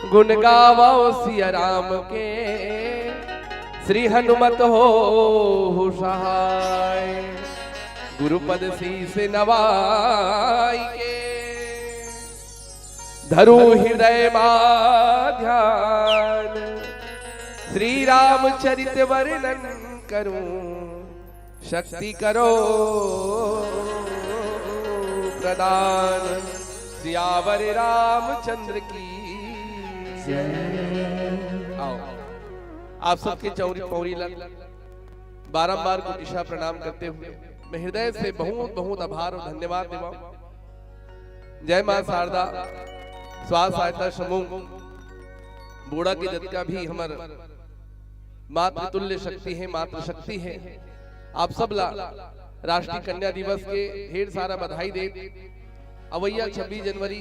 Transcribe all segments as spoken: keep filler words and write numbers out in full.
गुण गावो सिया राम के, श्री हनुमत होहु सहाय। गुरुपद शीस नवाई के, धरु हृदय मा ध्यान, श्री रामचरित वर्णन करूं। शक्ति करो प्रदान, सियावर रामचंद्र की जय। आओ, आप सबके चौरी पौरी लग बारंबार कोटिशा प्रणाम करते हुए मैं हृदय से बहुत बहुत आभार और धन्यवाद देवा। जय मां शारदा स्व सहायता समूह बोड़ा के जतका भी हमर मातृ तुल्य शक्ति हे, मातृ शक्ति हे, आप सब ला राष्ट्रीय कन्या दिवस के ढेर सारा बधाई दे। अवैया छब्बीस जनवरी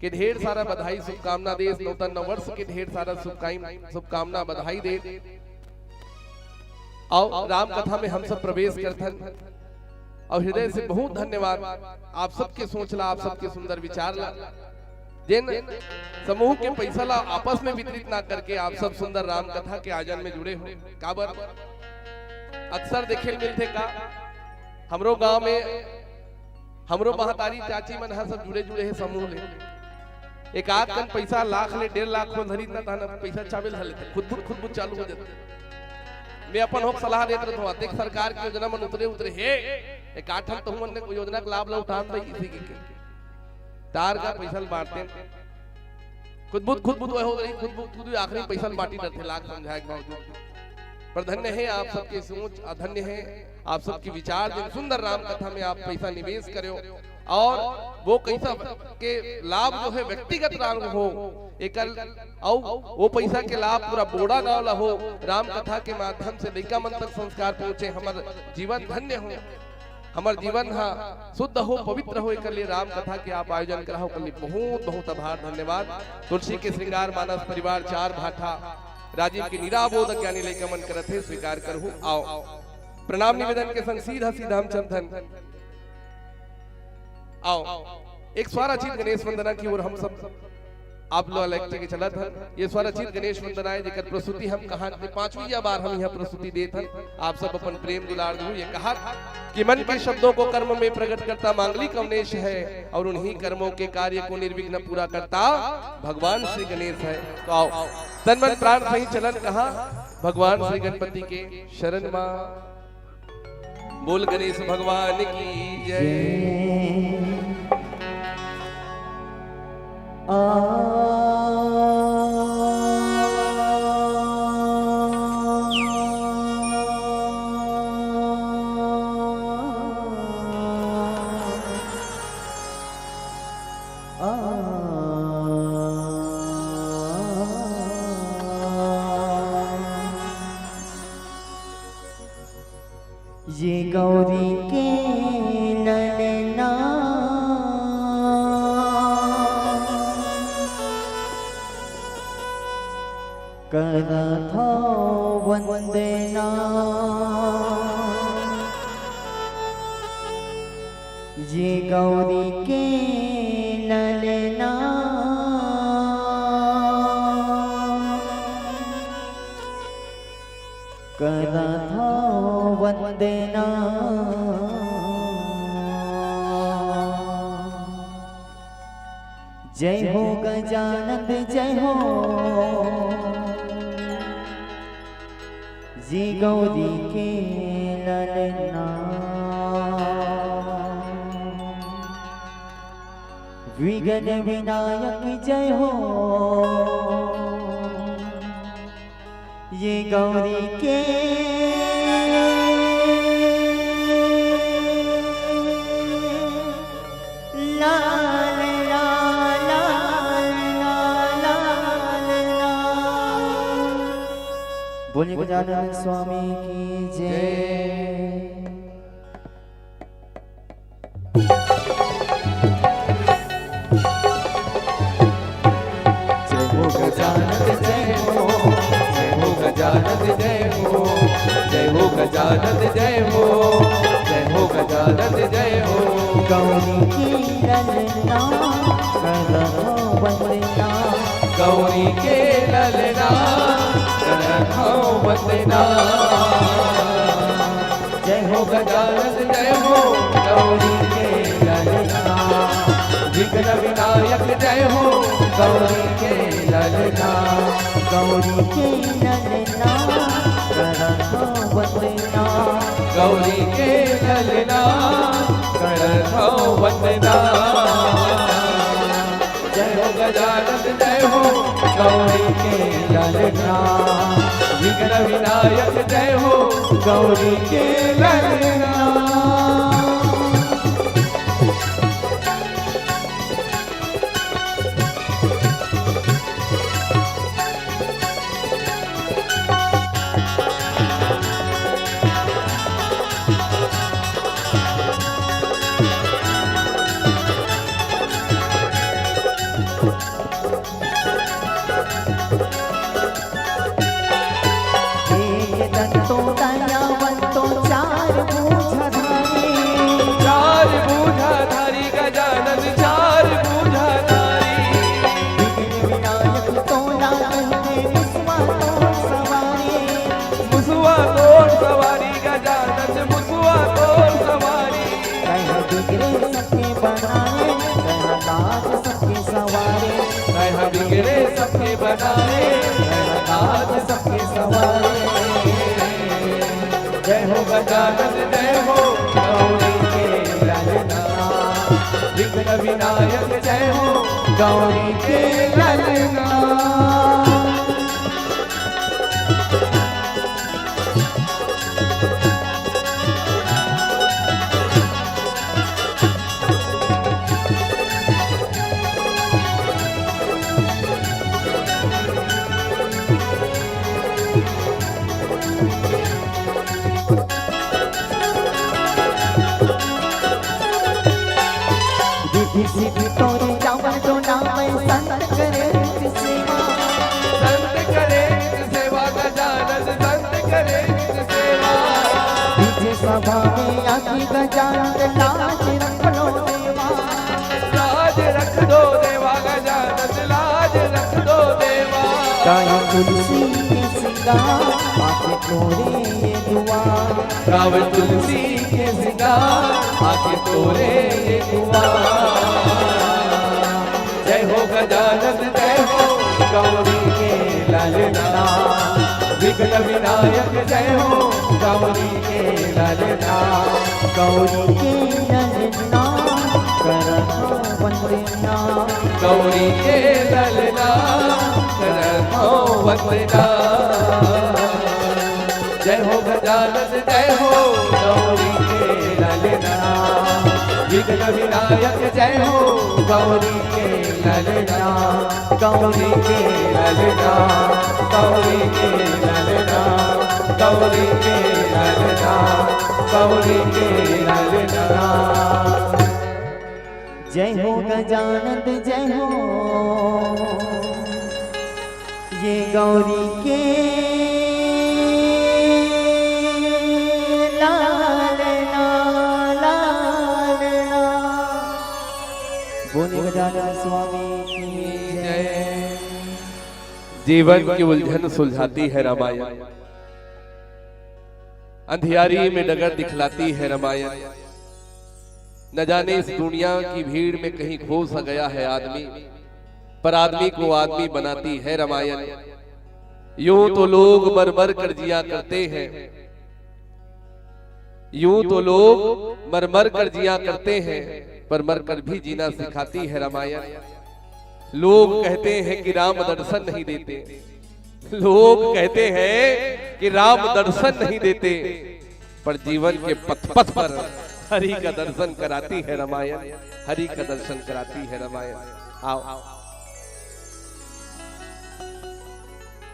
के ढेर सारा बधाई, शुभकामना देस, नूतन नववर्ष के ढेर सारा शुभकाम-, शुभकामना, बधाई दे। अउ राम कथा में हम सब प्रवेश करथन, अउ हृदय से बहुत धन्यवाद आप सबके सोच ला, आप सबके सुंदर विचार ला, जेन समूह के पैसा ला आपस में वितरित ना करके आप सब सुंदर राम कथा के आयोजन में जुड़े हो। काबर अक्सर देखे ल मिलथे का, हमरो गांव में हमरो महतारी चाची मन ह सब जुड़े जुड़े हे समूह ले। एक आध कन पैसा लाख ले डेढ़ लाख हो धरी, त तहन पैसा चाबे ल धर लेथे, खुदबुद खुदबुद चालू हो जाथे। मैं अपन होक सलाह देत रहथों, अतेक सरकार के योजना मन उतरे उतरे हे, एक आध ठन तहु मन ने कोई योजना के लाभ ला उठान दे, इसी के, के तार का पैसा ल बांटते। खुदबुद खुदबुद वह हो गई, खुदबुद खुद भी आखिरी पैसा ल बांटी डरथे, लाख समझाए के बावजूद। पर धन्य है आप सबके सोच, अधन्य है आप सबके विचार, जिन सुंदर राम कथा में आप पैसा निवेश करो और वो कैसा के लाभ जो है व्यक्तिगत लाभ हो, एकर अउ वो पैसा के लाभ पूरा बोड़ा गांव ला हो, राम कथा के माध्यम से लइका मन तक संस्कार पहुंचे, हमर जीवन धन्य हो, हमर जीवन हा शुद्ध हो, पवित्र हो, एकर लिए राम कथा के आप आयोजन करा हो, ओकर लिए बहुत बहुत आभार, धन्यवाद। तुलसी के श्रृंगार मानस परिवार चार भाठा राजिम के निराबोध ज्ञानी लइका मन करत हे, स्वीकार करहु। आओ, प्रणाम निवेदन के संग सीधा सीधा हम चलथन। आओ, एक स्वरचित गणेश वंदना की ओर हम सब आप लोग अलग के चलत हन। ये स्वरचित गणेश वंदना है, जेकर प्रस्तुति हम कहा पांचवी बार हम यहाँ प्रस्तुति देत हन। आप सब अपन प्रेम दुलार दू। ये कहा कि मन के शब्दों को कर्म में प्रकट करता मांगलिक अवनेश है, और उन्हीं कर्मों के कार्य को निर्विघ्न पूरा करता भगवान श्री गणेश है। तो आओ, तन मन प्राण सही चलन कहा भगवान श्री गणपति के शरण मा। बोल गणेश भगवान की जय। आ, आ, ये गौरी के ललना करत हव वंदना। ये गौरी के ललना करत हव वंदना। जय हो गजानंद जय हो, ये गौरी के ललना। विघ्न विनायक जय हो, ये गौरी के लाल, लाल, लाल, लाल, लाल। बोलिए गजानन स्वामी की जय। जय हो गजानन जय हो, जय हो गजानन जय हो, जय हो गजानन जय हो, जय हो गजानन जय हो। गौरी की ललना करत हव वंदना। गौरी के ललना, करत हौं वंदना। जय हो गजानन, जय हो गौरी के ललना, विघ्न विनायक जय हो गौरी के ललना। गौरी के ललना, करत हौं वंदना। गौरी के ललना, करत हौं वंदना। जय हो गजानन, जय हो गौरी के ललना, विघ्न विनायक जय हो गौरी के ललना। एक दंतो दयावंतो चार भुजाधारी। चार भुजाधारी गजानन चार भुजाधारी। विघ्न विनायक तोला कहिथे मुसवा तोर सवारी। मुसवा तोर सवारी गजानन मुसवा तोर सवारी। कह बिगड़े सबके बनाए, कह लाज सबके सवारे। कह बिगड़े सबके बनाए, कह लाज सबके सवारे। जय हो गजानन, जय हो गौरी के ललना, विघ्न विनायक जय हो गौरी के ललना। रिद्धि सिद्धि तोरे रावण टोला में संत करे नित सेवा। संत करे नित सेवा गजानन संत करे नित सेवा। विजय सभा में आके गजानन लाज रख लो देवा। लाज रख दो देवा गजानन लाज रख दो देवा। गाय तुलसी के सिंगार आके तोरे ये दुआर। गावे तुलसी के सिंगार आके तोरे ये दुआर। जय हो गजानन जय हो गौरी के ललना, विघ्न विनायक जय हो गौरी के ललना। गौरी के ललना करत हौं वंदना। गौरी के ललना करत हौं वंदना। जय हो गजानन जय हो गौरी के ललना, विघ्न विनायक जय हो गौरी के ललना। गौरी के ललना, गौरी के ललना, गौरी के ललना, गौरी के ललना। जय हो गजानन जय हो ये गौरी के ललना, ललना। बोले गजानन स्वामी की जय। जीवन की उलझन सुलझाती है रामायण, अंधियारी में डगर दिखलाती है रामायण। न जाने इस दुनिया की भीड़ में कहीं खो सा गया है आदमी, पर आदमी को आदमी बनाती है रामायण। यूं तो लोग मर मर कर जिया करते हैं, यूं तो लोग मर मर कर जिया करते हैं, पर मर कर भी जीना सिखाती है रामायण। लोग कहते हैं कि राम दर्शन नहीं देते, लोग कहते हैं कि राम दर्शन नहीं देते, पर जीवन के पथ पथ पर हरि का दर्शन कराती है रामायण, हरि का दर्शन कराती है रामायण। आओ।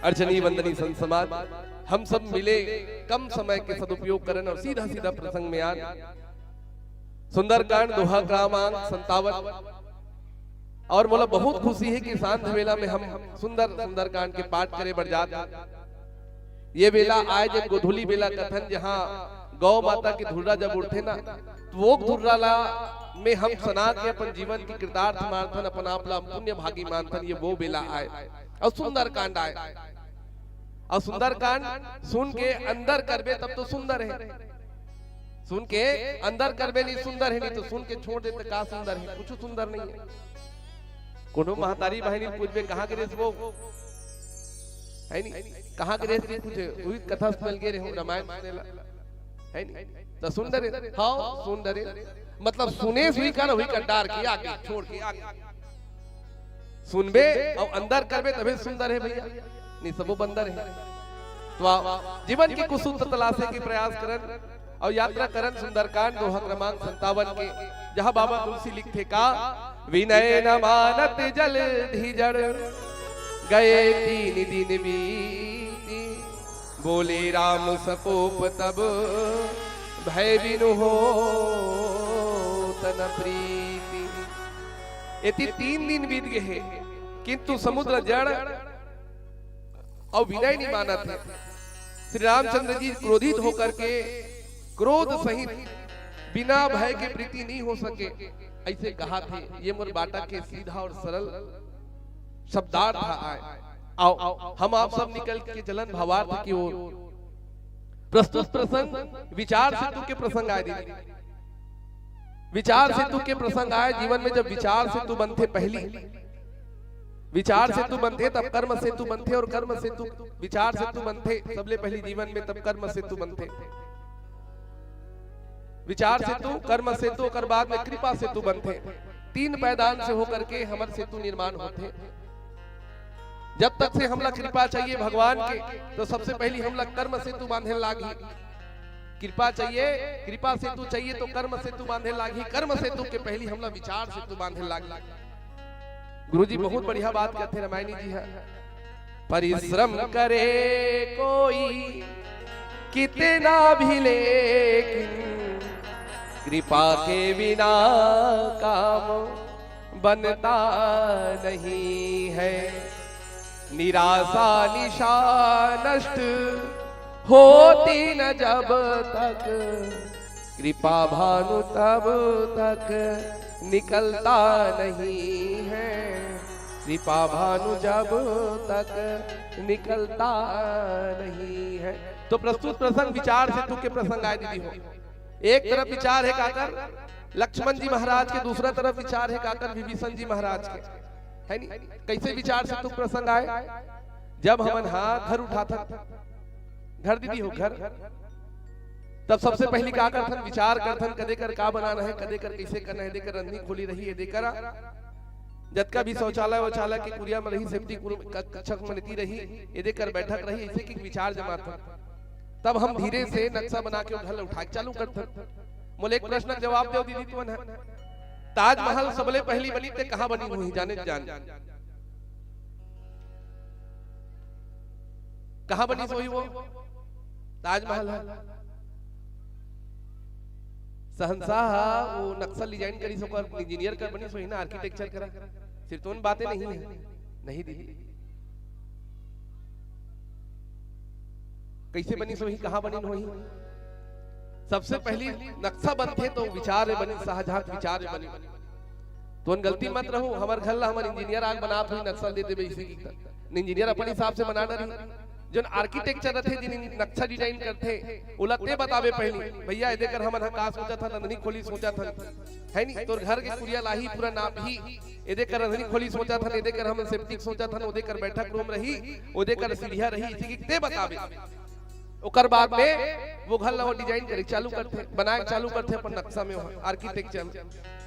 अर्चनी वंदनी संत समाज, हम सब मिले कम समय के सदुपयोग करन और सीधा सीधा प्रसंग में आन। सुंदरकांड दोहा क्रमांक संतावन। और मोला बहुत खुशी है कि सांझ बेला में हम सुंदर सुंदरकांड के पाठ करे बर जात हन। ये बेला आय जब गोधूली बेला कथन, जहाँ गौ माता के धुर्रा जब उठथे ना, तो वो धुर्रा ला में हम सना के अपन जीवन के कृतार्थ मानथन, अपन आप ला हम पुण्य भागी मानथन, ये वो बेला आय। अउ सुंदरकांड आय, अउ सुंदरकांड सुन के अंदर करबे तब तो सुंदर हे, सुन के अंदर करबे नहीं सुंदर हे, नहीं तो सुन के छोड़ देते का सुंदर हे, कुछ सुंदर नहीं हे। कोनो महतारी बहिनी पूछबे कहाँ के रेस वो, है नी? कहाँ के रेस नहीं पूछे, वही कथा सुनल गे रहे हो, रामायण सुने ला, है नी? तो सुन डरे, हाँ सुन डरे, मतलब सुने सुई का ना, वही का डार के आगे छोड़ के आगे सुनबे अउ अंदर करबे तभे सुंदर हे भैया, नहीं सबो बंदर हे। तो आ, जीवन के कुछ सूत्र तलाशे के प्रयास करन अउ यात्रा करन सुंदरकांड दोहा क्रमांक संतावन के, जहाँ बाबा तुलसी लिखथे का, विनय न मानत जलधि जड़, गए तीन दिन बीती, बोले राम सकोप तब, भय बिनु होत न प्रीति। एती तीन दिन बीत गे हे, किंतु समुद्र जड़ अउ विनय नहीं मानत हे। श्री रामचंद्र जी क्रोधित होकर के क्रोध सहित बिना भय के प्रीति नहीं हो सके, ऐसे कहा थे। ये मोर बाटा के सीधा और सरल शब्दार्थ आय। आओ, हम आप सब निकल के चलन भावार्थ की ओर। प्रस्तुत प्रसंग विचार सेतु के प्रसंग आय दीदी। विचार सेतु के प्रसंग आय। जीवन में जब विचार सेतु बनथे पहली, विचार सेतु बनथे तब कर्म सेतु बनथे, और कर्म सेतु, विचार सेतु बनथे सबले पहली जीवन में, तब कर्म सेतु बनथे। विचार सेतु, कर्म सेतु, ओकर बाद में कृपा सेतु बनथे। तीन पैदान से होकर के हमर सेतु निर्माण होथे। जब तक से हमला कृपा चाहिए भगवान के, तो सबसे पहली हमला कर्म सेतु बांधे लागही। कृपा चाहिए, कृपा सेतु चाहिए तो कर्म सेतु बांधे लागही। कर्म सेतु के पहली हमला विचार सेतु बांधे लागही। गुरुजी बहुत बढ़िया बात कहते रामायणी जी है, परिश्रम करे कोई कितना भी, लेकिन कृपा के बिना काम बनता नहीं है। निराशा निशा नष्ट होती न जब तक, कृपा भानु तब तक निकलता नहीं है, कृपा भानु जब तक निकलता नहीं है। तो प्रस्तुत प्रसंग विचार सेतु के प्रसंग आय दीदी हो। एक तरफ विचार हे काकर लक्ष्मण जी महाराज के, दूसरा तरफ विचार हे काकर विभीषण जी महाराज के, है नी? कैसे विचार सेतु प्रसंग आय? जब हमन हा घर उठाथन, घर दीदी हो घर, तब सबसे पहली का करथन? विचार करथन, कदे कर का बनाना है, कदे कर कैसे करना है, एदे कर रंधनी खोली रही, एदे कर जतका भी शौचालय वौचालय के कुरिया में रही, सेफ्टी कक्षक में नीति रही, एदे कर बैठक रही, ऐसे की विचार जमाथन। तब हम धीरे से नक्शा बना के घर उठा के चालू करथन। मोला एक प्रश्न के जवाब देव दीदी तुमन ह, ताजमहल सबले पहली बनी ते कहाँ बनी होही, जाने जान कहाँ बनी होही वो ताजमहल है? शहंशाह हा वो नक्शा डिजाइन करिस, ओकर इंजीनियर कर बनिस होही ना, आर्किटेक्चर करा। सिर्फ तो बातें नहीं है, नहीं दीदी। कैसे बनिस होही, कहाँ बनिन होही? सबसे पहली नक्शा बनथे तो विचार में बनिन, शाहजहां के विचार में बनिन। तो गलती मत रहू, हमर घर ला हमर इंजीनियर आग बनात होही, नक्शा दे देबे इसी की। इंजीनियर अपन हिसाब से बना डरही। जोन आर्किटेक्चर रथे, जिन नक्शा डिजाइन करथे, ओला ते बताबे पहली, भैया एदे कर हमन ह का सोचत हन, रंधनी खोली सोचत हन, है नी? तोर घर के कुरिया लाही पूरा नापही, एदे कर रंधनी खोली सोचत हन, एदे कर हमन सेप्टिक सोचत हन, ओदे कर बैठक रूम रही, ओदे कर सीढ़िया रही, इसी की ते बताबे। ओकर बाद में वो घर ला वो डिजाइन करे चालू करथे, बनाए चालू करथे अपन नक्शा में, वहाँ आर्किटेक्चर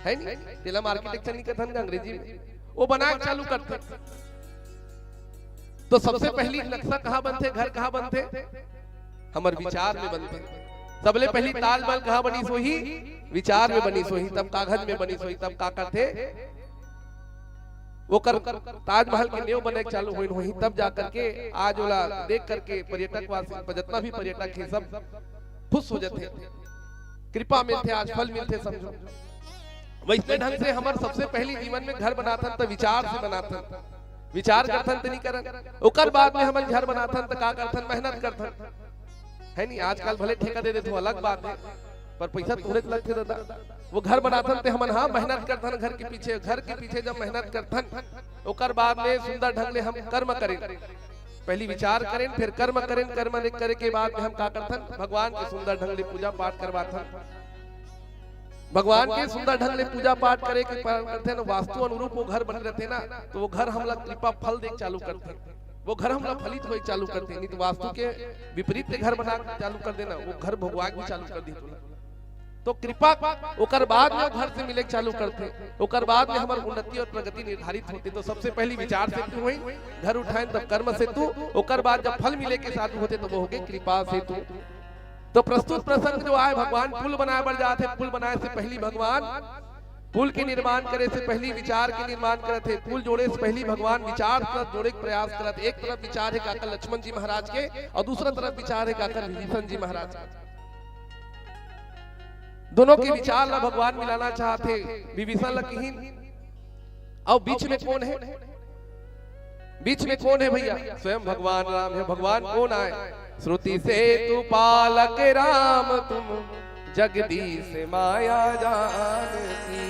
है नी, तेला हम आर्किटेक्चर नहीं कहथन का अंग्रेजी में, वो बनाए चालू करथे। तो सबसे पहली नक्शा कहाँ बनथे, घर कहाँ बनथे? हमर विचार में बनथे। सबले पहली ताजमहल कहाँ बनिस होही? विचार में बनिस होही, तब कागज में बनिस होही, तब का करथे? ओकर ताजमहल के नेव बने के चालू होइन होही, तब जा करके आज ओला देख करके पर्यटक वासी, जितना भी पर्यटक हे, सब खुश हो जाथे, कृपा मिलथे, आज फल मिलथे, समझो। वैसने ढंग से हमर सबसे पहली जीवन में घर बनाथन त विचार से बनाथन, विचार करथन त नहीं करन। ओकर बाद में हमन घर बनाथन त का करथन? मेहनत करथन, है नी? आजकल भले ठेका दे देथो, अलग बात है, पर पैसा थोड़े लगथे दादा। वो घर बनाथन ते हमन हा मेहनत करथन घर के पीछे, घर के पीछे जब मेहनत करथन, ओकर बाद में सुंदर ढंग ले हम कर्म करेन। पहली विचार करेन, फिर कर्म करेन, कर्म करे के बाद में हम का करथन, भगवान के सुंदर ढंग ले पूजा पाठ करवाथन। भगवान के सुंदर ढंग ले पूजा पाठ करे के पालन करथन, वास्तु अनुरूप वो घर बने रहथे ना, तो वो घर हमला कृपा फल दे चालू करथे, वो घर हमला फलित होए चालू करथे। नहीं तो वास्तु के विपरीत घर बना चालू कर देना, वो घर भोगवा भी चालू कर दी तुला। तो कृपा ओकर बाद में घर से मिले चालू करथे, ओकर बाद में हमर उन्नति और प्रगति निर्धारित होथे। तो सबसे पहली विचार सेतु होई, घर उठाएन तब कर्म सेतु, ओकर बाद जब फल मिले के साधु होथे तो वो होगे कृपा सेतु। तो प्रस्तुत प्रसंग जो आए, भगवान पुल बनाए बर जात हे, पुल बनाए से पहली भगवान पुल के निर्माण करे से पहली विचार के निर्माण करत हे, पुल जोड़े से पहली भगवान विचार तरफ जोड़े के प्रयास करत। एक तरफ विचार हे काकर लक्ष्मण जी महाराज के और दूसरा तरफ विचार हे काकर विभीषण जी महाराज के। दोनों के विचार ला भगवान मिलाना चाहत हे। विभीषण ला किहिन, अउ बीच में कौन है? बीच में कौन है भैया? स्वयं भगवान राम है। भगवान कौन आए? श्रुति सेतु पालक राम तुम जगदीश माया जानकी।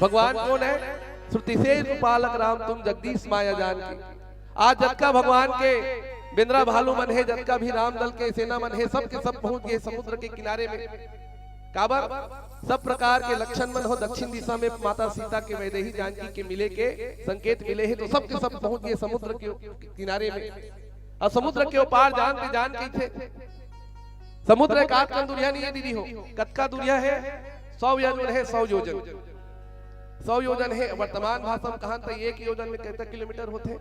भगवान कौन है? श्रुति सेतु पालक राम तुम जगदीश माया जानकी। आज जतका भगवान के बेंदरा भालू मन हे, जतका भी राम दल के सेना मन हे, सब के सब पहुंच गए समुद्र के किनारे में। काबर? सब प्रकार के लक्षण मन हो दक्षिण दिशा में माता सीता के वैदेही जानकी के मिले के संकेत मिले हे, तो सब के सब पहुंच गए समुद्र के किनारे में। और समुद्र के ओ पार जानते जान कहिथे, समुद्र एकाध कन दुरिहा नहीं है दीदी हो, कतका दुरिहा है? सौ योजन है, सौ योजन। सौ योजन है, वर्तमान भाषा में कहन त एक योजन में कतका किलोमीटर होथे?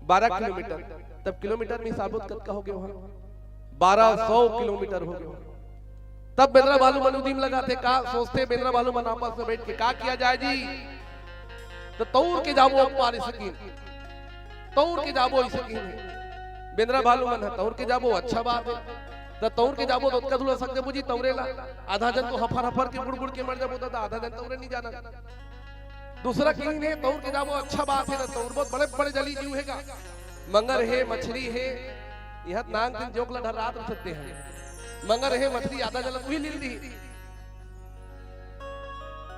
बारह किलोमीटर। तब किलोमीटर में हिसाब होत कतका हो गए वहां? बारह सौ किलोमीटर हो गए। तब बेंदरा भालू मन उदिम लगाथे, का सोचथे बेंदरा भालू मन आपस में बैठ के, का किया जाए जी? तो तौर के जाबो अउ पार सकिन, तौर के जाबो अइसे किहिन हे। बेंदरा भालू मन ह तौर के जाबो, अच्छा बात है। त तौर के जाबो तो ओतका दूर सक देबो जी तौरे ला। आधा जन तो हफर हफर के बुड़ बुड़ के मर जाबो दादा, आधा जन तौरे नहीं जाना। दूसरा किहिन हे तौर के जाबो, अच्छा बात है ना, तौर बहुत बड़े बड़े जली जीव हेगा। मंगर हे, मछली हे, यहाँ नांग दिन जोक ला ढर्रात रह सकते हैं। मंगर हे, मछली आधा जन ला तू ही लील दी।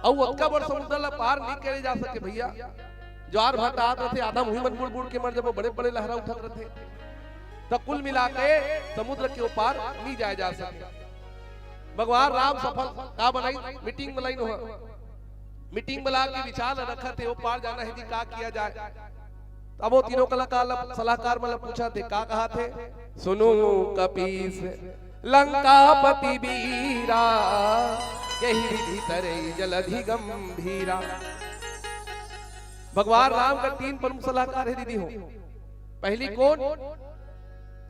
अउ ओतका बड़ समुद्र ला पार नहीं करे जा सके भैया। ज्वार भाटा आत रथे, आधा मुही मन बुड़ बुड़ के मर जबो, बड़े बड़े लहरा उठत रथे। त कुल मिला के समुद्र के ओ पार नहीं जाए जा सके। भगवान राम सफल का बनाई, मीटिंग बुलाई नोहा। मीटिंग बुला के विचार रखत हे, ओ पार जाना है जी, का किया जाए? अब वो तीनों कलाकार ला, सलाहकार मन ला पूछा थे, का कहा थे? सुनो कपीस लंकापति बीरा, कहि विधि तरे जलधि गंभीरा। भगवान राम का तीन प्रमुख सलाहकार है दीदी हो। पहली कौन?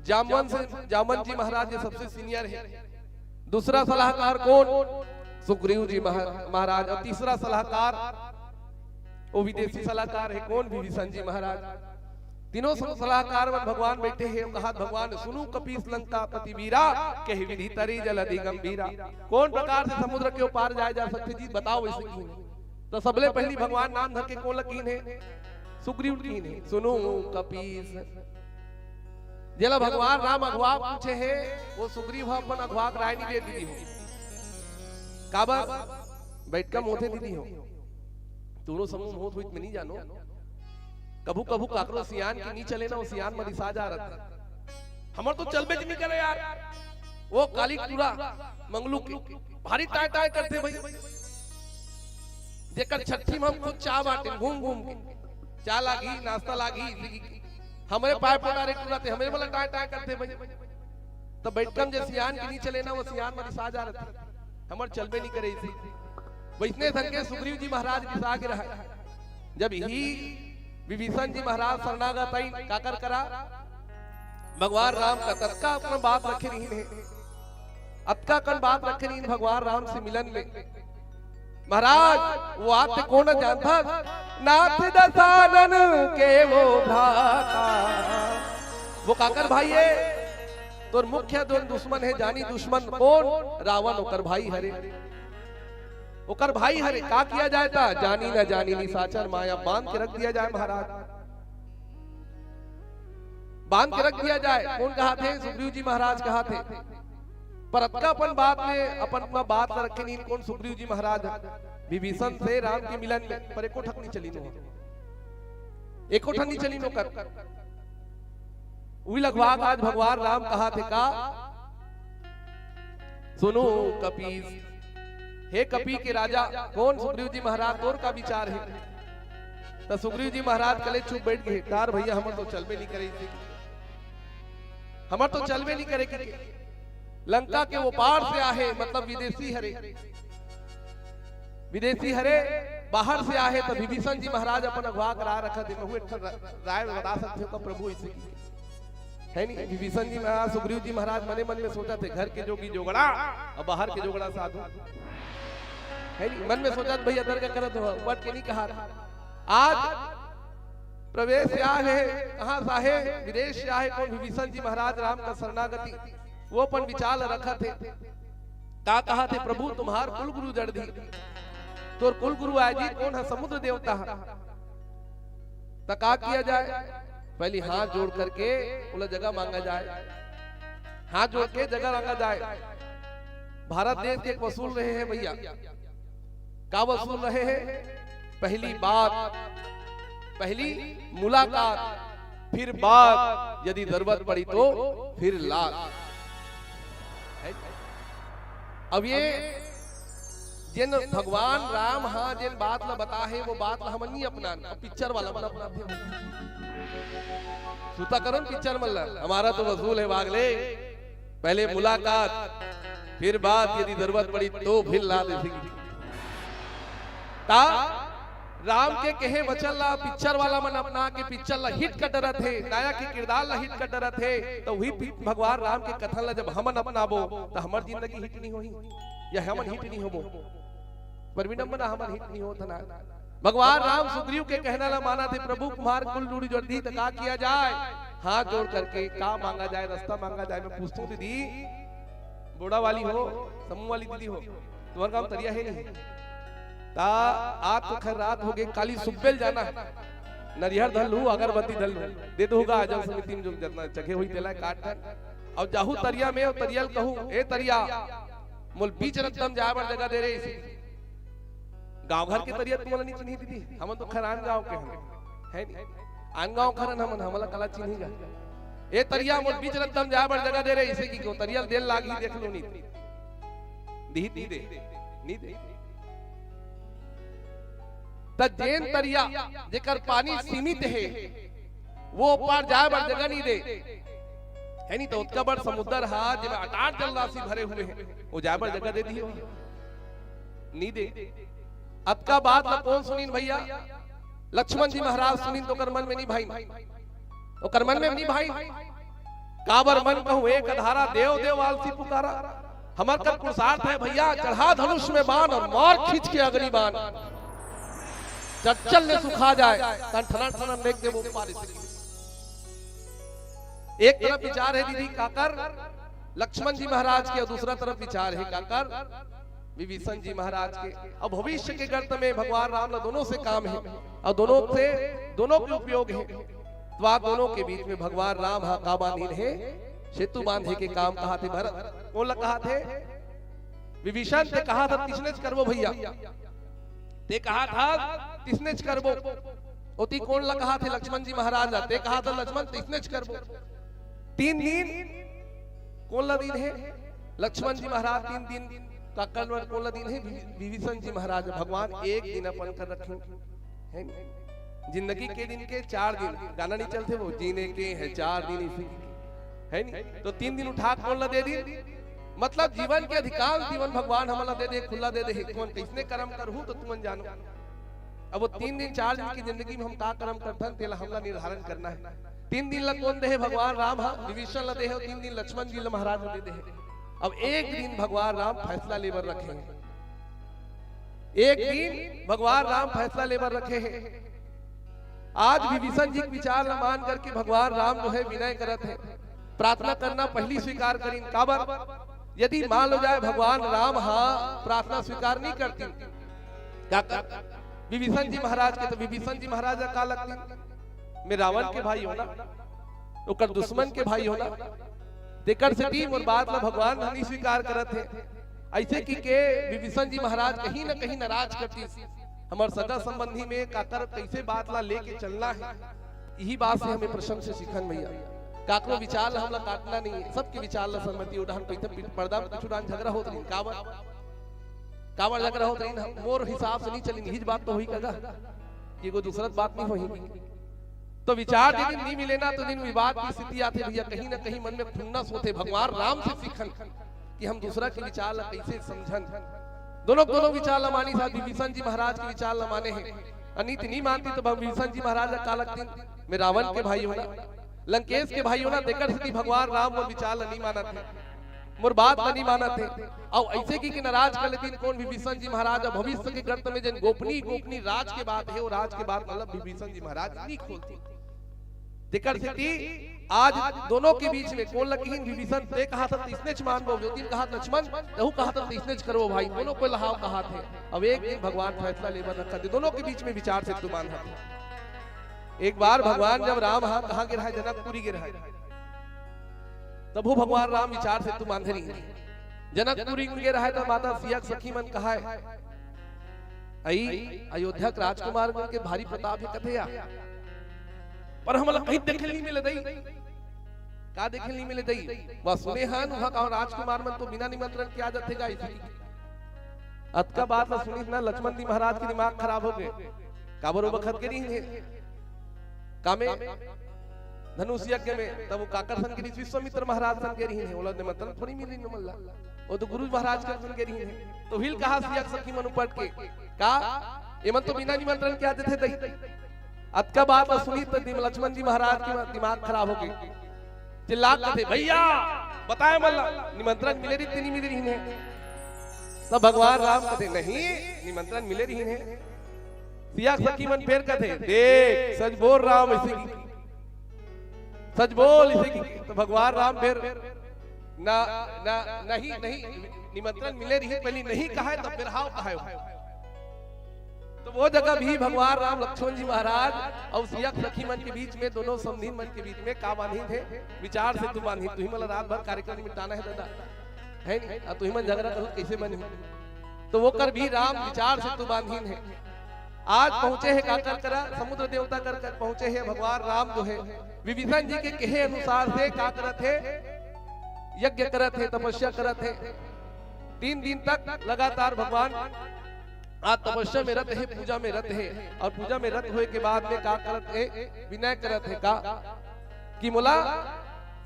जामवन से, जामवन जी महाराज ये सबसे सीनियर है। दूसरा सलाहकार कौन? सुग्रीव जी महा-, महाराज। और तीसरा सलाहकार, वो विदेशी सलाहकार है कौन? विभीषण जी महाराज। तीनों सम-, सलाहकार मन भगवान बैठे हैं, कहा भगवान सुनो कपीस लंकापति बीरा, कहि विधि तरे जलधि गंभीरा। कौन प्रकार से समुद्र के ओ पार जाए जा सकथे जी, बताओ वैसे की। तो सबले पहली भगवान नाम धर के कौन ला किहिन हे? सुग्रीव किहिन हे। सुनो कपीस, जेला भगवान राम अघवा पूछे हे, वो सुग्रीव ह अपन अघवा के राय नहीं दे दीदी हो। काबर? बैठका मोथे दीदी हो। दोनों समूह मोथ हुई में नहीं जानो। कभू कभू काकरो सियान के नहीं चले ना, वो सियान मरिसा जा रहा। हमर तो चलबे च नहीं करे यार। वो काली टूरा मंगलू के भारी टाय टाय करथे भाई। जेकर छट्ठी में हम खुद चाह बांटे घूम घूम के, चाह लागी, नाश्ता लागी, इसी की। हमरे पाय पोटारे टूरा ते हमरे वाला टाय टाय करथे भाई। तो बैठकम जे सियान के नहीं चले ना, वो सियान मरिसा जा रहा। हमर चलबे नहीं करे इसी। वैसने संगे सुग्रीव जी महाराज रिसा के रहा। जब ही विभीषण जी महाराज शरणागत आइन, काकर करा? भगवान राम का ततका अपन बात रखे रहिन हे, अतका कन बात रखे रहिन भगवान राम से मिलन में। महाराज, वो आते कौन जानता? नाथ दशानन के वो भ्राता। वो काकर भाई है? तोर मुख्य दो दुश्मन है, जानी दुश्मन कौन? रावण ओकर भाई हरे। ओकर भाई हरे, का किया जाए ता? जानी ना जानी निशाचर माया, बांध के रख दिया जाए महाराज, बांध के रख दिया जाए। कौन कहा थे? सुग्रीव जी महाराज कहा थे। पर अतका अपन बात में, अपन अपना बात ला रखे नहीं। कोन? सुग्रीव जी महाराज ह। विभीषण से राम के मिलन में, पर एको ठक नहीं चलिन हो, एको ठक नहीं चलिन हो कर। उही लगवा आज भगवान राम कहाथे का, सुनो कपीस, हे कपी के राजा, कोन? सुग्रीव जी महाराज, तोर का विचार हे? त सुग्रीव जी महाराज कले चुप बैठ गए, "का रे भैया, हमर तो चलबे नहीं करे, हमर तो चलबे नहीं करे के। लंका के ओ पार से आहे, मतलब विदेशी हरे, विदेशी हरे, बाहर से आहे।" त विभीषण जी महाराज अपन अगुवा करा रखत हे, महू एक ठन रा-, राय बता सकते हो का प्रभु, ऐसे की है नहीं? विभीषण जी महाराज, सुग्रीव जी महाराज मने मन में सोचथे, घर के जोगी जोगड़ा, अब बाहर के जोगड़ा साधु। है नहीं? मन में सोचथे, भैया, तर्क करत हो, बट के नहीं कहा। आज प्रवेश या है, कहाँ से आहे? विदेश से आहे। कोन? विभीषण जी महाराज राम का शरणागति, वो अपन विचार ला रखथे। का कहाथे, "प्रभु तुम्हार कुल गुरु जड़धी।" तोर कुल गुरु आय जी, कोन ह? समुद्र देवता ह। त का किया जाए? पहली हाथ जोड़ करके ओला जगह मांगा जाए, हाथ जोड़ के जगह मांगा जाए। भारत देश के एक वसूल रहे हे भैया, का वसूल रहे हे? पहली बात, पहली मुलाकात, फिर बात, यदि जरूरत पड़ी तो फिर लात। है? अब ये जेन भगवान राम हा जेन बात ला बता हे, वो बात ला हमन नहीं अपनान, अब पिक्चर वाला मन अपनाथे। सुता करो न पिक्चर मन ला, हमारा तो वसूल है भागले, पहले मुलाकात, फिर बात, यदि जरूरत पड़ी तो फिर लात। ता राम के कहे वचन ला पिक्चर वाला मन अपना के पिक्चर ला हिट कर डरत हे, नायक के किरदार ला हिट कर डरत हे, त उही पि-, भगवान राम के कथन ला जब हमन अपनाबो, त हमर जिंदगी हिट नहीं होही या हमन हिट नहीं होबो? पर विडम्बना, हमन हिट नहीं होत ना। भगवान राम सुग्रीव के कहना ला मानथे, "प्रभु तुम्हार कुल गुरु जड़धी, त का किया जाए?" हाथ जोड़ करके का मांगा जाए, रास्ता मांगा जाए। मैं पूछता हूँ दीदी, बोड़ा वाली हो, समूह वाली दीदी हो, तुम्हार गाँव तरिया है नहीं? ता आज तो खैर रात हो गई, काली सुब्बे ल जाना है, नरिहर धर लू, अगरबत्ती धर लू, दे दो होगा आजल समिति में जो जितना चघे हुई तेला काट कर, और जाहू तरिया में, और तरिया ल कहू, "ए तरिया, मोल बीच रद्दा म जाए बर जगह दे रे।" इसी गांव घर के तरिया तुमन ला नहीं चिन्ही दीदी, हमन तो खैर आन गांव के हन, है नहीं? आन गांव खरन हमन, हमला कला चिन्ही गा। "ए तरिया, मोर बीच रद्दा म जाए बर जगह दे रे," इसे की क्यों तरिया ल देर लागही, देख लो नहीं। दिही, नहीं दे, नहीं दे। त जेन तरिया जेकर पानी सीमित हे, वो पार जाए बर जगह नहीं दे, है नहीं? तो ओतका बड़ समुद्र हा, जेमे अटाट जलराशि भरे हुए हे, वो जाए बर जगह दे दियो? नहीं दे। अतका बात ला कौन सुनिन भैया? लक्ष्मण जी महाराज सुनिन, तो ओकर मन में नहीं भाई, ओकर मन में नहीं भाई। काबर मन कहूँ एक अधारा, देव देव आलसी पुकारा। हमर कर पुरुषार्थ है भैया, चढ़ा धनुष में बाण और मार खींच के अग्नि बाण। चच्चल ले सुखा जाए, तन ठनन ठनन देख देबो पार इसे। एक तरफ विचार है दीदी काकर, लक्ष्मण जी महाराज के, और दूसरा तरफ विचार है काकर, विभीषण जी महाराज के। अब भविष्य के गर्त में भगवान राम ला दोनों से काम है और दोनों से, दोनों के उपयोग है। तो आप दोनों के बीच में भगवान राम हा का बांधिन हे, सेतु बांधे के काम कहाथे भरत। कौन ला कहाथे? विभीषण, ते कहाथा तिसनेच करबो भैया, ते कहाथा तिसनेच करबो। ओती कौन ला कहाथे? लक्ष्मण जी महाराज ला। ते कहाथा लक्ष्मण तिसनेच करबो। तीन दिन कौन ला दिन हे? लक्ष्मण जी महाराज तीन दिन। काकर मन कौन ला दिन हे? वि-, विभीषण जी महाराज। भगवान एक दिन अपन कर रखे, है न? जिंदगी के दिन के चार दिन, गाना नहीं चलथे वो, जीने के हैं चार दिन इसी, है नहीं? तो तीन दिन उठा कौन ला दे दिन? मतलब जीवन के अधिकांश जीवन भगवान हमन ला दे दे, खुला दे दे हे। कौन किसने कर्म करहू तो तुमन जानो। अब वो तीन दिन चार दिन की जिंदगी में हम का कर्म करथन, तेला हमला निर्धारण करना है। तीन दिन ला कौन दे हे? भगवान राम हा विभीषण ला दे हे, तीन दिन लक्ष्मण जी ला महाराज ला दे दे हे। अब एक दिन भगवान राम फैसला ले बर रखे हैं, एक दिन भगवान राम फैसला ले बर रखे हैं। आज विभीषण जी के विचार ला मान करके भगवान राम जो है विनय करत हे, प्रार्थना करना पहली स्वीकार करिन। काबर? यदि मान लो जाए भगवान राम हा प्रार्थना स्वीकार नहीं करतिन, का कर? विभीषण जी महाराज के, तो विभीषण जी महाराज का लगतिन, मैं रावण के भाई हो ना, ओकर दुश्मन के भाई हो ना, तेकर सेती मोर बात ला भगवान ह नी स्वीकार करत हे। अइसे कहिके विभीषण जी महाराज कहीं न कहीं नाराज करतिस, हमर सगा संबंधी में काकर कइसे बात ला लेके चलना हे। इही बात से हमें प्रशंस सीखन भैया, काकरो विचार ला हमला काटना नहीं हे, सबके विचार ला सहमति। ओ डहन कहिथे पि-, परदा में कुछु डहन झगरा होत रहिन, काबर काबर झगरा होत रहिन, मोर हिसाब से नहीं चलिन, इहीच बात तो होही कगा, कि कोई दूसरा बात नहीं होही। तो विचार जे दिन नहीं मिले ना, तो दिन विवाद की स्थिति आथे भैया, कहीं ना कहीं मन में खुन्नस होथे। भगवान राम से सीखन कि हम दूसरा के विचार ला कइसे समझन। दोनों दोनों विचार ला मानिस, विभीषण जी महाराज के विचार ला माने हे। अनीति नहीं मानतिस तो विभीषण जी महाराज ला का लगतिन, मैं रावण के भाई हों ना, लंकेश के भाई हों ना, तेकर सेती भगवान राम मोर विचार ला नहीं मानत हे, मोर बात ला नहीं मानत हे। अउ अइसे कहिके नाराज कर लेतिन कोन, विभीषण जी महाराज। अउ भविष्य के गर्त में जेन गोपनीय, गोपनीय राज के बात हे, वो राज के बात मतलब विभीषण जी महाराज नहीं खोलतिन। तेकर सेती आज दोनों के बीच में कोन ला कहिन, विभीषण ते कहाथस तइसनेच मानबो, जो दिन कहाथस लक्ष्मण, तहू कहाथस तइसनेच करबो भाई, दोनों कोई ला हव कहाथे। अब एक दिन भगवान फैसला लेबर रखथे, दोनों के बीच में विचार सेतु बांधथे। एक बार भगवान जब राम ह कहाँ गे रहय, जनकपुरी गे रहय, तभो भगवान राम विचार सेतु बांधे रहिन। जनकपुरी गे रहय त माता सीता के सखी मन कहय, अई, अयोध्या के राजकुमार मन के भारी प्रताप हे कथे या, पर हमला कहीं देखे नहीं मिले दई। का देखे नहीं मिले दई? वह सुने हन, वहाँ का राजकुमार मन तो बिना निमंत्रण के आ जाथे गा इसी। अतका बात ला सुनिस ना, लक्ष्मण जी महाराज के दिमाग खराब हो गे। काबर ओ बखत गे रहिन हे, कामे धनुष यज्ञ में, तब वो काकर संग गे रहिस, विश्वामित्र महाराज संग गे रहिन हे, ओला निमंत्रण थोड़ी मिलिन मन ला। वो तो गुरु महाराज के संग गे रहिन हे। तो हिल कहा सीता के सखी मन उपट के, का एमन तो बिना निमंत्रण के आ जाथे दई। अतका बात ला सुनिस त दिम-, लक्ष्मण जी महाराज के दिमाग खराब हो गे। चिल्ला के कथे, भैया, बताए मन ला, निमंत्रण मिले रहिस ते नहीं मिले रहिन हे। तब भगवान राम कथे, नहीं, निमंत्रण मिले रहिन हे। सीता के सखी मन फेर कथे, देख, सच बोल राम, इसी की, सच बोल, इसी की। तो भगवान राम फेर ना, ना, नहीं, नहीं, निमंत्रण मिले रहिस, पहली नहीं कहा है, तब फेर हाव कहा है। तो वो जगह भी भगवान राम, लक्ष्मण जी महाराज अउ सीता के सखी मन के बीच में, दोनों समधी मन के बीच में का बांधिन हे? विचार सेतु बांधिन। तुही मन ला रात भर कार्यक्रम निपटाना हे दादा, हे नहीं? अउ तुही मन झगरा करहू कइसे बनही? तो वोकर भी राम विचार सेतु बांधिन हे। आज पहुंचे हे काकर करा, समुद्र देवता कर, कर पहुंचे हे भगवान राम जो हे विभीषण जी के कहे अनुसार से का करत हे, यज्ञ करत हे, तपस्या करत हे। तीन दिन तक लगातार भगवान आज तपस्या में रत हे, पूजा में रत हे, अउ पूजा में रत होय के बाद में का करत हे, विनय करत हे का कि मोला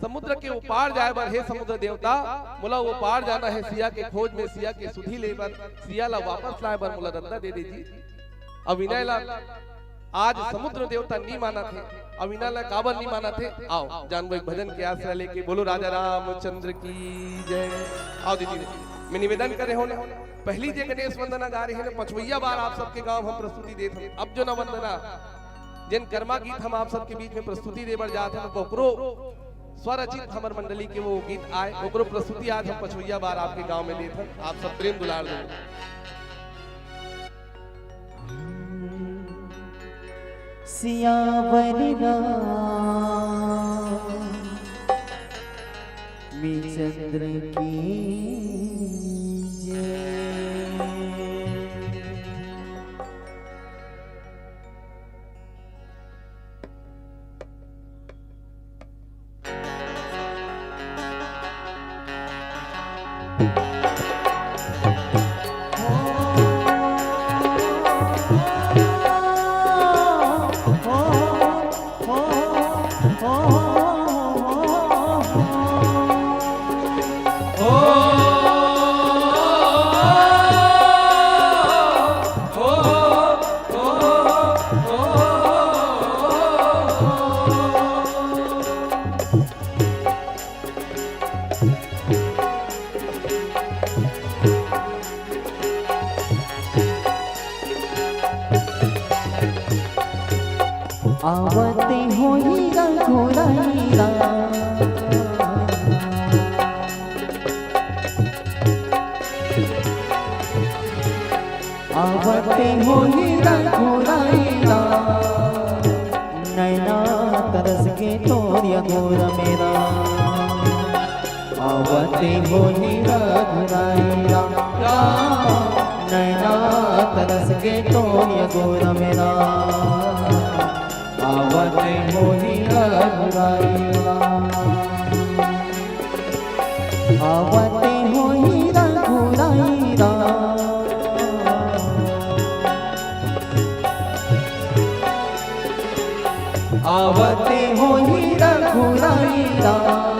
समुद्र के ओ पार जाय बर, हे समुद्र देवता, मोला ओ पार जाना हे, सीता के खोज में, सीता के सुधि ले बर, सीता ला वापस लाय बर मोला रत्ता दे दे जी। अउ विनय ला आज समुद्र देवता नी मानत हे, अउ विनय ला काबर नी मानत हे? आओ, जानबो एक भजन के आसरा लेके। बोलो राजा रामचंद्र की जय। आओ दीदी, मैं निवेदन करे हों ना, पहली जे गणेश वंदना गा रहे हे ना, पचवैया बार आप सबके गांव हम प्रस्तुति देत हन। अब जो ना वंदना, जेन कर्मा गीत हम आप सबके बीच में प्रस्तुति दे बर जात हन, ओकरो स्वरचित हमर मंडली के वो गीत आय, ओकरो प्रस्तुति आज हम पचवैया बार आपके गांव में देत हन। आप सब प्रेम दुलार दो। सियावर रामचंद्र की जय। आवते होही रघुराई राम। आवते होही रघुराई राम। नैना तरस के तोर अगोर मेरा। आवते होही रघुराई राम, राम, नैना तरस के तोर अगोरा में राम। आवते होही रघुराई राम, आवते होही रघुराई राम। आवते होही रघुराई राम,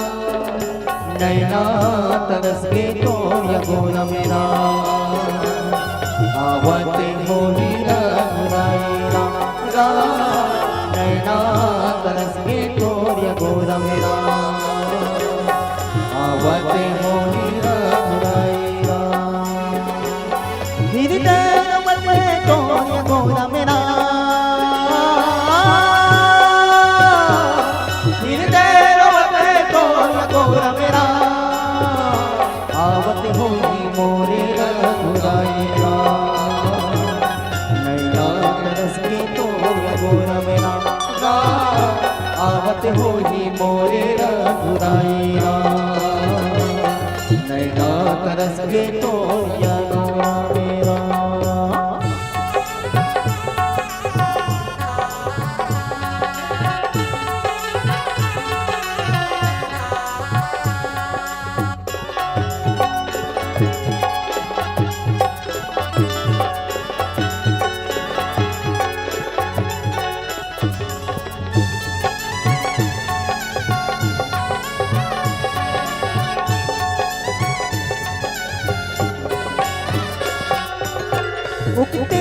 नैना तरस के तोर अगोरा में राम। आवते होही रघुराई राम, राम, नैना तरस के तोर अगोरा में राम। आवते होही रघुराई राम। हृदय रोवत हे तोर अगोरा में राम। हृदय रोवत हे तोर अगोरा में राम। आवत होही मोरे रघुराई राम, नैना तरस के तोर अगोरा में राम। आवत होही मोरे रघुराई राम, नैना तरस के तोर अगोरा में राम। उगते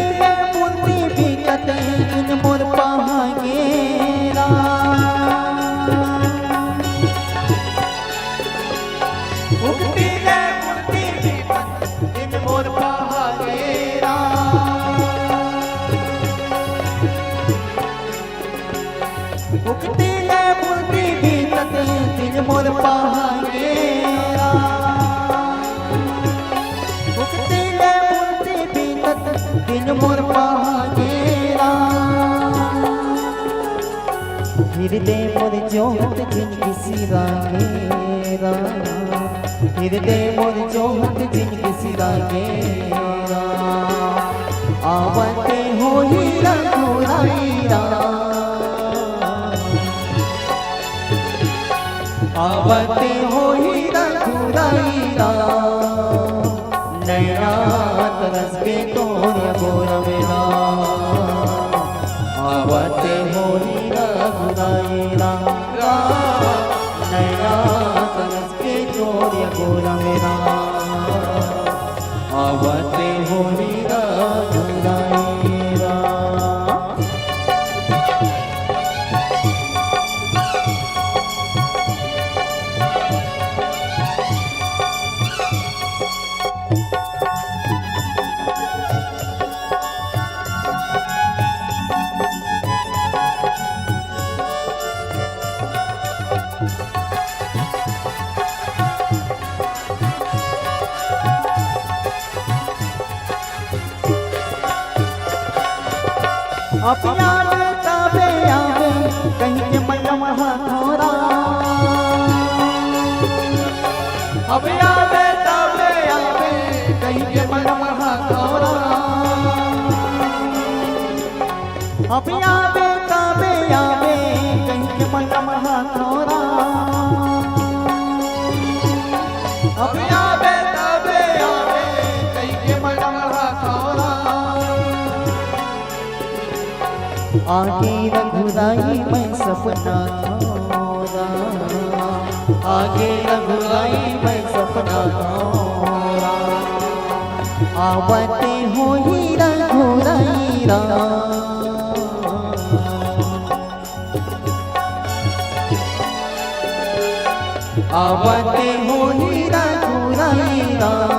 मूर्ति बिकते दिन मोर पहागेरा। उगते मूर्ति बिकते दिन मोर पहागेरा। उगते मूर्ति बिकते दिन मोर पहागेरा। उगते मूर्ति बिकते दिन मोर पहागेरा। हृदय मोर जोत जिनगी सिरागेरा। हृदय मोर जोत जिनगी सिरागेरा। आवते होही रघुराई राम। आवते होही रघुराई राम। नैना तरस के तोर अगोरा में राम। आवते होही रघुराई राम। राम, नैना तरस के तोर अगोरा में राम। आवते होही रघुराई राम। अभी आवे तबे आवे, कहिके मनवा थोरा। अभी आवे तबे आवे, कहिके मनवा थोरा। अभी आवे तबे आवे, कहिके मनवा थोरा। अभी आवे तबे आवे, कहिके मनवा थोरा। आगे रघुराई मैं सपना थोरा, आगे रघुराई मैं सपना थोरा। आवते होही रघुराई राम। आवते होही रघुराई राम।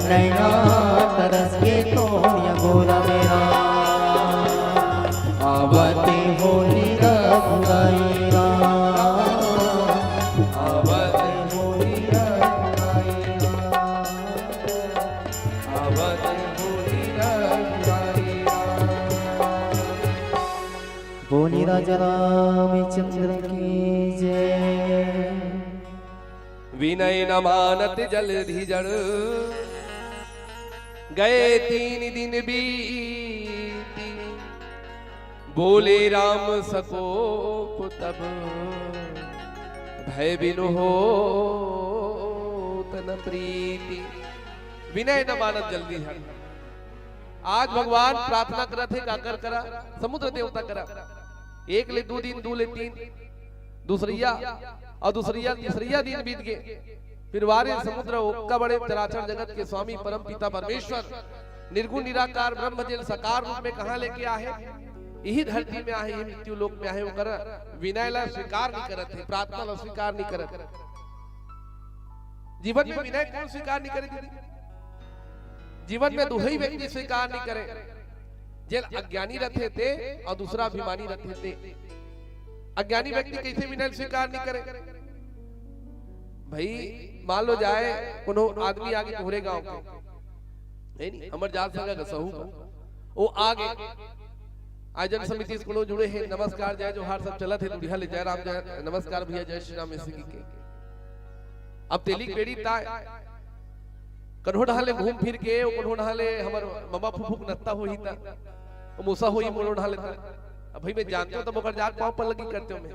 नैना तरस के तोर अगोरा में राम। आवते होही रघुराई राम। आवते होही रघुराई राम। आवते होही रघुराई राम। बोली राजा रामचंद्र की जय। विनय न मानत जलधि जड़, गए तीन दिन बीती। बोले राम सकोप तब, भय बिनु होत न प्रीति। विनय न मानत जलधि जड़। आज भगवान प्रार्थना करत हे, काकर करा? समुद्र देवता करा। एक ले दू दिन, दू ले तीन, दूसरइया अउ दूसरइया तीसरइया दिन बीत गे। फिर वारे समुद्र, ओक्का बड़े चराचर जगत के स्वामी परम पिता परमेश्वर, निर्गुण निराकार ब्रह्म, जेला साकार रूप में कहाँ लेके आहे? इही धरती में आहे, इही मृत्यु लोक में आहे। ओकर विनय ला स्वीकार नहीं करत हे, प्रार्थना ला स्वीकार नहीं करत। जीवन में विनय कौन स्वीकार नहीं करे दीदी? जीवन में दुहई व्यक्ति स्वीकार नहीं करे, जेन अज्ञानी रथे ते अउ दूसरा अभिमानी रथे ते। अज्ञानी व्यक्ति कैसे विनय स्वीकार नहीं करे? भाई, मान लो जाए कोनो आदमी आगे तोहरे गांव के, है नी, हमर जात संग के सहू का, वो आगे आयोजन समिति से कोनो जुड़े हे, नमस्कार जय जोहार सब चलत हे, दुरिहा ले जय राम जय नमस्कार भैया जय श्री राम ऐसे की के। अब तेली के बेड़ी ताय, कन्हो डहाले घूम फिर के, ओ कन्हो डहाले हमर ममा फुफू के नत्ता होही ता, ओ मूसा होही मोरो डहाले ता। अब भाई मैं जानते हो तो ओकर जात पाँव पर लगी करते हो मैं।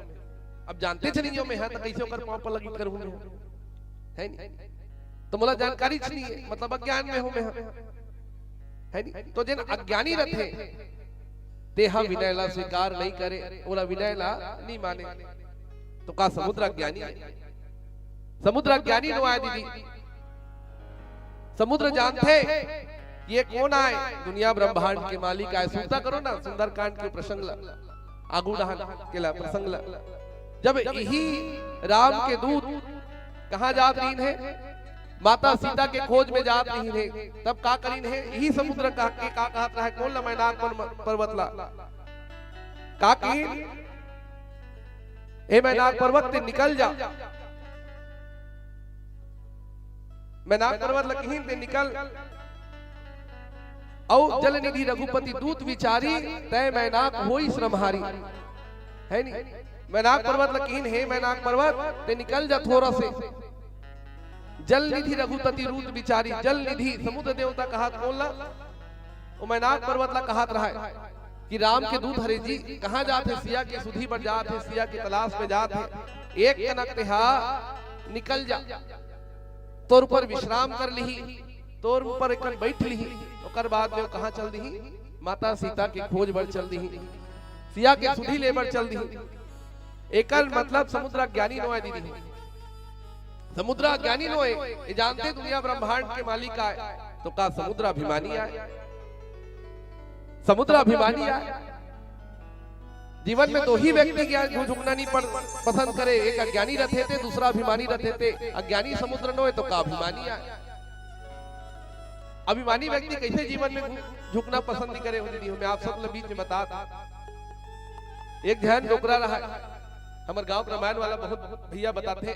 अब जानते च नहीं हो मैं, हाँ, तो कैसे ओकर पाँव पर लगी करूँ मैं? है नहीं? तो मोला जानकारी च नहीं है, मतलब अज्ञान में हूँ मैं, हाँ। है नहीं? तो जेन अज्ञानी रथे, तेहा विनय ला स्वीकार नहीं करे, ओला विनय ला नहीं माने। तो का समुद्र अज्ञानी है? समुद्र अज्ञानी नो आय दीदी। समुद्र जानथे ये कौन आय? दुनिया ब्रह्मांड के मालिक आय। सुनता करो ना सुंदरकांड के प्रसंग ला, आगू डहान के ला प्रसंग ला। जब इही राम के दूत कहाँ जात रहिन हे? माता सीता के खोज में जात रहिन हे। तब का करिन हे? इही समुद्र का के का कहत रहा है? कौन ला? मैनाक पर्वत ला। का कहिन? ए मैनाक पर्वत, ते निकल जा। मैनाक पर्वत ल किहिन, ते निकल। अउ जल निधि रघुपति दूत विचारी, तय मैनाक होई श्रमहारी। है नी? मैनाक पर्वत ल किहिन, हे मैनाक पर्वत, ते निकल जा थोरा से। जल निधि रघुपति दूत विचारी, जल निधि समुद्र देवता कहात कोन ला? ओ मैनाक पर्वत ला कहात रहय कि राम के दूत हरे जी, कहाँ जात हे? सिया के सुधि बर जात हे, सिया के तलाश में जात हे। एक कनक तेहा निकल जा, तोर ऊपर विश्राम कर लिही, तोर ऊपर एक कन बैठ लिही, ओकर बाद में कहाँ चल दिही? माता सीता के खोज बर चल दिही, सिया के सुधि ले बर चल दिही। एकर मतलब समुद्र अज्ञानी नोय दीदी। समुद्र अज्ञानी नोय, ये जानते दुनिया ब्रह्मांड के मालिक आय, तो का समुद्र अभिमानी आय? समुद्र अभिमानी आय। जीवन में दो ही व्यक्ति के आगे झुकना नहीं पड़, पसंद करे, एक अज्ञानी रथे ते, दूसरा अभिमानी रथे ते। अज्ञानी समुद्र नोय तो का अभिमानी आय? अभिमानी व्यक्ति कैसे जीवन में झुकना पसंद नहीं करे हो दीदी? मैं आप सब ल बीच में बता, एक झन डोकरा रहा, हमर गांव के रामायण वाला बहुत भैया बताते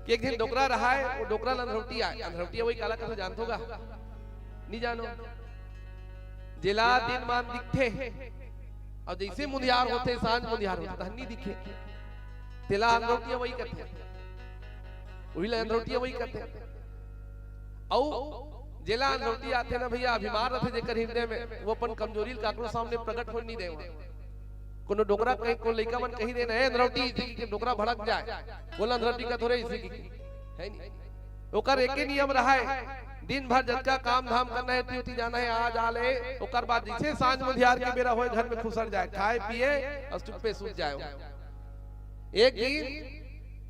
कि एक झन डोकरा रहा है, वो डोकरा ल अंधरौटी आय। अंधरौटी वही काला कथे जानथो गा? नहीं जानो। जेला दिन मान दिखथे, अउ जैसे मुंधियार होथे, सांझ मुंधियार होथे, तहन नहीं दिखे। तेला अंधरौटी वही कथे, वही ला अंधरौटी वही कथे। अउ जेला अंधरौटी आथे ना भैया, अभिमान रथे जेकर हृदय में, वो अपन कमजोरी ल काकरो सामने प्रकट होय नहीं देवा। कोनो डोकरा कहीं, कोनो लइका मन कही देना, "ए अंधरौटी," इसी की डोकरा भड़क जाए, बोला, "अंधरौटी का थोड़े," इसी की, है नहीं? ओकर एके नियम रहा है, दिन भर जतका काम धाम करना है, ड्यूटी जाना है, आ जा ले, ओकर बाद जैसे सांझ मुंधियार के बेरा होय, घर में खुसर जाए, खाए पिए अउ चुप्पे सूत जाए। एक दिन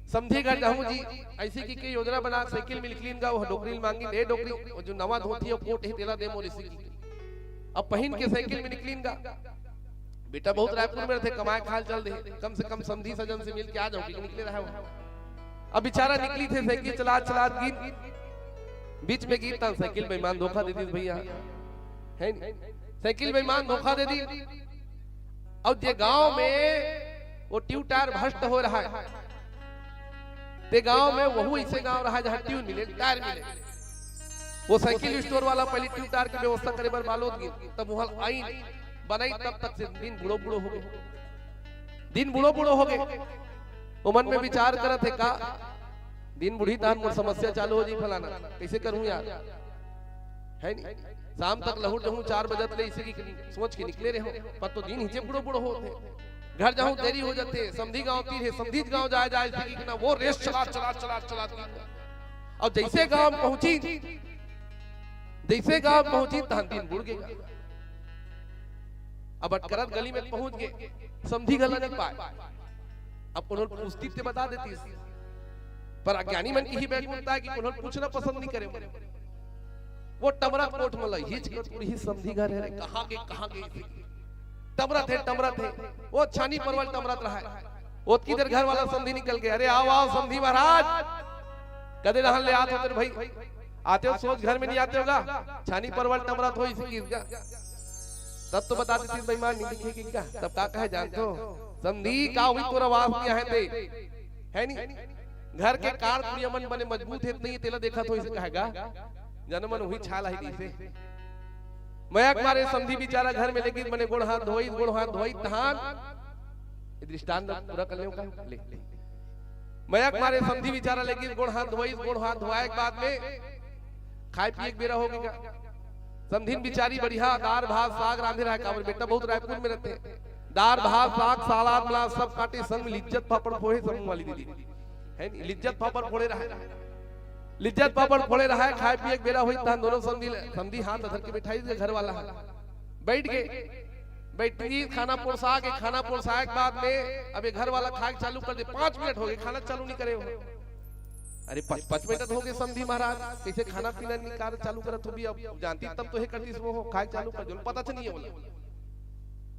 समधी घर जाहूं जी, ऐसी की, की योजना बना, साइकिल में निकलिन गा, वो डोकरी ल मांगिन, "ए डोकरी, वो जो नवा धोती अउ कोट हे, तेला दे मोर," इसी की। अब पहिन के साइकिल में निकलिन गा। बेटा बहुत रायपुर में रथे, कमाए खाल चल दे, कम से कम समधी सजन से मिल के आ जाओ, कि निकले रहा हो। अब बेचारा निकली थे, साइकिल चलात चलात गिन, बीच में गिन, तब साइकिल बेईमान धोखा दे दी भैया, है नी? साइकिल बेईमान धोखा दे दी। अउ जे गांव में वो ट्यूब टायर भ्रष्ट हो रहा है, ते गांव में वहू ऐसे गांव रहा जहां ट्यूब मिले, टायर मिले। वो साइकिल स्टोर वाला पहले ट्यूब टायर के व्यवस्था करे बर बालोद गिन, तब वहां आइन बनाई, तब तक से दिन बूढ़ो बूढ़ो हो गए, दिन बूढ़ो बूढ़ो हो गए। वो मन में विचार करत हे का, दिन बुढ़ी तहान मोर समस्या चालू हो जी फलाना, कइसे करहूं यार, हे नी? शाम तक लहुट जहूं चार बजत ले, इसे कि सोच के निकले रहे हो, पर तो दिन हिचे बुढ़ो बुढ़ो होत हे। घर जाहूं देरी हो जाथे, समधी गांव तीर हे, समधी गांव जाए जाए इसे कि ना वो रेस चला चला चला चला दिन। अउ जइसे गांव पहुंची, जइसे गांव पहुंची तहान दिन बुड़ गे। अब अटकरत गली में पहुंच गे, समधी घला नहीं पाए। अब कोनो पूछती ते बता देती, पर अज्ञानी मन के ही बैठ मिलता है कि कोनो पूछना पसंद नहीं करे। वो टमरा कोट में लई, हिच के पूरी ही समधी घर हे, कहां के, कहां के इसे टमरत हे, टमरत हे। वो छानी परवल टमरत रहा है। ओतकी देर घर वाला समधी निकल गे, "अरे आओ, आओ समधी महाराज, कदे रहन ले आत हो तेरे भाई, आते हो सोच घर में नहीं आते होगा, छानी परवल टमरत हो इसे किस गा।" तब तो बता देती बेईमान नहीं दिखे कि का, तब का कहे जानते हो? समधी का हुई तोर आवाज नहीं आहे ते, हे नी? घर के कार कुड़िया मन बने मजबूत हे, नहीं तेला देखत हो इसे कहेगा, जनमन हुई छाल आई दिसे। मया के मारे समधी बिचारा घर में लेकिन मने गोड़ हाथ धोई, गोड़ हाथ धोई तहान। ये दृष्टांत पूरा कर लेव का? ले। मया के मारे समधी बिचारा लेकिन गोड़ हाथ धोई, गोड़ हाथ धोवाए के बाद में खाए पिए के बेरा हो गे। समधिन बिचारी बढ़िया दार भात साग रांधे रहा, काबर बेटा बहुत रायपुर में रहते। दार भात साग सलाद मला सब काटे, संग में लिज्जत पापड़ फोहे समूह वाली दीदी, हे नी? लिज्जत पापड़ फोड़े रहा, लिज्जत पापड़ फोड़े रहा, खाए पिए के बेरा होई, तहान दोनों समधी ले, समधी हाथ धर के बैठाई दे घर वाला हे। बैठ गे, बैठी खाना परोसा के, खाना परोसाए के बाद में अब ये घर वाला खाए के चालू कर दे, पांच मिनट हो गे, खाना चालू नहीं करे हो। अरे पांच, पांच मिनट हो गे समधी महाराज, कइसे खाना पीना नहीं कर चालू करत हो भी, अब जानती तब तो हे करती वो हो, खाए के चालू कर दे, पता च नहीं हे बोला,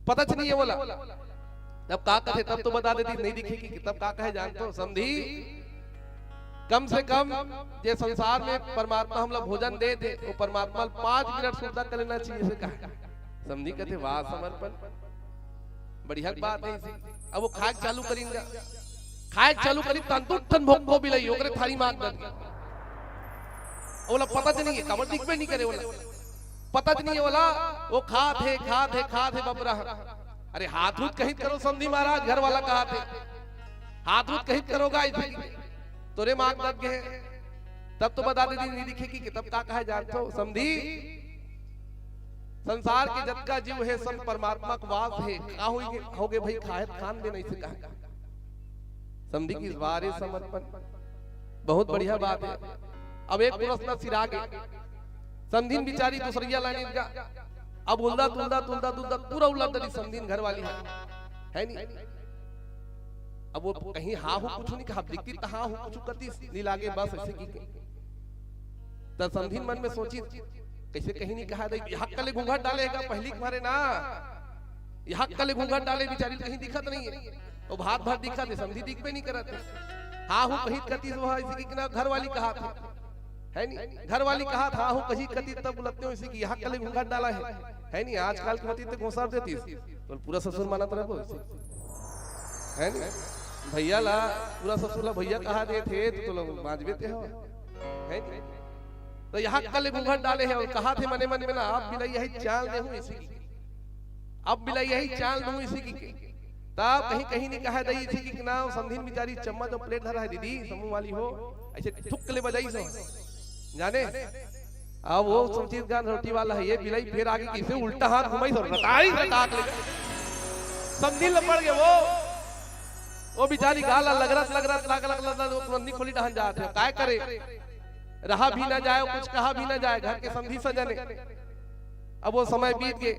पता च नहीं हे बोला। अब का कथे तब तो बता देती, नहीं दिखे कि तब का कहे जानते हो समधी? कम से कम जे संसार में परमात्मा हमला भोजन दे दे, वो परमात्मा ल पांच मिनट सुरता कर लेना चाहिए, इसे कहा। समधी कथे, "वाह समर्पण, बढ़िया बात हे इसे।" अब वो खाए के चालू करिन गा, खाए के चालू करिन, तहान दू ठन भोक्को बिलई ओकरे थारी मांग दे। ओला पता च नहीं हे, काबर दिखबे नहीं करे ओला, पता च नहीं हे ओला। वो खात हे, खात हे, खात हे बबरा। अरे हाथ हुत कहीं करो समधी महाराज, घर वाला कहाथे, हाथ हुत कहीं करो गा इसे, तोरे मांग दत गे। तब तो बता देती, नहीं दिखे कि तब का कहे जानते हो समधी? संसार के जतका जीव हे सब परमात्मा के वास हे। का होई गे, हो गे भाई, खाए खान देना इसे कहा। समधी कि वाह रे समर्पण, बहुत बढ़िया बात हे। अब एक प्रश्न सिरा गे, समधिन बिचारी दूसरिया लाइन गा, अब उल्दा तुल्दा तुल्दा तुल्दा पूरा उल्दा दरी समधिन घर वाली हे, हे नी? अब वो कहीं हाँ हो कुछ नहीं कहा, दिखती तो हाँ हो कुछ करती नहीं लागे, बस ऐसे की के। त समधिन मन में सोची, कइसे कहीं नहीं कहा दे, ये हक ले घूंघट डाले हे का पहली के मारे ना, ये हक ले घूंघट डाले बिचारी कहीं दिखत नहीं हे, वो भात भात दिखत हे, समधी दिखबे नहीं करत हे। हाँ हूँ कहीं कती से वहाँ इसी की ना घर वाली कहाथे, हे नी? घर वाली कहाथे हाँ हूँ कहीं कती तब बुलते हो इसी की, ये हक ले घूंघट डाला हे, हे नी? आजकल के होती तो घोसार देती, तो पूरा ससुर मानत रहो इसी, हे नी? भैया ला, पूरा ससुर ला भैया कहा देथे तो, तो लोग बांझबे ते हो, हे नी? तो ये हक ले घूंघट डाले हे अउ कहाथे मने मन में ना, अब बिलई यही चाल दे हूँ इसी की, अब बिलई यही चाल दूँ इसी की के। तब कहीं कहीं नहीं कहा दई इसी की ना, समधिन बिचारी चम्मच अउ प्लेट धरा हे, दीदी समूह वाली हो, ऐसे ठुक ले बजाई सो, जाने? अब वो समझित गान रोटी वाला हे, ये बिलई फेर आगे कइसे उल्टा हाथ घुमाई सो, रटाई रटाक ले समधिन ल पड़ गे वो, वो बिचारी गाल लगरत लगरत लगरत लगरत वो पुरंदी खोली डहन जात हे, काय करे? रहा भी ना जाए, कुछ कहा भी ना जाए, घर के समधी सजन हे। अब वो समय बीत गे,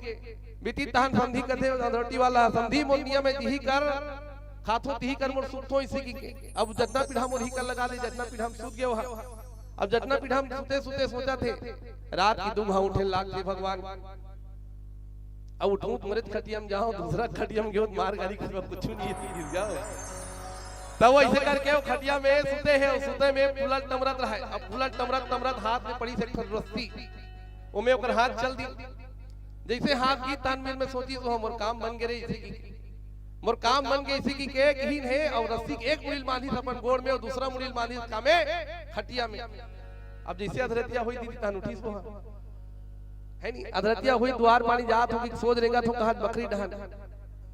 बीती तहन समधी कथे, रोटी वाला, "समधी मोर नियम हे, तिही कर, खाथो तिही कर, मोर सुतथो इसी की के।" अब जतना पीढ़ा मोर ही कर लगा ले, जतना पीढ़ा में सुत गे वहाँ। अब जतना पीढ़ा में सुते सुते सोचथे, रात की दू घाव उठे लागथे भगवान। अब उठूं तो मरे खटिया में जाओ, दूसरा खटिया में गयो तो मार गाली कुछ, कुछ नहीं है, गिर जाओ। तब वो ऐसे करके वो खटिया में सुते हे, सुते में फूलल टमरत रहे। अब फूलल टमरत टमरत हाथ में पड़ी से एक ठन रस्सी, ओमे ओकर हाथ चल दी। जैसे हाथ की तान में सोची तो मोर काम बन गे रे इसी की, मोर काम बन गे इसी की के किहिन हे, अउ रस्सी के एक मुड़ील बांधी अपन गोड़ में अउ दूसरा मुड़ील बांधी कामे खटिया में। अब जैसे अधरतिया होई दीदी तहन उठीस वो, हे नी? अधरतिया होई दुआर पानी जात हो कि सोच रेंगत हो कहा बखरी डहन।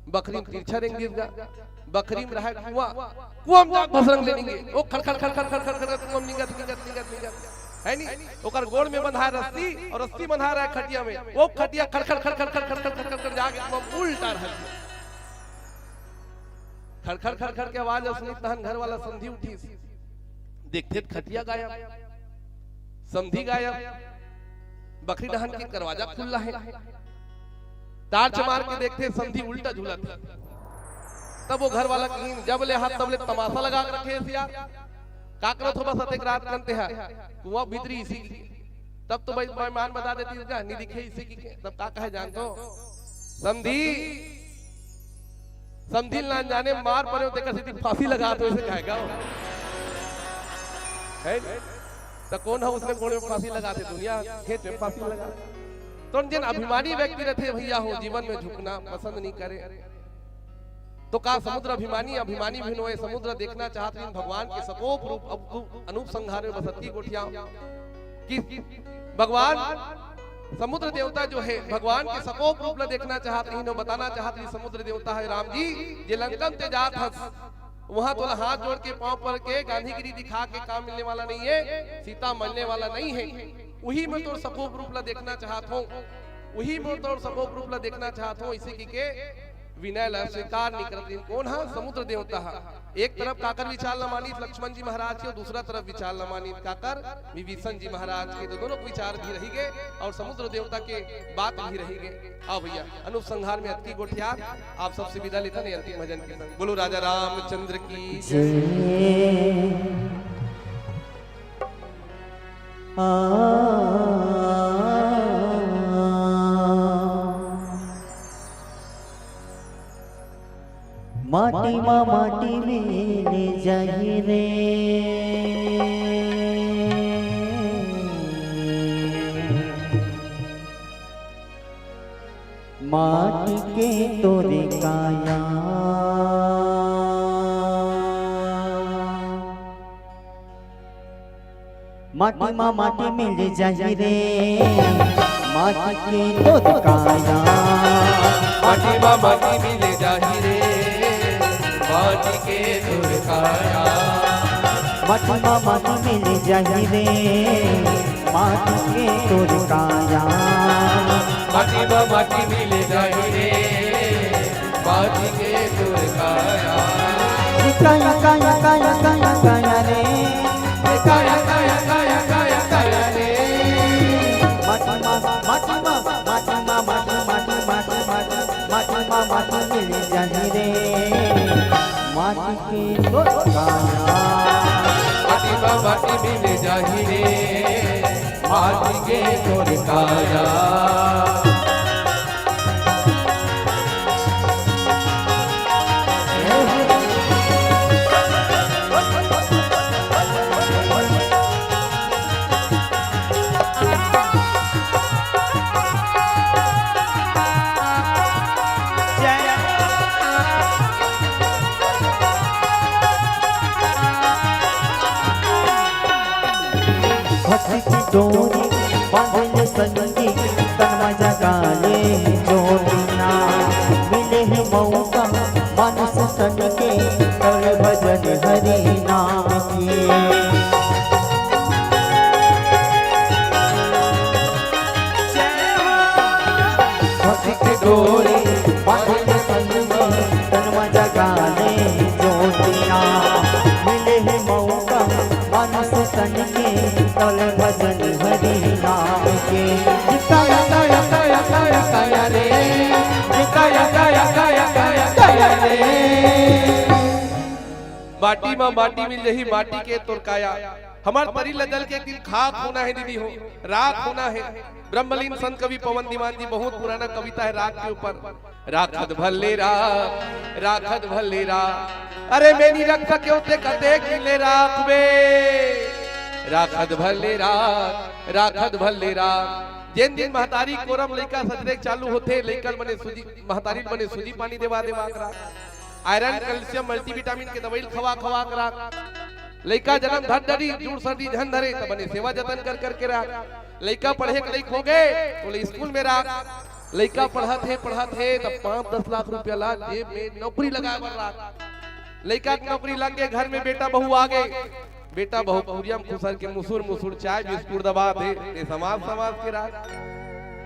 बखरी म तिरछा रेंग दिस गा, बखरी म रहय कुआं, कुआं म जाके भसरंग ले निंगे। ओ खड़ खड़ खड़ खड़ खड़ खड़ खड़ कुआं म निंगत निंगत निंगत निंगत, है नी? ओकर गोड़ में बंधाय रस्सी अउ रस्सी बंधाय रहय खटिया में। ओ खटिया खड़ खड़ खड़ खड़ खड़ खड़ खड़ खड़ खड़ जाके कुआं म उल्टा रहय। खड़ खड़ खड़ खड़ के आवाज अउ सुनिस तहन घर वाला समधी उठिस। देखथे त खटिया गायब, समधी गायब, बखरी डहन के दरवाजा खुल्ला हे। टार्च मार के देखथे, समधी उल्टा झूलत हे। तब वो घर वाला कहिन, "जब ले हाथ तब ले तमाशा लगा के रखे हस यार, का करत हो बस अतेक रात कन तेहा, कुआं भीतरी इसी।" तब तो भाई मेहमान बता देतिस गा, "नी दिखे इसी।" तब का कहे जानथो, "समधी, समधी ल ना जाने मार परे हो, तेकर सेती फांसी लगात हो," अइसे कहे गा। है नी? त कोन ह उसने कोन में फांसी लगाथे? दुनिया खेत में फांसी लगा। तो जेन अभिमानी व्यक्ति रहिथे भैया हो, जीवन में झुकना पसंद नहीं करे। तो का समुद्र अभिमानी, अभिमानी भी नोहे, समुद्र देखना चाहत रहिन भगवान के सकोप रूप, अब अनूप संहार में बस अतकी गोठियाव कि भगवान समुद्र देवता जो है, भगवान के सकोप रूप ला देखना चाहत रहिन, बताना चाहत रहिन समुद्र देवता है, "राम जी, जे लंका म ते जात हस, वहां तोला हाथ जोड़ के पांव पर के गांधीगिरी दिखा के काम मिलने वाला नहीं है, सीता मिलने वाला नहीं है, उही में तोर सकोप रूप ला देखना चाहत हों, उही में तोर सकोप रूप ला देखना चाहत हों," इसे कहिके विनय ला स्वीकार नइ करत रहिन। कोन ह? समुद्र देवता ह। एक तरफ काकर विचार ल मानिस लक्ष्मण जी महाराज के, अउ दूसरा तरफ विचार ल मानिस काकर? विभीषण जी महाराज के। तो दोनों के विचार भी रहि गे अउ समुद्र देवता के बात भी रहि गे। आओ भैया, अनूप संहार में अतकी गोठियात, आप सबसे विदा लेथन अंतिम भजन के संग। बोलो राजा रामचंद्र की जय। जय। आ, माटी मा माटी मिल जाही रे, माटी के तोरे काया। माटी मा माटी मिल जाही रे, माटी के तोर काया। माटी मा माटी मिल जाही रे, माटी के तोर काया। माटी मा माटी मिल जाही रे, माटी के तोर काया। माटी मा माटी मिल जाही रे, माटी के तोर काया। काया, काया, काया, काया, काया रे। काया, काया, काया, काया, काया रे। माटी मा, माटी मा, माटी मा, माटी, माटी, माटी, माटी, माटी मा माटी मिल जाही रे, माटी के तोर काया। माटी मा माटी मिल जाही रे, माटी के तोर काया। भक्ति की डोरी बांधले संगी, तन मा जगा ले जोड़ना। मिले हे मौका मानुष तन के, कर भजन हरि नाम के। भक्ति के डोरी बांधले संगी, तन मा जगा ले जोड़ना। मिले हे मौका मानुष तन के, कर भजन हरि नाम के। काया, काया, काया, काया, काया रे। काया, काया, काया, काया, काया रे। माटी मा माटी मिल जाही, माटी के तोर काया। हमर तरी ल जल के एक दिन खाक होना हे दीदी हो, राख होना हे। ब्रह्मलीन संत कवि पवन दीवान जी, बहुत पुराना कविता हे राख के ऊपर। राखत भले राख, राखत भले राख। अरे मैं नी रख सकेंव ते कतेक दिन ले राखबे। राखत भले राख, राखत भले राख। जेन दिन महतारी कोरा म लइका सजरे चालू होथे, लइका ल बने सूजी, महतारी ल बने सूजी पानी देवा देवा के राख। आयरन, कैल्शियम, मल्टीविटामिन के दवाई ल खवा खवा के राख। लइका जनम धर डरी, जूड़ सर्दी झन धरे, त बने सेवा जतन कर कर के राख। लइका पढ़े के लइक हो गे, ओला स्कूल में राख। लइका पढ़त हे, पढ़त हे, त पाँच दस लाख रुपया ला जेब में नौकरी लगाए बर राख। लइका के नौकरी लग गे, घर में बेटा बहू आ गे। बेटा बहू कुरिया म खुसर के मुसुर मुसुर चाय बिस्कुट दबात हे, ते समाज समाज के राख।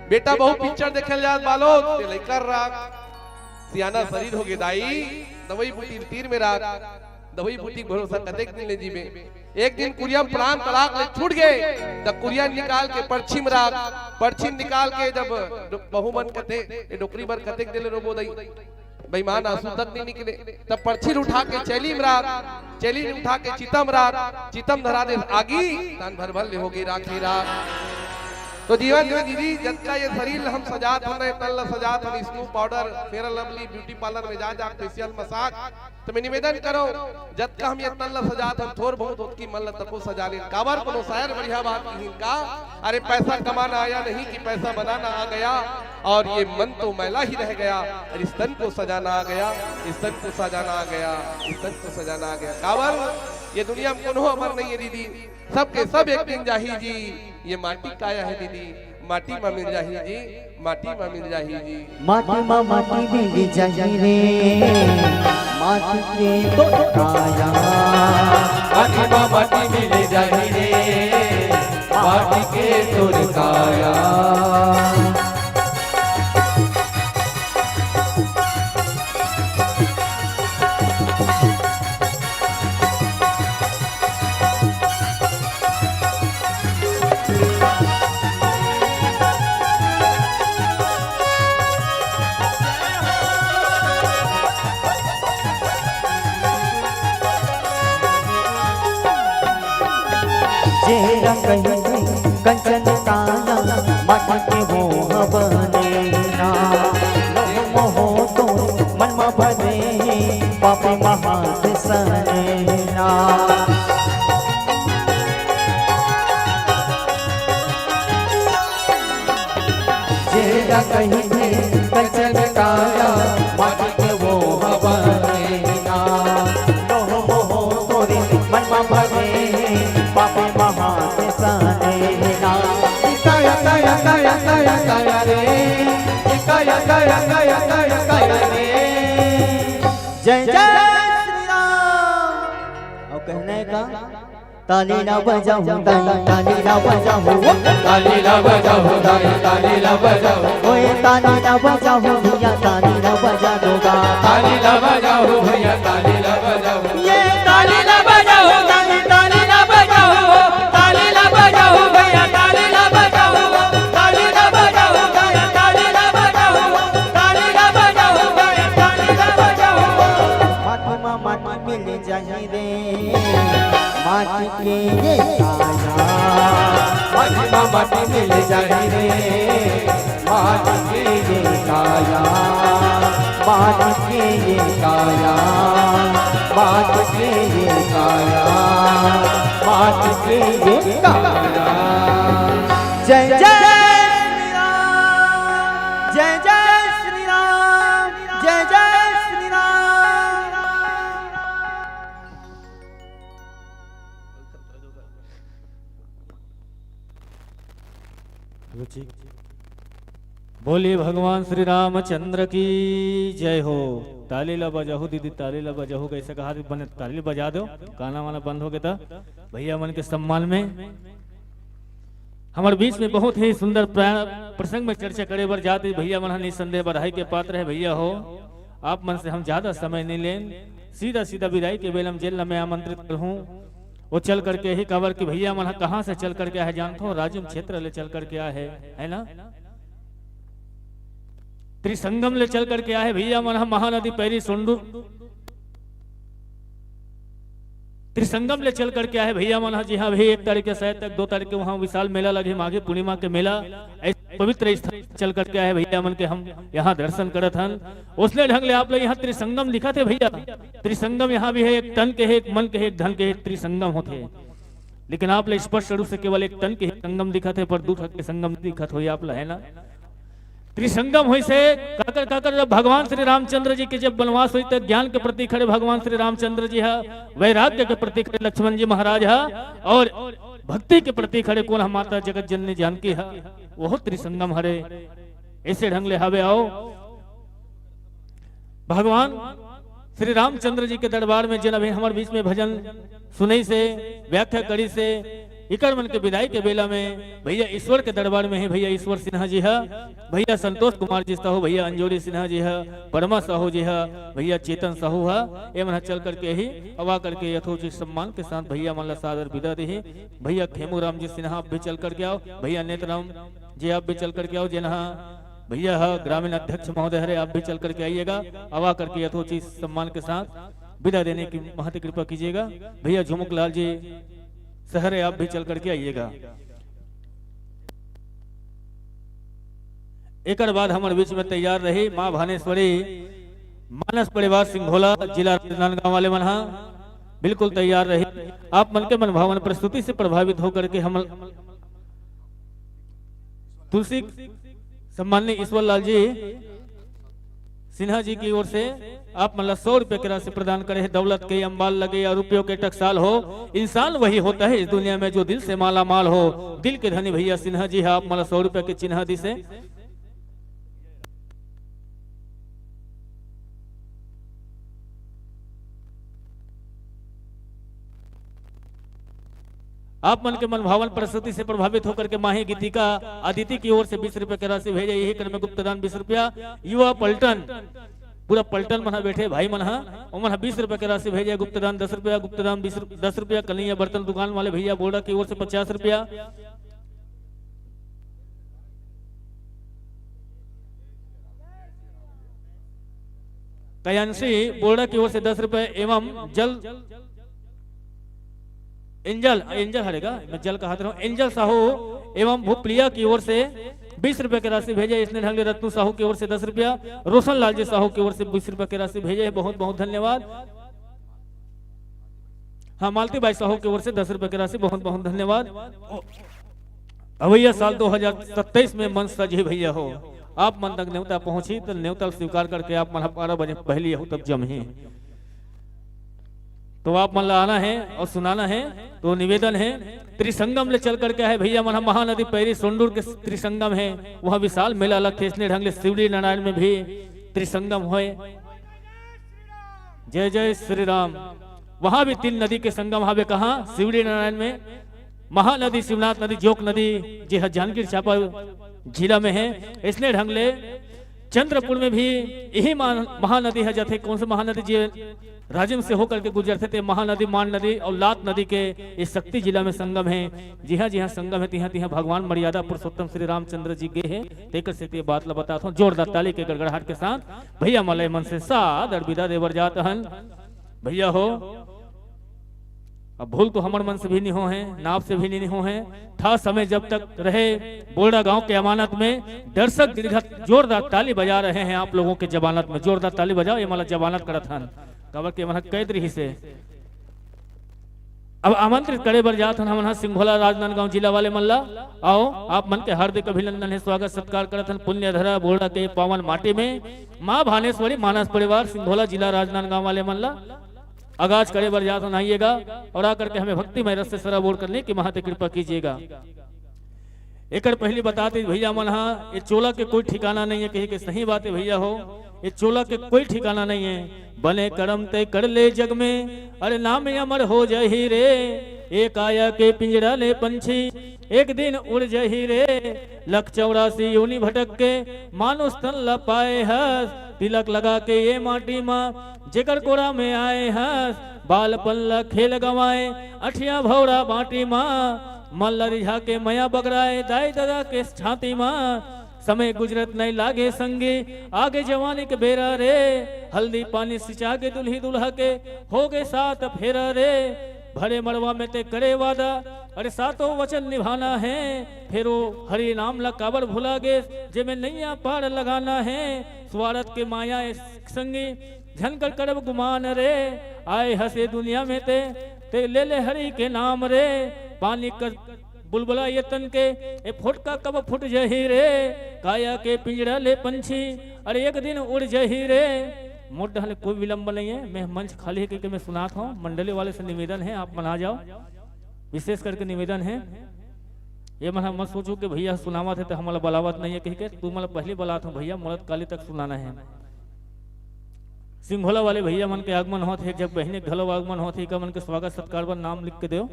बेटा बहू पिक्चर देखे ल जात बालो, ते लइका राख। सियाना शरीर हो गे दाई, दवई बूटी तीर में राख। दवई बूटी के भरोसा कतेक दिन ले जीबे। एक दिन कुरिया म प्राण तड़ाक ले छूट गे, त कुरिया निकाल के परछी म राख। परछी निकाल के जब डो-, बहू मन कथे, "ए डोकरी बर कतेक देले रोबो दई?" बेईमान आंसू तक नहीं निकले। तब परछी ल उठा के चैली म राख, चैली ल उठा के चिता म राख, चिता म धरा दे आगी, तन भर भर ले हो गे राख ही राख। तो जीवन में दीदी, जतका ये शरीर ल हम सजात हन, ये तन ल सजात हन, snow powder, fair lovely, beauty parlour में जा जा, फेशियल मसाज, तो मैं निवेदन करो, जतका हम ये तन ल सजात हन, थोर बहुत ओतकी मन ल तको सजा लेन। काबर कोनो शायर बढ़िया बात किहिन का, "अरे पैसा कमाना आया नहीं कि पैसा बनाना आ गया, और ये मन तो मैला ही रह गया, और इस तन को सजाना आ गया, इस तन को सजाना आ गया, इस तन को सजाना आ गया।" काबर ये दुनिया में कोनो अमर नहीं है दीदी, सबके सब एक दिन जाही जी। ये माटी काया है दीदी, माटी मा मिल जाही जी, माटी मा मिल जाही जी। माटी मा माटी मिल जाही रे, माटी के तो काया। माटी मा माटी मिल जाही रे, माटी के तोर काया। जेला कहिथे कंचन काया, माटी के वो ह बने ना। लोभ मोह तो मन म भरे, पापी महात सने ना। जेला कहिथे कंचन काया, माटी के वो ह बने ना। लोभ मोह तोरे मन म भरे, पापी महात सने ना। काया, काया, काया, काया, काया रे। काया, काया, काया, काया, काया रे। जय जय श्री राम। अउ कहना हे का? ताली ला बजाओ दाई, ताली ला बजाओ। ताली ला बजाओ दाई, ताली ला बजाओ। ओए ताली ला बजाओ भैया, ताली ला बजा दो गा। ताली ला बजाओ भैया, ताली ला बजाओ। ये ताली ला बजाओ दाई, ताली ला बजाओ। ताली ला बजाओ भैया, ताली ला बजाओ। ताली ला बजाओ दाई, ताली ला बजाओ। ताली ला बजाओ भैया, ताली ला बजाओ। माटी मा माटी मिल जाही रे, माटी के ये काया। माटी मा माटी मिल जाही रे, माटी के ये काया। माटी के ये काया, माटी के ये काया, माटी के ये काया। जय जय श्री राम, जय जय श्री राम, जय जय श्री राम। रुचि। बोलिए भगवान श्री रामचंद्र की जय हो। ताली ला बजाहू दीदी, ताली ला बजाहू, कैसे कहा बने ताली बजा दो, गाना वाना बंद हो गया था। भैया मन के सम्मान में हमर बीच में बहुत ही सुंदर प्रा-, प्रसंग में चर्चा करे बर जात हे। भैया मन ह निसंदेह बधाई के पात्र हे। भैया हो, आप मन से हम ज्यादा समय नहीं लेन, सीधा सीधा विदाई के बेला म जेन ला मैं आमंत्रित करहूँ, वो चल करके ही, काबर कि भैया मन ह कहाँ से चल करके आए हे जानथो? राजिम क्षेत्र ले चल करके आए हे, है ना? त्रिसंगम ले चल करके आए हे भैया मन ह, महानदी पैरी सोंडू त्रिसंगम ले चल करके आए हे भैया मन ह। जी हाँ, अभी एक तारीख के शायद तक, दो तारीख के वहाँ विशाल मेला लगे, माघी पूर्णिमा के मेला, ऐसे पवित्र स्थान चल करके आए हे भैया मन के हम यहाँ दर्शन करत हन। उसने ढंग ले आप लोग यहाँ त्रिसंगम दिखत हे भैया, त्रिसंगम यहाँ भी हे, एक तन के हे, एक मन के हे, एक धन के हे, त्रिसंगम होथे। लेकिन आप ले स्पष्ट रूप से केवल एक तन के ही संगम दिखत हे, पर दू ठक के संगम दिखत होही आप ला, है ना? त्रिसंगम होइस हे काकर, काकर जब भगवान श्री रामचंद्र जी के जब वनवास होइस, त ज्ञान के प्रतीक हरे भगवान श्री रामचंद्र जी ह, वैराग्य के प्रतीक हरे लक्ष्मण जी महाराज ह, और भक्ति के प्रतीक हरे कोन ह? माता जगत जननी जानकी ह, वहू त्रिसंगम हरे। ऐसे ढंग ले हवे। आओ भगवान श्री रामचंद्र जी के दरबार में जेन अभी हमर बीच में भजन सुनइसे, व्याख्या करिसे, इकर मन के विदाई के बेला में भैया ईश्वर के दरबार में ही भैया ईश्वर सिन्हा जी ह, भैया संतोष कुमार जी साहू, भैया अंजोरी सिन्हा जी ह, परमा साहू जी ह, भैया चेतन साहू ह, ये मन ह चल करके ही अवा करके यथोचित सम्मान के साथ भैया मन ला सादर विदा देही। भैया खेमू राम जी सिन्हा आप भी चल करके आओ, भैया नेतराम जी आप भी चल करके आओ, जेन ह भैया ह ग्रामीण अध्यक्ष महोदय हरे, आप भी चल करके आइएगा, अवा करके यथोचित सम्मान के साथ विदा देने की महती कृपा कीजिएगा। भैया झुमुक लाल जी सहरे, आप भी चल करके आइएगा। एकर बाद हमर बीच में तैयार रही माँ भानेश्वरी, मानस परिवार सिंघोला, जिला राजनांदगांव वाले मन हा बिल्कुल तैयार रही। आप मन के मनभावन प्रस्तुति से प्रभावित होकर के हम तुलसी सम्माननीय ईश्वर लाल जी सिन्हा जी की ओर से आप मन ला सौ रुपया के राशि प्रदान करे हे। दौलत के अंबाल लगे या रुपयों के टकसाल हो, इंसान वही होता है इस दुनिया में जो दिल से माला माल हो। दिल के धनी भैया सिन्हा जी ह आप मन ला सौ रुपया के चिन्हा दिसे। आप मन के मनभावन प्रस्तुति से प्रभावित होकर के माही गीतिका अदिति की ओर से बीस रुपए के राशि भेजे। यही क्रम में गुप्तदान बीस रुपया, युवा पलटन, पूरा पलटन मन ह बैठे भाई मन ह, ओमन ह बीस रुपए के राशि भेजे। गुप्तदान दस रुपया, गुप्तदान बीस रु-, दस रुपया, कलिया बर्तन दुकान वाले भैया बोड़ा की ओर से पचास रुपया, कयांशी बोर्डा की ओर से दस रुपए एवं जल एंजल, एंजल हरे का, मैं जल कहत रहूं, एंजल साहू एवं भूपलिया की ओर से बीस रुपए के राशि भेजे। इसने ढंग ले रत्नू साहू की ओर से दस रुपया, रोशन लाल जी साहू की ओर से बीस रुपए के राशि भेजे है, बहुत बहुत धन्यवाद। हाँ, मालती बाई साहू की ओर से दस रुपए के राशि, बहुत बहुत धन्यवाद। अवैया साल दो हज़ार सत्ताईस में मंच सजही भैया हो, आप मन तक नेवता पहुंची तो नेवता स्वीकार करके आप मन बारह बजे पहली हो तब जमही। तो आप मन ला आना है और सुनाना है। तो निवेदन है, त्रिसंगम ले चल करके है भैया मन, महानदी पैरी सोंडूर के त्रिसंगम है, वहाँ विशाल मेला लगथे। इसने ढंग ले शिवड़ी नारायण में भी त्रिसंगम होए। जय जय श्री राम। वहां भी तीन नदी के संगम हावे, कहाँ? शिवड़ी नारायण में, महानदी शिवनाथ नदी, जोक नदी, जे ह जांजगीर चांपा जिला में है। इसने ढंग ले चंद्रपुर में भी यही महा-, महानदी ह जाथे। कौन सा महानदी? जे राजिम से होकर के गुजरथे, ते महानदी, मान नदी और लात नदी के ये शक्ति जिला में संगम है। जिहाँ जिहाँ संगम है, तिहाँ तिहाँ भगवान मर्यादा पुरुषोत्तम श्री रामचंद्र जी गे है। तेकर सेती ये बात ला बतात हूँ, जोरदार ताली के गड़गड़ाहट के साथ भैया मन ला ए मन से सादर विदा देबर जात हन। भैया हो, अब भूल तो हमर मन से भी नहीं हो है, ना आप से भी नहीं हो है। था समय जब तक रहे बोड़ा गांव के अमानत में, दर्शक दीर्घा जोरदार ताली बजा रहे हैं आप लोगों के जमानत में। जोरदार ताली बजाओ, ये मन ला जमानत करत हन, काबर के ये मन ह कैद रहिसे। अब आमंत्रित करे बर जात हन हमन ह सिंघोला राजनांदगांव जिला वाले मन ला। आओ, आप मन के हार्दिक अभिनंदन है, स्वागत सत्कार करत हन। पुण्य धरा बोड़ा के पावन माटी में माँ भानेश्वरी मानस परिवार सिंघोला जिला राजनांदगांव वाले मन ला आगाज करे बर जात हन, आइएगा और आकर के हमें भक्तिमय रस से सराबोर करने की महती कृपा कीजिएगा। एकर पहली बतात भैया मन हा, ये चोला के कोई ठिकाना नहीं है, कहे के सही बात है भैया हो, ये चोला के कोई ठिकाना नहीं है। बने करम ते कर ले जग में, अरे नाम अमर हो जाही रे। ए काया के पिंजरा ले पंछी, एक दिन उड़ जाही रे। लख चौरासी योनि भटक के, मानुष तन ल पाए हस। तिलक लगा के ये माटी मा, जेकर कोरा में आए हस। बालपन ल खेल गंवाए, अठिया भौरा बाटी मा। मन ल रिझा के मया बगराए, दाई ददा के छाती मा। समय गुजरत नहीं लागे संगी, आगे जवानी के बेरा रे। हल्दी पानी सिंचा के दुल्ही दुल्हा के, हो गे सात फेरा रे। भरे मड़वा में ते करे वादा, अरे सातों वचन निभाना है। फेरो हरि नाम ला काबर भुला गे, जेमे नैया पार लगाना है। स्वार्थ के माया ए संगी, झन कर करब गुमान रे। आए हसे दुनिया में ते, ते ले ले हरि के नाम रे। पानी कर बुलबुला ये तन के, ए फोटका कब फुट जही रे। काया के पिंजरा ले पंछी, अरे एक दिन उड़ जही रे। मोर डहले कोई विलंब नहीं है, मैं मंच खाली है क्योंकि मैं सुनात हूँ। मंडली वाले से निवेदन है, आप मन आ जाओ, विशेष करके निवेदन है। ये मन ह मत सोचो कि भैया सुनावत हे त हमला बलावत नहीं है कहिके, तुमला पहली बलात हूँ भैया, मोला काली तक सुनाना है। सिंघोला वाले भैया मन के आगमन होत हे, जब बहिनी के घलो आगमन होत हे, इकर मन के स्वागत सत्कार बर नाम लिख के देव।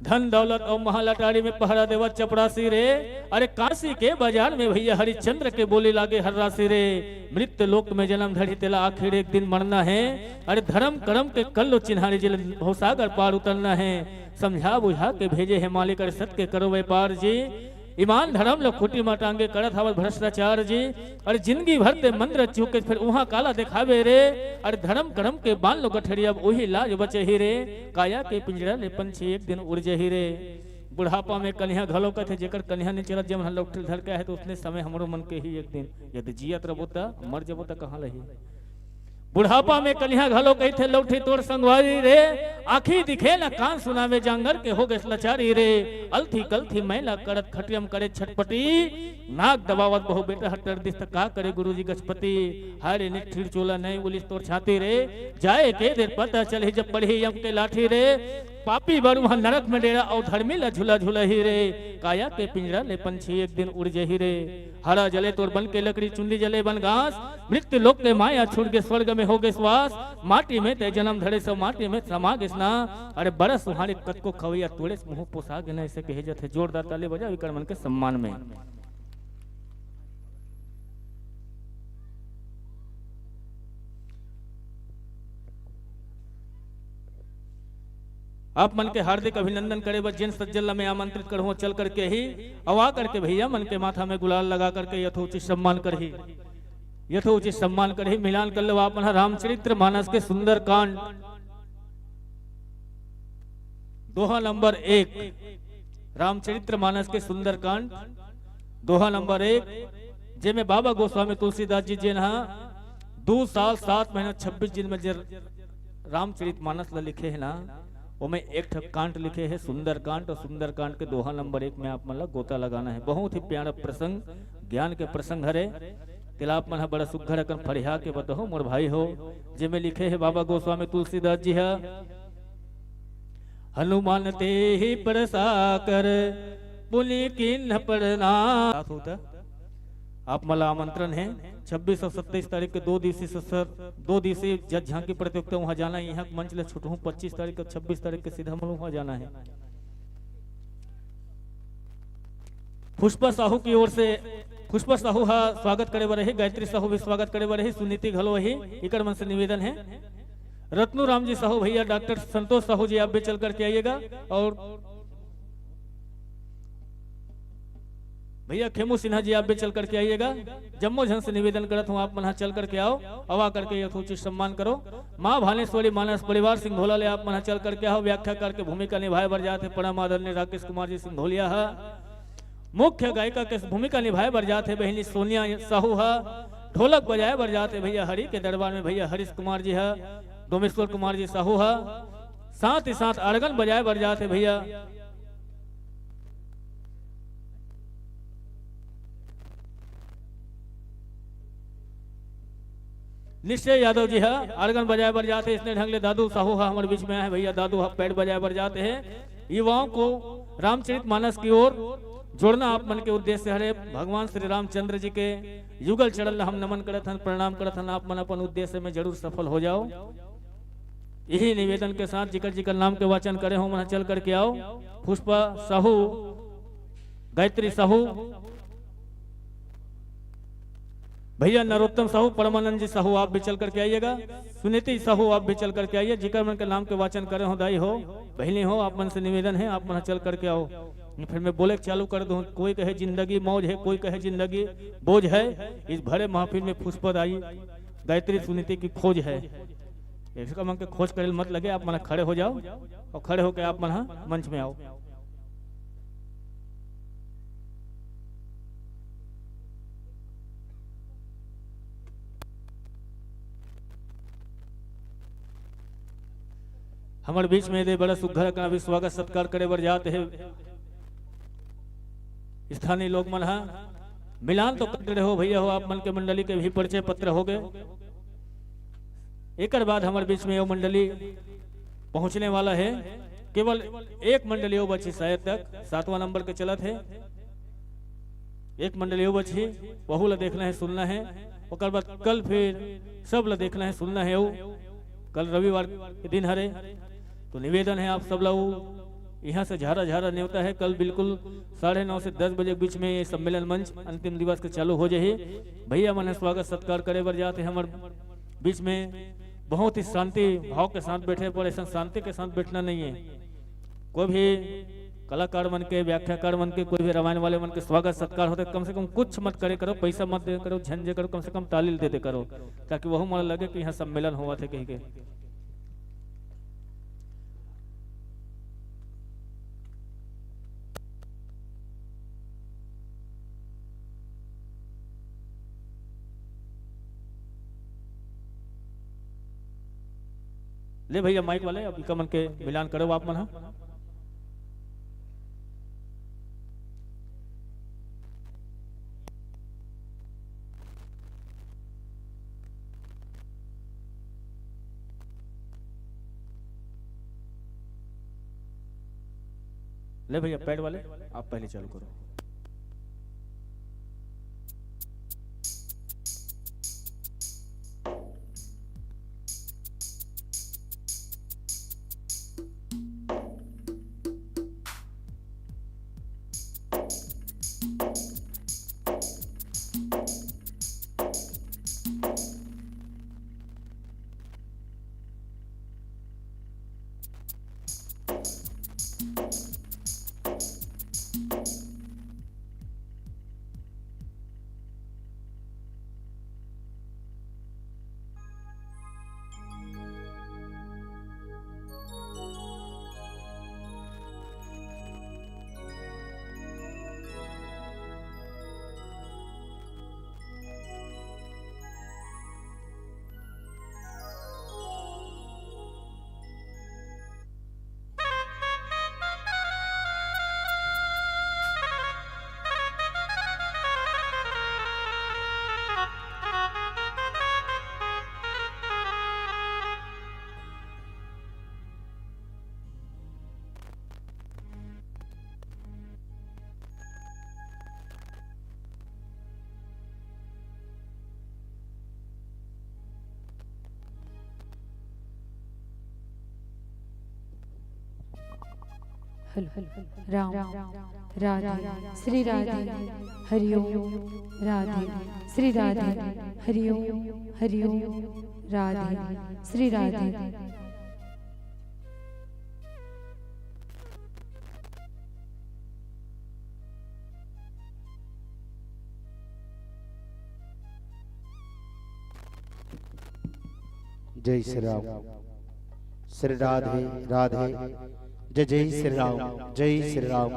धन दौलत अउ महल अटारी में पहरा देवत चपरासी रे, अरे काशी के बाजार में भैया हरिश्चंद्र के बोली लागे हर्रासी रे। मृत्यु लोक में जन्म धरी तेला आखिर एक दिन मरना है, अरे धर्म कर्म के कर लो चिन्हारी जेला भवसागर पार उतरना है। समझा बुझा के भेजे हे मालिक, अरे सत के करो व्यापार जी। ईमान धर्म ल खूंटी म टांगे करत हवत भ्रष्टाचार जी। अरे जिंदगी भर ते मंत्र चूके फिर उहाँ काला दिखावे रे। अरे धर्म कर्म के बांध लो गठरी अब उही लाज बचे ही रे। काया के पिंजरा ले पंछी एक दिन उड़ जही रे। बुढ़ापा में कनिहा घलो कथे जेकर कनिहा नहीं चलत, जब हम लौट धर के आहे तो उसने समय हमरो मन के ही एक दिन, यदि जियत रबो त मर जबो त कहाँ लही। बुढ़ापा में कलिहा घलो कहिथे लौठी तोर संगवारी रे। आँखी दिखे न कान सुनावे जांगर के हो गइस लाचारी रे। अलथी कलथी मैला करत खटियम करे छटपटी। नाक दबावत बहु बेटा हटर दिस त का करे गुरुजी गजपति। हाय रे निठिर चोला नहीं उलिस तोर छाती रे। जाए के देर पता चलही जब पड़ही यम के लाठी रे। पापी बरु ह नरक में डेरा अउ धर्मी ला झूला झूलही रे। काया के पिंजरा ले पंछी एक दिन उड़ जही रे। हरा जले तोर बन के लकड़ी, चुंदी जले बन घास। मृत्यु लोक के माया छूट गे, स्वर्ग में हो गे श्वास। माटी में ते जन्म धरे, सब माटी में समा गेस ना। अरे बड़ा सुहाने कतको खवैया तोड़े मुंह पोसा गे ना, ऐसे कहे जाथे। जोरदार ताली बजाओ इकर मन के सम्मान में। आप मन के हार्दिक अभिनंदन करे बर जेन सज्जन ला मैं आमंत्रित करहूं, चल करके ही अउ आ करके भैया मन के माथा में गुलाल लगा करके यथोचित सम्मान करही। यथोचित सम्मान करही। मिलान कर लो आप मन ह रामचरित्र मानस के सुंदरकांड दोहा नंबर एक, रामचरित्र मानस के सुंदरकांड दोहा नंबर एक, जेमे बाबा गोस्वामी तुलसीदास जी जेन हा दू साल सात महीना छब्बीस दिन में जे रामचरित मानस ला लिखे हे ना, ओमे एक ठक कांड लिखे हे सुंदरकांड, अउ सुंदरकांड के दोहा नंबर एक में आप मन ला गोता लगाना हे। बहुत ही प्यारा प्रसंग, ज्ञान के प्रसंग हरे। तेला आप मन ह बड़ा सुग्घर अकन फरिया के बताहू मोर भाई हो, जेमे लिखे हे बाबा गोस्वामी तुलसीदास जी ह, हनुमान तेहि परसा कर पुनि कीन्ह प्रणाम। साथ होता। आप मन ला आमंत्रण हे, छब्बीस अउ सत्ताईस तारीख के दो दिवसीय ससर, दो दिवसीय जग झांकी प्रतियोगिता उहाँ जाना हे। इहाँ के मंच ले छुटहूँ, पच्चीस तारीख अउ छब्बीस तारीख के सीधा मन उहाँ जाना हे। पुष्पा साहू की ओर से, पुष्पा साहू हा स्वागत करे बर रही, गायत्री साहू भी स्वागत करे बर रही, सुनीति घलो ही, इकर मन से निवेदन हे। रत्नू राम जी साहू भैया, डॉक्टर संतोष साहू जी आप भी चल करके आइएगा, और भैया खेमू सिन्हा जी आप भी चल करके आइएगा। जम्मो झन से निवेदन करत हूँ, आप मन ह चल करके आओ, अउ आ करके यथोचित सम्मान करो। माँ भानेश्वरी मानस परिवार सिंघोला ले आप मन ह चल करके आओ। व्याख्या करके भूमिका निभाए बर जात हे परम आदरणीय राकेश कुमार जी सिंघोलिया ह। मुख्य गायिका के भूमिका निभाए बर जात हे बहिनी सोनिया साहू ह। ढोलक बजाए बर जात हे भैया हरि के दरबार में भैया हरीश कुमार जी ह, डोमेश्वर कुमार जी साहू ह। साथ ही साथ आर्गन बजाए बर जात हे भैया निश्चय यादव जी ह। आर्गन बजाए बर जात हे, इसने ढंग ले दादू साहू ह हमर बीच में आए हे भैया, दादू ह पैड बजाए बर जात हे। युवाओं को रामचरित मानस की ओर जोड़ना आप मन के उद्देश्य हरे। भगवान श्री रामचंद्र जी के युगल चरण ला हम नमन करत हन, प्रणाम करत हन। आप मन अपन उद्देश्य में जरूर सफल हो जाओ। यही निवेदन के साथ जिकर जिकर नाम के वाचन करे हो, मन चल करके आओ। पुष्पा साहू, गायत्री साहू, भैया नरोत्तम साहू, परमानंद जी साहू, आप भी चल करके आइएगा। सुनीति साहू, आप भी चल करके आइए। जिकर मन के नाम के वाचन करे हो, दाई हो, बहिनी हो, आप मन से निवेदन हे, आप मन चल करके आओ। फिर मैं बोले चालू कर दूं, कोई कहे जिंदगी मौज है, कोई कहे जिंदगी बोझ है। इस भरे महफिल में पुष्पा दाई गायत्री सुनीति की खोज है। इसका मन के खोज करे मत लगे, आप मन खड़े हो जाओ अउ खड़े होके आप मन ह मंच में आओ। हमर बीच में दे बड़ा सुघर का भी स्वागत सत्कार करे बर जात हे। स्थानीय लोग मन ह मिलान तो कर रहे हो भैया हो, आप मन के मंडली के भी परिचय पत्र हो गए। एकर बाद हमर बीच में वो मंडली पहुंचने वाला है। केवल एक मंडली अउ बची, शायद तक सातवां नंबर के चलत हे। एक मंडली अउ बची, वहू ला देखना हे, सुनना हे। ओकर बाद कल फिर सब ला देखना हे, सुनना हे। अउ कल रविवार के दिन हरे, तो निवेदन हे आप सब ला, अउ इहाँ से झारा झारा नेवता हे। कल बिल्कुल साढ़े नौ से दस बजे के बीच में ये सम्मेलन मंच अंतिम दिवस के चालू हो जाही। भैया मन ह स्वागत सत्कार करे बर जात हे हमर बीच में। बहुत ही शांति भाव के साथ बैठे, पर ऐसा शांति के साथ बैठना नहीं है। कोई भी कलाकार मन के, व्याख्याकार मन के, कोई भी रामायण वाले मन के स्वागत सत्कार होथे, कम से कम कुछ मत करे करो, पैसा मत दे करो, झंझे करो, कम से कम ताली दे दे करो, ताकि वहू मन लगे कि यहाँ सम्मेलन होवत हे कहिके। ले भैया माइक वाले, अब इका मन के मिलान करो आप मन हा। ले भैया पैड वाले, आप पहले चालू करो। हेलो, राम, राधे, श्री राधे, हरिओम, राधे, श्री राधे, हरिओम, हरिओम, राधे, श्री राधे। जय श्री राम। श्री राधे राधे। जय जय श्री राम। जय श्री राम।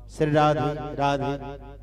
श्री राधे राधे।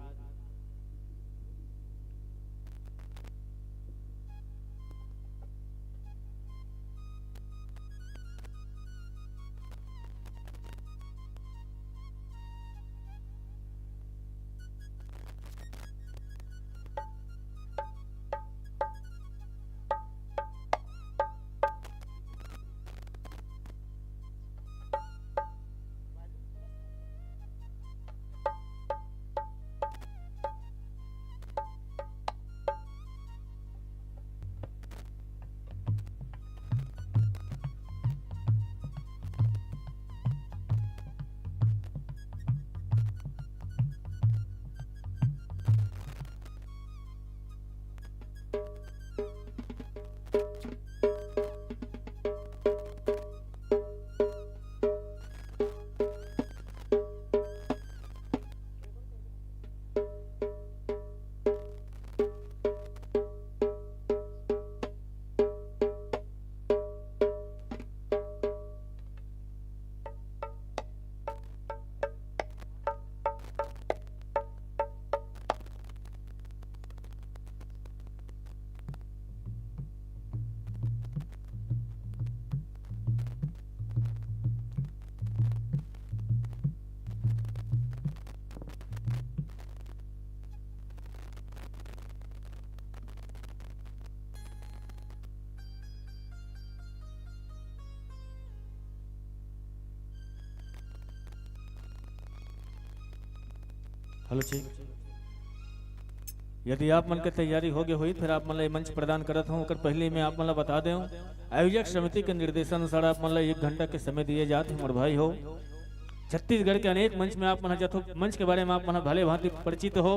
Hello, check. यदि आप मन के तैयारी हो गए होही, फिर आप मन ला ये मंच प्रदान करत हूँ। ओकर पहले मैं आप मन ला बता दें, आयोजक समिति के निर्देशानुसार आप मन ला एक घंटा के समय दिए जात हे, मोर भाई हो। छत्तीसगढ़ के अनेक मंच में आप मन ह जथो, मंच के बारे में आप मन ह भले भांति परिचित हो।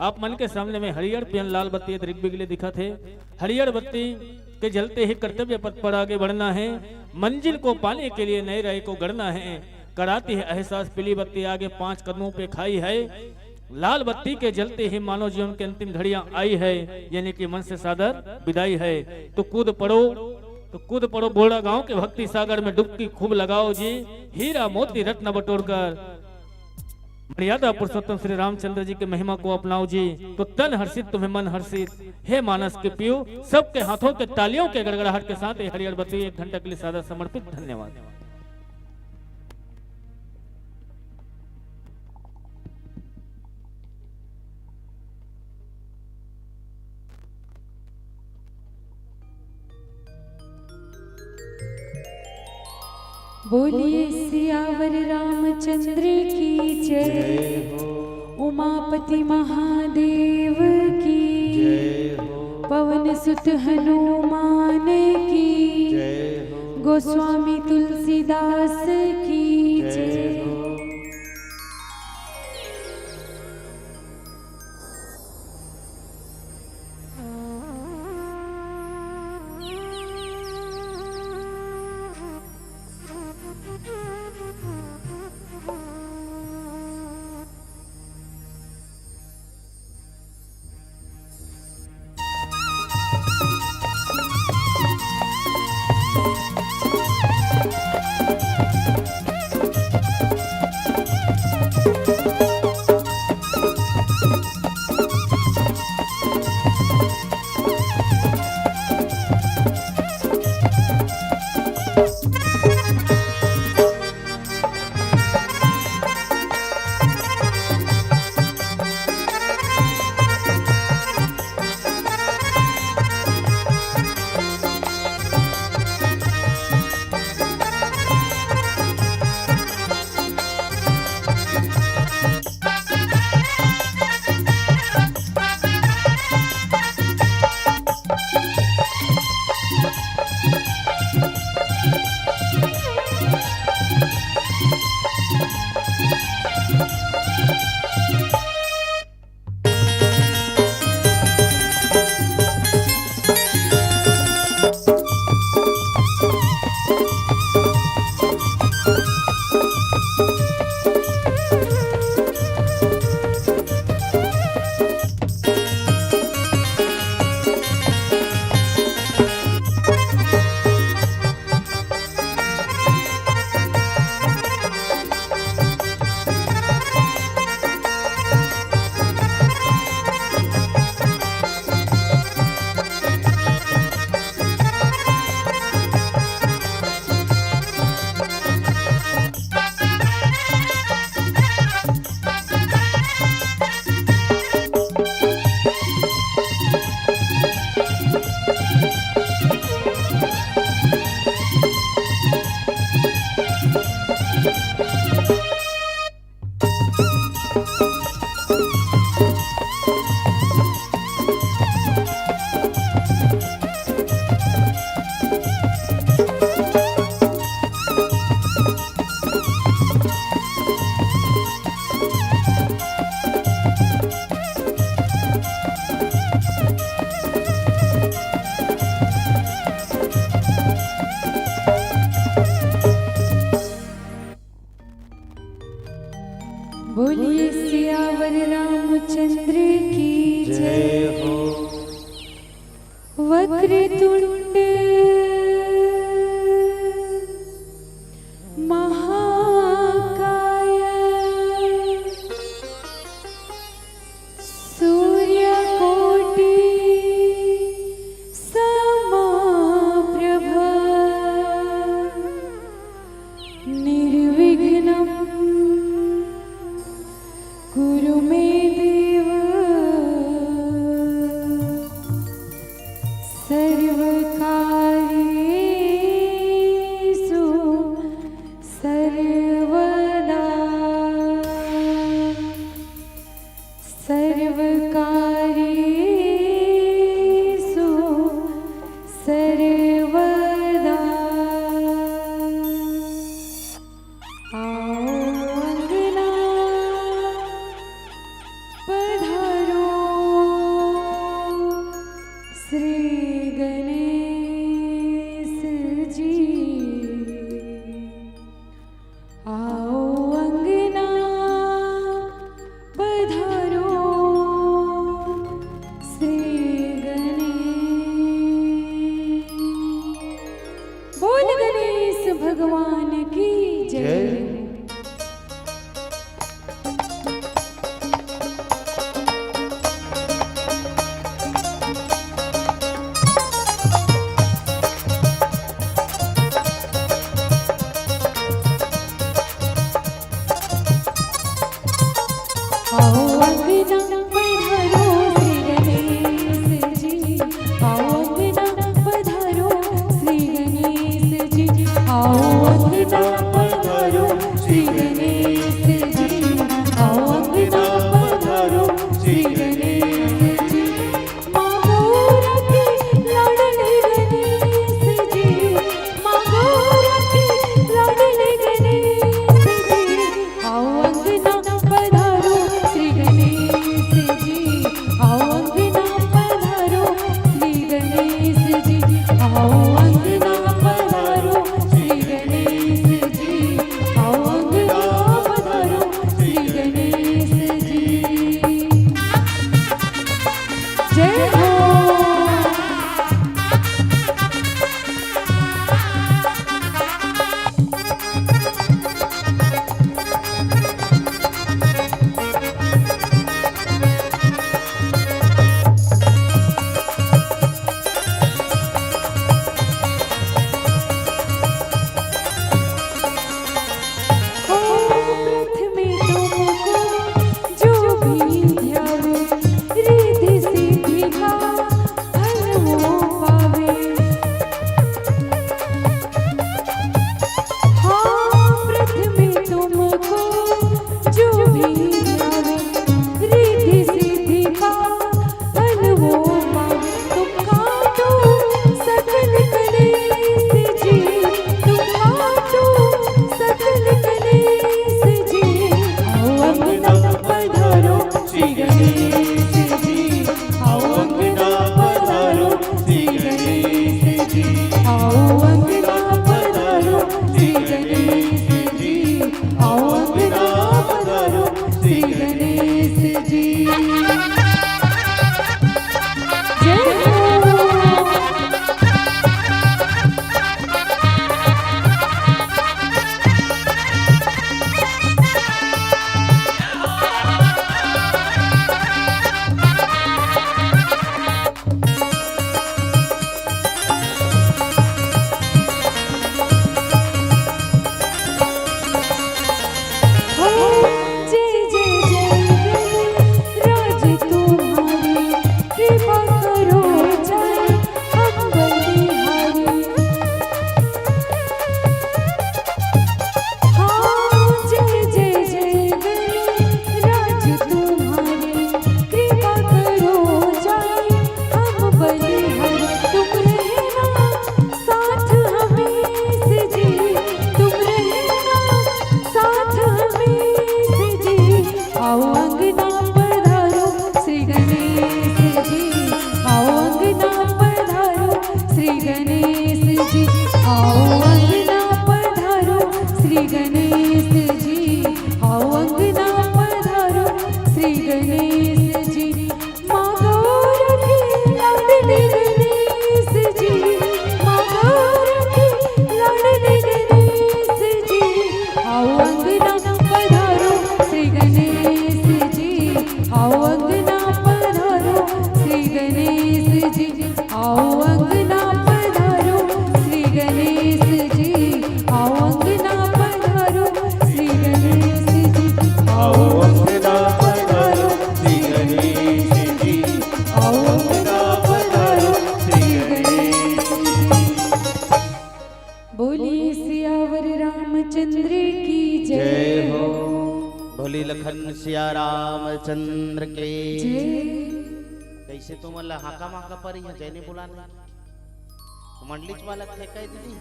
आप मन के सामने में हरियर पेन लाल बत्ती ऋग्वेद ले दिखत हे। हरियर बत्ती के जलते ही कर्तव्य पथ पर आगे बढ़ना है। मंजिल को पाने के लिए नए राह को गढ़ना है। कराती है एहसास पीली बत्ती आगे पांच कदमों पे खाई है। लाल बत्ती के जलते ही मानव जीवन की अंतिम घड़ियां आई है, यानी कि मन से सादर विदाई है। तो कूद पड़ो, तो कूद पड़ो बोड़ा गांव के भक्ति सागर में, डुबकी खूब लगाओ जी। हीरा मोती रत्न बटोर कर मर्यादा पुरुषोत्तम श्री रामचंद्र जी की महिमा को अपनाओ जी। तो तन हर्षित तुम्हें मन हर्षित, हे मानस के पीयू। सबके हाथों के तालियों के गड़गड़ाहट के साथ ये हरियर बत्ती एक घंटा के लिए सादर समर्पित। धन्यवाद। बोलिए सियावर रामचंद्र की जय। जय हो। उमापति महादेव की जय हो। पवन सुत हनुमान की जय हो। गोस्वामी तुलसीदास की जय जय। हो। बोलिए सियावर रामचंद्र की जय। जय हो। वक्रतुंड महाकाय सूर्यकोटि समाप्रभ निर्विघ्नं कुरु मे देव। भगवान की जय। जय। आओ अंगना पधारो श्री गणेश जी, आओ अंगना पधारो श्री गणेश जी, आओ अंगना पधारो श्री गणेश जी, आओ अंगना पधारो श्री गणेश जी। माँ गौरा के लाडले गणेश जी, माँ गौरा के लाडले गणेश जी, आओ अंगना पधारो श्री गणेश जी, आओ अंगना पधारो श्री गणेश जी, आओ अंगना पधारो श्री गणेश जी, आओ अंगना पधारो श्री गणेश जी। जय हो। ओ प्रथमे तुमको जो भी ध्यावे, रिद्धि सिद्धि का फल वो पावे। हाँ, प्रथमे तुमको जो भी ध्यावे, रिद्धि सिद्धि का फल वो पावे। तुम काटो सकल कलेश जी, तुम काटो सकल कलेश जी। आओ अंगना पधारो श्री गणेश जी, आओ अंगना पधारो श्री गणेश जी, आओ अंगना पधारो श्री गणेश जी, आओ अंगना पधारो श्री गणेश जी। जय हो। जय जय जय गणराज तुम्हारी, कृपा करो जय अम्बल बिहारी। हाँ, जय जय जय गणराज तुम्हारी, कृपा करो जय अम्बल बिहारी। तुम रहना साथ हमेश जी, तुम रहना साथ हमेश जी। आओ अंगना पधारो श्री गणेश जी, आओ अंगना पधारो श्री गणेश जी, आओ अंगना पधारो श्री गणेश जी, आओ अंगना पधारो श्री गणेश जी। माँ गौरा के लाडले गणेश जी, माँ गौरा के लाडले गणेश जी, आओ अंगना पधारो श्री गणेश जी, आओ अंगना पधारो श्री गणेश जी, आओ अंगना पधारो श्री गणेश जी, आओ अंगना पधारो श्री गणेश जी, आओ अंगना पधारो श्री गणेश जी, आओ अंगना पधारो श्री गणेश जी। बोलिए सियावर रामचंद्र की जय। जय हो। बोली लखन सिया रामचंद्र की जय। कैसे तुमन ला हाका माका पर यहाँ जय नहीं बुलाना? मंडलीच वाला ठेका है दीदी,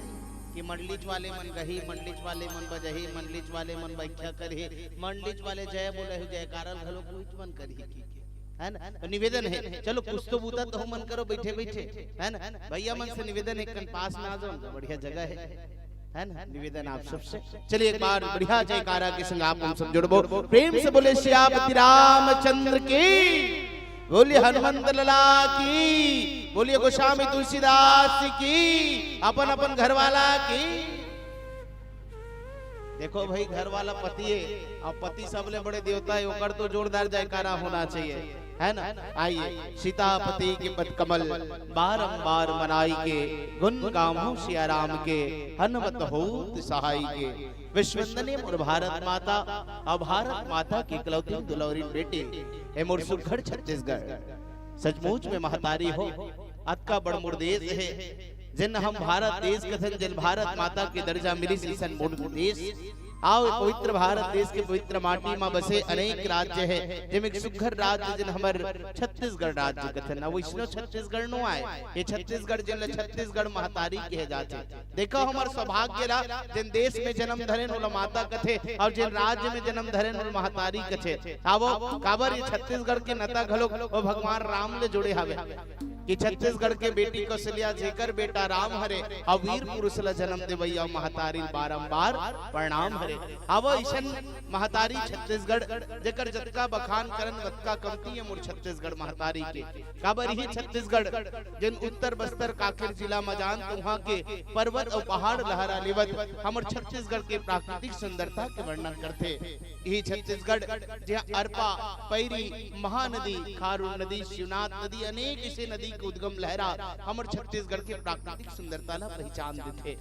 कि मंडलीच वाले मन गही, मंडलीच वाले मन बजही, मंडलीच वाले मन व्याख्या करही, मंडलीच वाले जय बोले हो, जयकारा घलो कोई मन करही की, है ना? तो निवेदन है, चलो कुछ तो बूता तो मन करो बैठे बैठे, है ना? भैया मन से निवेदन है, कन पास में आ जाओ, बढ़िया जगह है, है ना? निवेदन आप सबसे। चलिए एक बार बढ़िया जयकारा के संग आप हम सब जुड़बो, प्रेम से बोले सियापति रामचंद्र की। बोलिए हनुमंत लाला की, बोलिए गोस्वामी तुलसीदास की, अपन अपन घर वाला की। देखो भाई, घर वाला पति है, अब पति सबले बड़े देवता है, ओकर तो जोरदार जयकारा होना चाहिए, है ना? आइए, सीतापति के पद कमल बारंबार मनाई के, गुण गावहु सिया राम के, हनुमत होत सहाई के। विश्ववंदनीय मोर भारत माता, और भारत माता की इकलौती दुलौरी बेटी है मोर सुघड़ छत्तीसगढ़। सचमुच में महतारी हो, अतका बड़ मोर देश है, जेन हम भारत देश कथन, जेन भारत माता के दर्जा मिलिस, अइसन मोर देश। आओ, पवित्र भारत देश के पवित्र माटी म बसे अनेक राज्य है, जेमे एक सुघर राज्य जेन हमर छत्तीसगढ़ राज्य कथन। अब वैष्णव छत्तीसगढ़ नो आय, ये छत्तीसगढ़ जेन ल छत्तीसगढ़ महतारी कहे जाथे। देखो हमर सौभाग्य ला, जेन देश में जन्म धरेन ओला माता कथे, और जेन राज्य में जन्म धरेन ओला महतारी कथे। आवो, काबर ये छत्तीसगढ़ के नता घलोक ओ भगवान राम ले जुड़े हवे कि छत्तीसगढ़ के बेटी कौशल्या, जेकर बेटा राम हरे, अउ वीर पुरुष ला जन्म देवइया महतारी बारंबार प्रणाम हरे। आवो, अइसन महतारी छत्तीसगढ़, जेकर जतका बखान करन, ओतका कमती है मोर छत्तीसगढ़ महतारी के। काबर इही छत्तीसगढ़, जेन उत्तर बस्तर कांकेर जिला म जान, त उहाँ के पर्वत अउ पहाड़ लहरा लेवत हमर छत्तीसगढ़ के प्राकृतिक सुंदरता के वर्णन करथे। इही छत्तीसगढ़, जिहाँ अरपा, पैरी, महानदी, खारून नदी, शिवनाथ नदी, अनेक अइसे नदी के उद्गम लहरा हमर छत्तीसगढ़ के प्राकृतिक सुंदरता ला पहिचान देथे।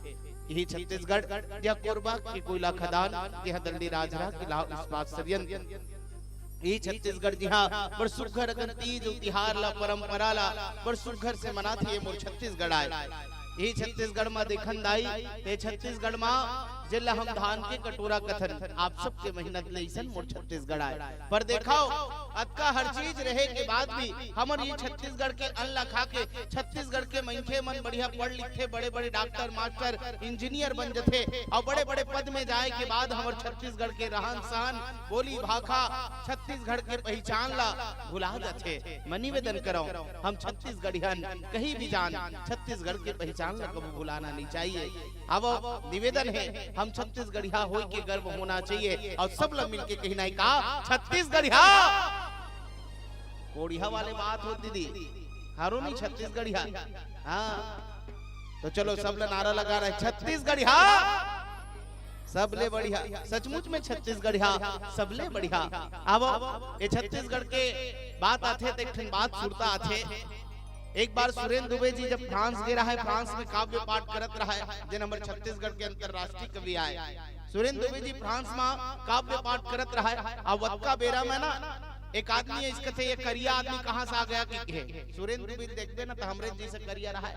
इही छत्तीसगढ़, जिहाँ कोरबा के कोयला खदान, जिहाँ दंडीराजहरा के लाह इस्पात संयंत्र, इही छत्तीसगढ़, जिहाँ बड़ सुघर अकन तीज अउ तिहार ला, परंपरा ला बड़ सुघर से मनाथे, ये मोर छत्तीसगढ़ आय। इही छत्तीसगढ़ म देखन दाई, ते छत्तीसगढ़ म जेला हम धान के कटोरा कथन, आप सबके मेहनत ले अइसन मोर छत्तीसगढ़ आय। पर देखव, अतका हर चीज रहे के बाद भी हमर ये छत्तीसगढ़ के अन्न ला खा के छत्तीसगढ़ के मनखे मन बढ़िया पढ़ लिखथे, बड़े-बड़े डॉक्टर, मास्टर, इंजीनियर बन जथे, अउ बड़े-बड़े पद में जाए के बाद हमर छत्तीसगढ़ के रहन-सहन, बोली-भाखा, छत्तीसगढ़ के पहिचान ला भुला जाथे। मैं निवेदन करौं, हम छत्तीसगढ़ियन कहीं भी जान, छत्तीसगढ़ के पहिचान ला कभू भुलाना नहीं चाहिए। अब निवेदन है, हम छत्तीसगढ़िया होय के गर्व होना चाहिए, अउ सब ला मिलके कहना है का, छत्तीसगढ़िया। कोड़िया वाले बात हो दीदी, हरो नहीं छत्तीसगढ़िया। हाँ, तो चलो सब ला नारा लगा रहे, छत्तीसगढ़िया सबले बढ़िया। सचमुच में छत्तीसगढ़िया सबले बढ़िया। आवो, ये छत्तीसगढ़ के बात आथे त एक ठन बात सुरता आथे। एक बार सुरेंद्र दुबे जी जब फ्रांस गे रहा है, फ्रांस में काव्य पाठ करत रहा है, जेन हमर छत्तीसगढ़ के अंतर्राष्ट्रीय कवि आय। सुरेंद्र दुबे जी फ्रांस में काव्य पाठ करत रहा है। अब वतका बेरा में ना एक आदमी अइस कथे, "ये करिया आदमी कहाँ से आ गया?" कि कहे। सुरेंद्र दुबे जी देखबे ना त हमरे जइसे करिया रहा है।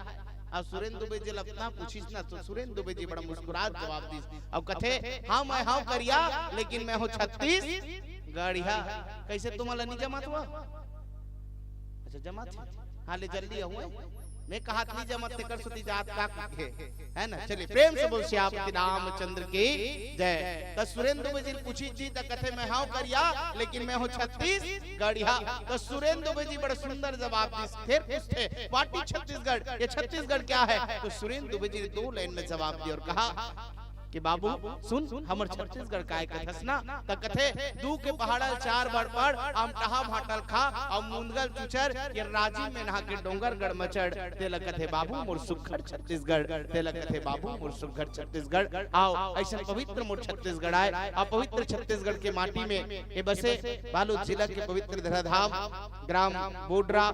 अब सुरेंद्र दुबे जी ल अतना पूछिस ना, तो सुरेंद्र दुबे जी बड़ा मुस्कुरात जवाब दिस। अब कथे, "हाँ, मैं हौं करिया, लेकिन मैं हौं छत्तीसगढ़िया।" कइसे तुमन ला नहीं जमात हुआ? अच्छा, जमात हे। हाँ, ले जल्दी आऊँ। मैं कहा नहीं जमात, तेकर सुती जात का कुछ है, है ना? चलिए, प्रेम से बोल सियापति रामचंद्र की जय। त सुरेंद्र दुबे जी पूछिस जी, त कथे, "मैं हौं करिया, लेकिन मैं हौं छत्तीसगढ़िया।" त सुरेंद्र दुबे जी बड़ा सुंदर जवाब दिस। फिर पूछथे, "What is छत्तीसगढ़? ये छत्तीसगढ़ क्या है?" तो सुरेंद्र दुबे जी ने दो लाइन में जवाब दिया और कहा कि बाबू सुन, हमर छत्तीसगढ़ काय कथस ना, त कथे, "दू के पहाड़ा चार बार पड़, आमटहा भांटा ल खा, अउ मुंदगा ल चुचर, ये राजिम में नहा के डोंगरगढ़ म चढ़, तेला कथे बाबू मोर सुघर छत्तीसगढ़, तेला कथे बाबू मोर सुघर छत्तीसगढ़।" आओ, अइसन पवित्र मोर छत्तीसगढ़ आय, अउ पवित्र छत्तीसगढ़ के माटी में ये बसे बालोद जिला के पवित्र धराधाम, ग्राम बोडरा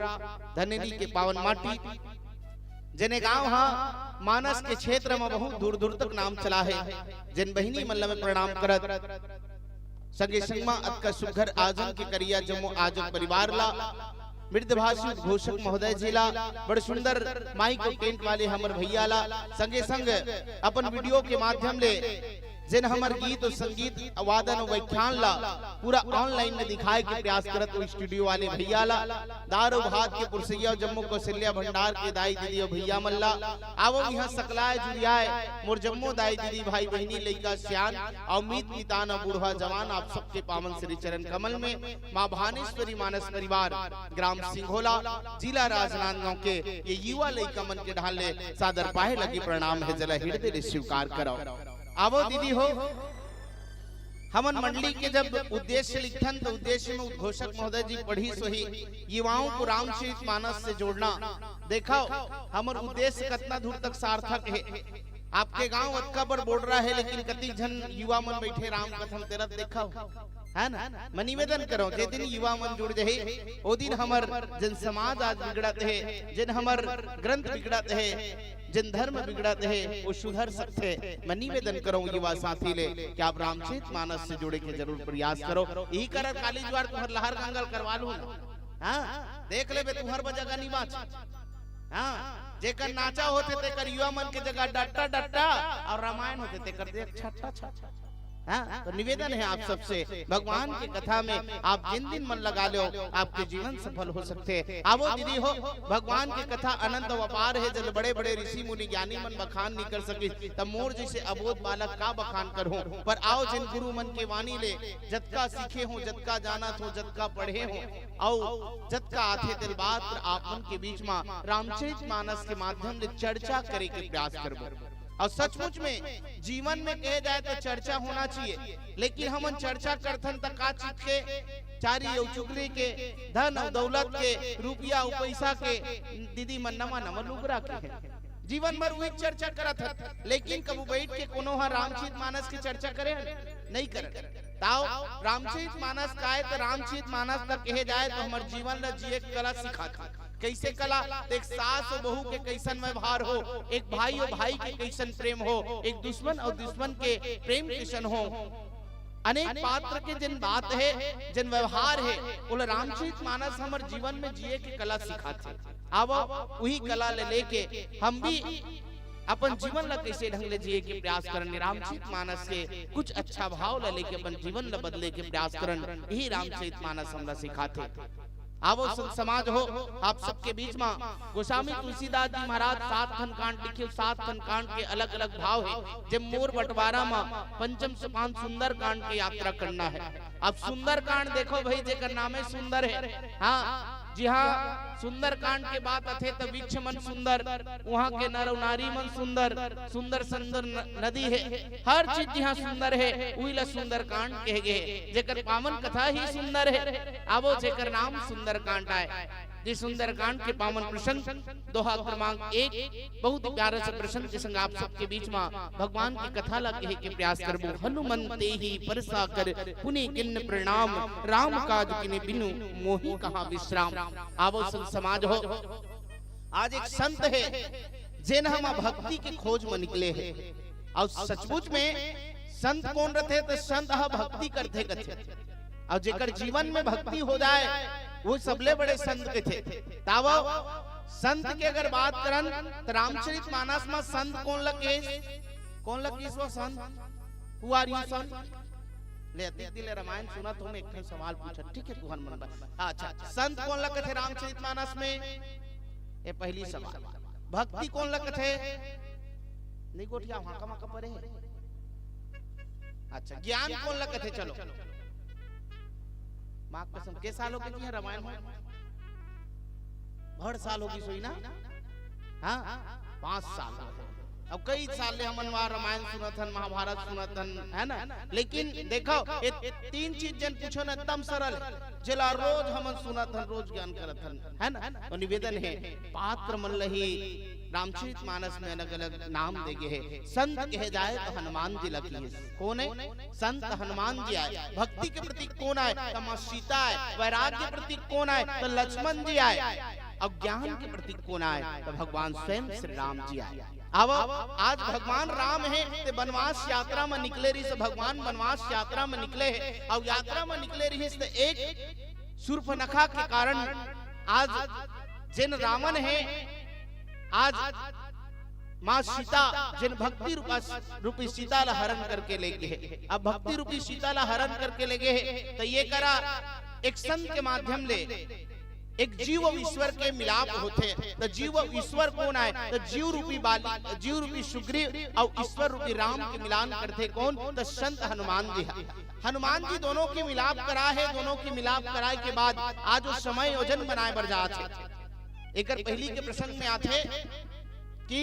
धनेली के पावन माटी, जेने गांव हा मानस के क्षेत्र म बहुत दूर-दूर तक नाम चला हे, जेन बहिनी मन ल मैं प्रणाम करत, संगे संग म अतका सुघर आयोजन के करिया जम्मो आयोजक परिवार ला, मृदभाषी उद्घोषक महोदय जी ला, बड़ सुंदर माइक अउ टेंट वाले हमर भैया ला, संगे संग अपन वीडियो के माध्यम ले जेन हमर गीत अउ संगीत, वादन अउ व्याख्यान ला पूरा online में दिखाए के प्रयास करत हे studio वाले भैया ला, दार अउ भात के पुरसैया अउ जम्मो कौशल्या भंडार के दाई दीदी अउ भैया मन ला, आवो इहाँ सकलाय जुरियाय मोर जम्मो दाई दीदी, भाई बहिनी, लइका सियान अउ मीत मितान अउ बूढ़वा जवान, आप सबके पावन श्री चरण कमल में माँ भानेश्वरी मानस परिवार, ग्राम सिंघोला, जिला राजनांदगांव के ये युवा लइका मन के ढाल ले सादर पाहे लगी प्रणाम हे, जेला हृदय ले स्वीकार करव। आवो दीदी हो, हमन मंडली के जब उद्देश्य लिखथन, त उद्देश्य में उद्घोषक महोदय जी पढ़िस होही, युवाओं को रामचरित मानस से जोड़ना। देखव, हमर उद्देश्य कतना दूर तक सार्थक हे। आपके गांव अतका बड़ बोडरा हे, लेकिन कतिक झन युवा मन बइठे राम कथा म तेरत देखव, हे ना? मैं निवेदन करंव, जे दिन युवा मन जुड़ जाही, ओ दिन हमर जेन समाज आज बिगड़त हे, जेन हमर ग्रंथ बिगड़त हे, जेन धर्म बिगड़त हे, ओ सुधर सकथे। मैं निवेदन करंव युवा साथी ले कि आप रामचरित मानस से जुड़े के जरूर प्रयास करव। इही करन काली जुवार तुंहर लहर गंगल करवा लूहूं ना। हां, देख लेबे, तुंहर बर जगह नइ बांचे। हां, जेकर नाचा होथे तेकर युवा मन के जगह डट्टा डट्टा अउ रामायण होथे तेकर देख छट्टा छट्टा। हां, तो निवेदन हे आप सबसे, भगवान के कथा में आप जेन दिन मन लगा लेव, आपके जीवन सफल हो सकथे। आवो दीदी हो, भगवान के कथा अनंत अउ अपार हे, जब बड़े-बड़े ऋषि मुनि ज्ञानी मन बखान नइ कर सकिस, त मोर जइसे अबोध बालक का बखान करहूं। पर आवो जेन गुरु मन के वाणी ले जतका सीखे हों, जतका जानत हों, जतका पढ़े हों, अउ जतका आथे तेला मात्र आप मन के बीच म रामचरित मानस के माध्यम ले चर्चा करे के प्रयास करबो। अउ सचमुच में जीवन में कहे जाए त चर्चा होना चाहिए, लेकिन हमन चर्चा करथन त का चीज के? चारी अउ चुगली के, धन अउ दौलत के, रुपया अउ पइसा के। दीदी मन नवा नवा लुगरा के हे, जीवन भर उही चर्चा करत हन, लेकिन कभू बइठ के कोनो ह रामचरित मानस के चर्चा करे हन? नइ करन। ताव रामचरित मानस का हे, त रामचरित मानस त कहे जाए त हमर जीवन ल जिए के कला सिखाथे। कइसे कला? त एक सास अउ बहू के कइसन व्यवहार हो, एक भाई अउ भाई के कइसन प्रेम हो, एक दुश्मन अउ दुश्मन के प्रेम कइसन हो, अनेक पात्र के जेन बात हे, जेन व्यवहार हे, ओला रामचरित मानस हमर जीवन में जिए के कला सिखाथे। आवो, उही कला ले लेके हम भी अपन जीवन ला कइसे ढंग ले जिए के प्रयास करन, रामचरित मानस के कुछ अच्छा भाव ला लेके अपन जीवन ला बदले के प्रयास करन, इही रामचरित मानस हमला सिखाथे। आवो संत समाज हो, आप सबके बीच म गोस्वामी तुलसीदास जी महाराज सात ठन कांड लिखे, सात ठन कांड के अलग-अलग भाव हे, जे मोर बंटवारा म पंचम सोपान सुंदर कांड के यात्रा करना हे। अब सुंदर कांड देखो भाई, जेकर नामे सुंदर हे। हां, जी हां, सुंदर कांड के बात आथे त वृक्ष मन सुंदर, उहां के नर अउ नारी मन सुंदर, सुंदर सुंदर न-, नदी हे, हर चीज जिहां सुंदर हे, उही ला सुंदर कांड कहे गे हे। जेकर पावन कथा ही सुंदर हे, आवो जेकर नाम सुंदर कांड आय। जे सुंदर कांड के पावन प्रसंग, दोहा क्रमांक एक, बहुत ही प्यारा सा प्रसंग के संग आप सबके बीच म भगवान की कथा ला कहे के प्रयास करबो। हनुमंतेहि परसा कर पुनि कीन्ह प्रणाम, राम काज कीन्ह बिनु मोहि कहां विश्राम। आवो संत समाज हो, आज एक संत हे, जेन ह भक्ति के खोज म निकले हे। अउ सचमुच में संत कोन रथे? त संत ह भक्ति करथे कथे। अउ जेकर जीवन में भक्ति हो जाए, वो सबले बड़े संत कथे। तावव संत के अगर बात करन, त रामचरित मानस म संत कोन ल केस? कोन ल केस वो संत? Who are you, son? ले, अतिक दिन ले रामायण सुनत हों, मैं एक ठन सवाल पूछत, ठीक हे, तुहर मन बर। अच्छा, संत कोन ल कथे रामचरित मानस में? ये पहली सवाल। भक्ति कोन ल कथे? नइ गोठियाव, हां, कमा का परे हे। अच्छा, ज्ञान कोन ल कथे? चलो, मां कसम, के साल हो गे जी रामायण में? भर साल हो गिस होही ना? हां, पांच साल हो गे। अब कई साल ले हमन वहां रामायण सुनत हन, महाभारत सुनत हन, हे ना? लेकिन देखव, ये तीन चीज जेन पूछो ना, एकदम सरल हे, जेला रोज हमन सुनत हन, रोज ज्ञान करत हन, हे ना? तो निवेदन हे, पात्र मन ल ही रामचरित मानस में अलग-अलग नाम दे गे हे। संत कहे जाए त हनुमान जी ल किहिस। कोन हे? संत हनुमान जी आय। भक्ति के प्रतीक कोन आय? त मां सीता आय। वैराग्य के प्रतीक कोन आय? त लक्ष्मण जी आय। अउ ज्ञान के प्रतीक कोन आय? त भगवान स्वयं श्री राम जी आय। अब आज भगवान राम हे, ते बनवास यात्रा म निकले रिहिस, भगवान बनवास यात्रा म निकले हे, अउ यात्रा म निकले रिहिस त एक सूर्पनखा के कारण आज जेन रावण हे, आज मां सीता जेन भक्ति रूपा, रूपी सीता ला हरण करके ले गे हे। अब भक्ति रूपी सीता ला हरण करके ले गे हे, त ये करा एक संत के माध्यम ले एक जीव अउ ईश्वर के मिलाप होथे। त जीव अउ ईश्वर कोन आय? त जीव रूपी बाली, जीव रूपी सुग्रीव अउ ईश्वर रूपी राम के मिलान करथे कोन? त संत हनुमान जी ह। हनुमान जी दोनों के मिलाप करा हे, दोनों के मिलाप कराय के बाद आज वो समायोजन बनाय बर जात हे। एकर पहिली के प्रसंग में आथे कि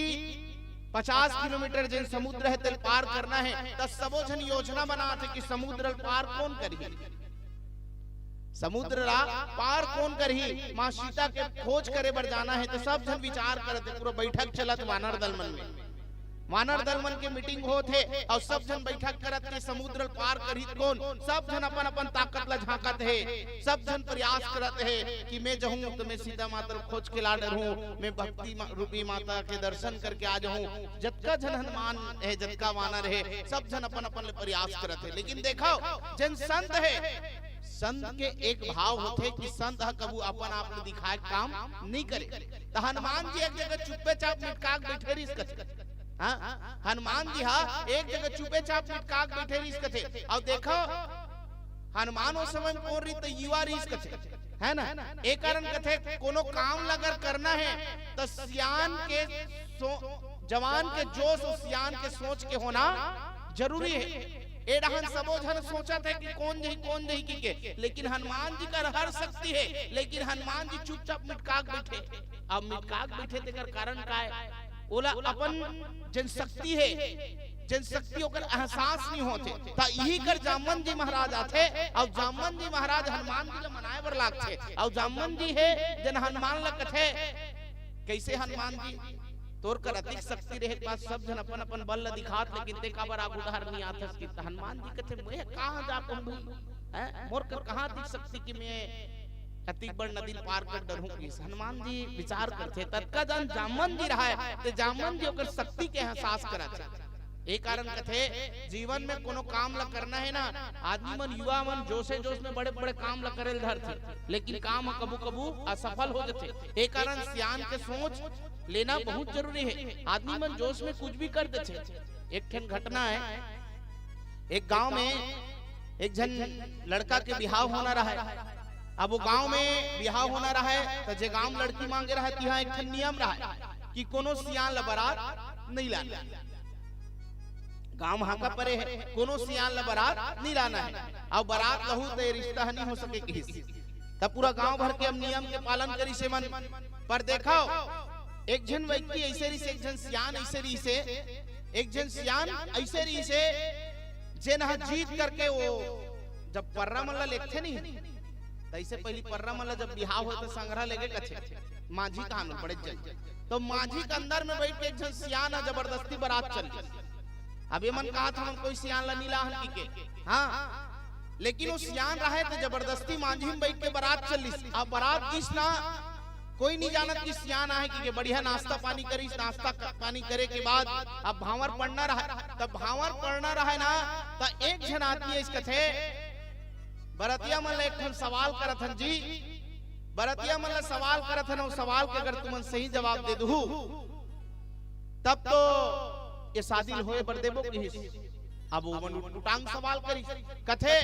पचास किलोमीटर जेन समुद्र हे, तेल पार करना हे, त सबो झन योजना बनात हे कि समुद्र ल पार कोन करही, समुद्र ला पार कोन करही। मां सीता के खोज करे बर जाना हे, त सब झन विचार करत हे, पूरा बैठक चलत वानर दल मन में। वानर दल मन के मीटिंग होत हे अउ सब झन बैठक करत के समुद्र ल पार करही कोन, सब झन अपन अपन ताकत ला झांकत हे, सब झन प्रयास करत हे कि मैं जाहूं तो मैं सीता माता ल खोज के ला डरहूं, मैं भक्ति मा-, रूपी माता के दर्शन करके आ जाहूं। जतका झन हनुमान हे, जतका वानर हे, सब झन अपन अपन ले प्रयास करत हे। लेकिन देखो, जेन संत हे, संत के एक भाव होथे कि संत ह कभू अपन आप ल दिखाए के काम नइ करे। त हनुमान जी एक जगह चुप्पे चाप मिटका के बैठे रहिस कथे। हाँ, हनुमान जी हा एक जगह चुप्पे चाप मिटका के बैठे रहिस कथे। अउ देखो, हनुमान ओ समय में कोन रहिस, त युवा रहिस कथे, है ना? ए कारण कथे कोनो काम ल अगर करना हे त सियान के सो-, जवान के जोश अउ सियान के सोच के होना जरूरी हे। ए डहन सबो झन सोचत हे कि कोन जही, कोन जही कहिके, लेकिन हनुमान जी कर हर शक्ति हे, लेकिन हनुमान जी चुपचाप मिटका के बैठे। अब मिटका के बैठे तेकर कारण का हे? ओला अपन जेन शक्ति हे, जेन शक्ति ओकर एहसास नइ होथे। त इही कर जामवंत जी महाराज आथे, अउ जामवंत जी महाराज हनुमान जी ल मनाए बर लागथे, अउ जामवंत जी हे जेन हनुमान ल कथे, कइसे हनुमान जी, तोर कर अतिक शक्ति रहे के बाद सब झन अपन अपन बल ल दिखात, लेकिन ते काबर आगू डहर नइ आथस? कि त हनुमान जी कथे, मैं कहाँ जा पाऊं भाई, हैं? मोर कर कहाँ अतिक शक्ति कि मैं अतिक बड़ नदी ल पार कर डरहूं? कहिस। हनुमान जी विचार करथे, ततका जन जामवंत जी रहय, ते जामवंत जी ओकर शक्ति के एहसास करत हे। ए कारण कथे, जीवन में कोनो काम ल करना हे ना, आदमी मन, युवा मन जोशे जोश में बड़े बड़े काम ल करे ल धरथे, लेकिन काम ह कभू कभू असफल हो जथे। ए कारण सियान के सोच लेना बहुत जरूरी हे। आदमी मन जोश में कुछ भी कर देथे। एक ठन घटना हे, एक गांव में एक झन लड़का के बिहाव होना रहय। अब वो गांव में बिहाव होना रहय, त जे गांव में लड़की मांगे रहय, तिहां एक ठन नियम रहय कि कोनो सियान ल बरात नइ लाना। गांव में हांका परे हे, कोनो सियान ल बरात नइ लाना हे। अउ बरात लहू त ए रिश्ता ह नइ हो सके कहिस। त पूरा गांव भर के अब नियम के पालन करिस हे मन। पर देखव, एक झन व्यक्ति अइसे रहिस, एक झन सियान अइसे रहिस हे, एक झन सियान अइसे रहिस हे, जेन ह जिद करके वो जब पर्रा मन ल लेगथे नहीं, त अइसे पहिली पर्रा मन ल जब बिहाव होय त संघरा लेगे कथे, मांझी कहां बड़े जन। त मांझी के अंदर में बइठ के एक झन सियान ह जबरदस्ती बरात चल दिस। अब ए मन कहत हवन कोई सियान ल नइ लाहन कहिके, हाँ, लेकिन वो सियान रहय त जबरदस्ती मांझी में बइठ के बरात चल दिस। अब बरात गिस ना, कोई नइ जानत कि सियान आहे कहिके, बढ़िया नाश्ता पानी करिस। नाश्ता क-, पानी करे के बाद अब भांवर पड़ना रहय, त भांवर पड़ना रहय ना, त एक झन आदमी अइस कथे, बरतिया मन ल एक ठन सवाल करत हन जी, बरतिया मन ल सवाल करत हन, अउ सवाल के अगर तुमन सही जवाब दे दुहू, तब तो ए शादी ल होय बर देबो कहिस। अब वो मन उटपुटांग सवाल करिस, कथे,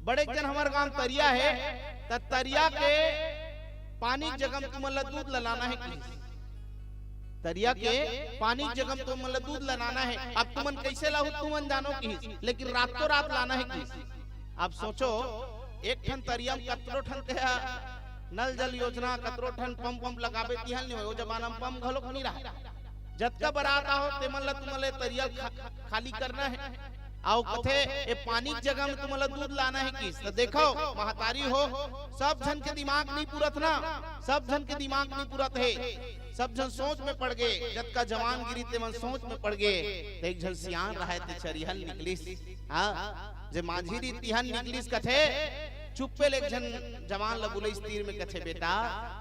बड़े जन हमर गांव तरिया हे, त तरिया के पानी के जगह म तुमन ल दूध ल लाना हे कहिस। तरिया के पानी के जगह म तुमन ल दूध ल लाना हे। अब तुमन कइसे लाहू तुमन जानो कहिस, लेकिन रातों रात लाना हे कहिस। अब सोचो, एक ठन तरिया म कतरो ठन ते ह नल जल योजना, कतरो ठन पंप पंप लगाबे, तिहां ल नइ होय। ओ जमाना म पंप घलोक नइ रहय। जतका बरात आहो, तेमन ल तुमन ल तरिया ल खा-, खाली करना हे। अउ कथे, ए पानी के जगह म तुमन ल दूध लाना हे कहिस। त देखव, महतारी हो, सब झन के दिमाग नइ पुरत ना, सब झन के दिमाग नइ पुरत हे। सब झन सोच में पड़ गे, जतका जवान गिरी तेमन सोच में पड़ गे। त एक झन सियान रहय ते चरिहा ल निकलिस। हाँ, जे मांझी रहिस तिहां ल निकलिस कथे, चुप्पे ले एक झन जवान ल बुलाइस तीर में, कथे, बेटा,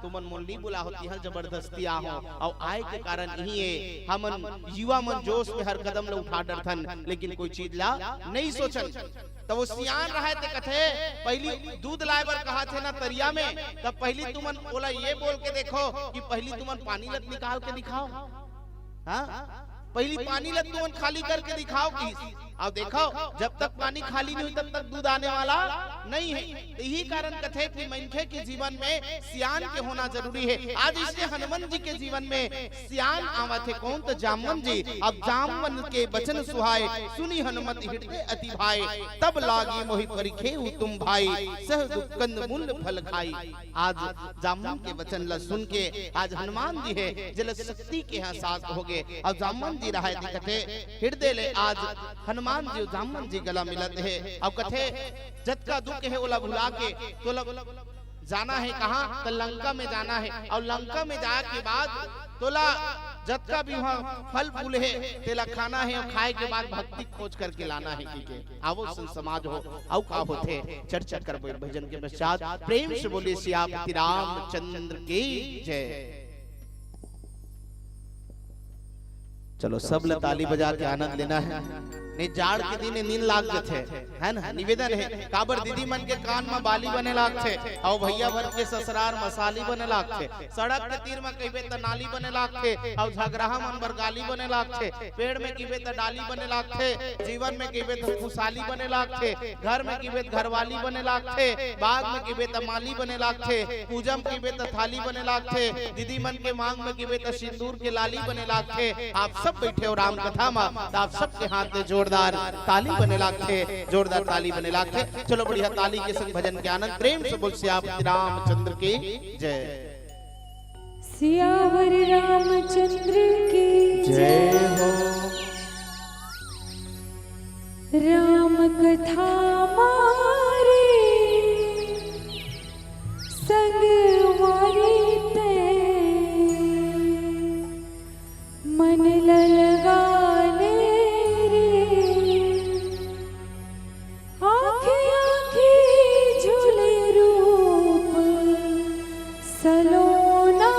तुमन मोला नइ बुलाहो, तिहां ल जबरदस्ती आहो, अउ आय के कारण इही हे, हमन युवा मन जोश में हर कदम ल उठा डरथन, लेकिन कोई चीज ला नइ सोचन। त वो सियान रहय ते कथे, पहिली दूध लाय बर कहत हे ना तरिया में, त पहिली तुमन ओला ये बोल के देखो कि पहिली तुमन पानी ल निकाल के दिखाओ। हाँ, पहिली पानी ल तुमन खाली करके दिखाओ कहिस। अउ देखव, जब तक पानी खाली नइ होही, तब तक दूध आने वाला नइ हे। त इही कारण कथे कि मनखे के जीवन में सियान के होना जरूरी हे। आज अइसने हनुमंत जी के जीवन में सियान आवत हे कोन, त जामवंत जी। अब जामवंत के बचन सुहाए, सुनि हनुमत हृदय अति भाए। तब लागी मोहि परिखेउ तुम भाई, सहज दुख कंद मूल फल खाई। आज जामवंत के बचन ल सुन के आज हनुमान जी हे, जेला शक्ति के एहसास हो गे। अउ जामवंत जी रहय ते कथे, हृदय ले आज हनुमान जी अउ जामवंत जी गला मिलत हे। अउ कथे, जतका दुख हे ओला भुला के तोला जाना हे कहाँ? त लंका में जाना हे। अउ लंका में जाय के बाद तोला जतका भी वहाँ फल फूल हे, तेला खाना हे, अउ खाए के बाद भक्ति खोज करके लाना हे, कहिके। आवो संत समाज हो, अउ का होथे, चर्चा करबो एक भजन के पश्चात। प्रेम से बोलिए सियापति रामचंद्र की जय। चलो, सब ल ताली बजा के आनंद लेना हे। नहीं, जाड़ के दिन नींद लाग जथे, है ना? निवेदन हे, काबर दीदी मन के कान म बाली बने लागथे, अउ भैया मन के ससुरार म साली बने लागथे। सड़क के तीर म कहिबे त नाली बने लागथे, अउ झगराहा मन बर गाली बने लागथे। पेड़ में कहिबे त डाली बने लागथे, जीवन में कहिबे त खुशहाली बने लागथे, घर में कहिबे त घरवाली बने लागथे, बाग में कहिबे त माली बने लागथे, पूजा में कहिबे त थाली बने लागथे, दीदी मन के मांग में कहिबे त सिंदूर के लाली बने लागथे। आप सब बैठे हो राम कथा म, त आप सबके हाथ ले जोरदार ताली बने लागथे, जोरदार ताली बने लागथे। चलो, बढ़िया ताली के संग भजन के आनंद। प्रेम से बोल सियापति रामचंद्र की जय। सियावर रामचंद्र की जय हो। राम कथा मारे संगवारी ते मन ल लगा ले रे। आँखी आँखी झूले रूप सलोना,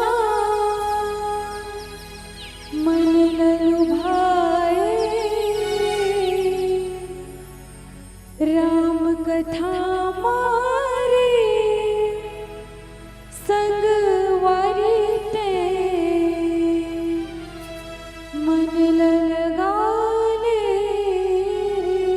मन ललुभाए रे। राम कथा मारे संगवारी ते मन लगा ले रे।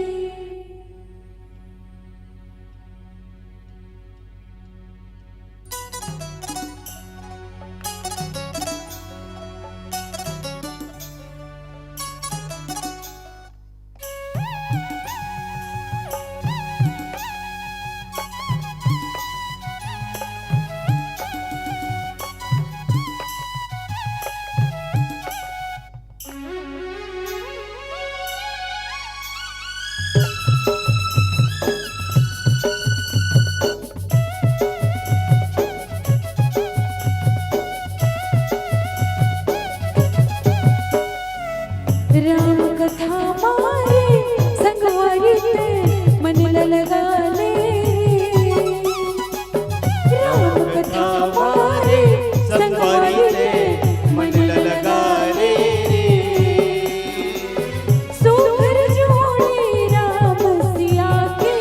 राम कथा मारे संगवारी ते मन ल लगा ले। राम कथा मारे संगवारी ते मन ल लगा ले। सुघर जोड़ी राम सिया के,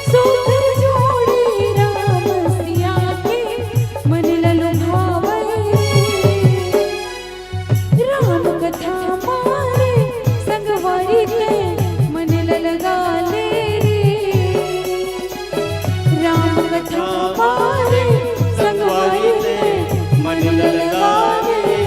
सुघर जोड़ी राम सिया के, मन ललुभावै। राम कथा मारे संगवारी ते मन ल लगा ले रे। राम कथा मारे संगवारी ते मन ल लगा ले रे।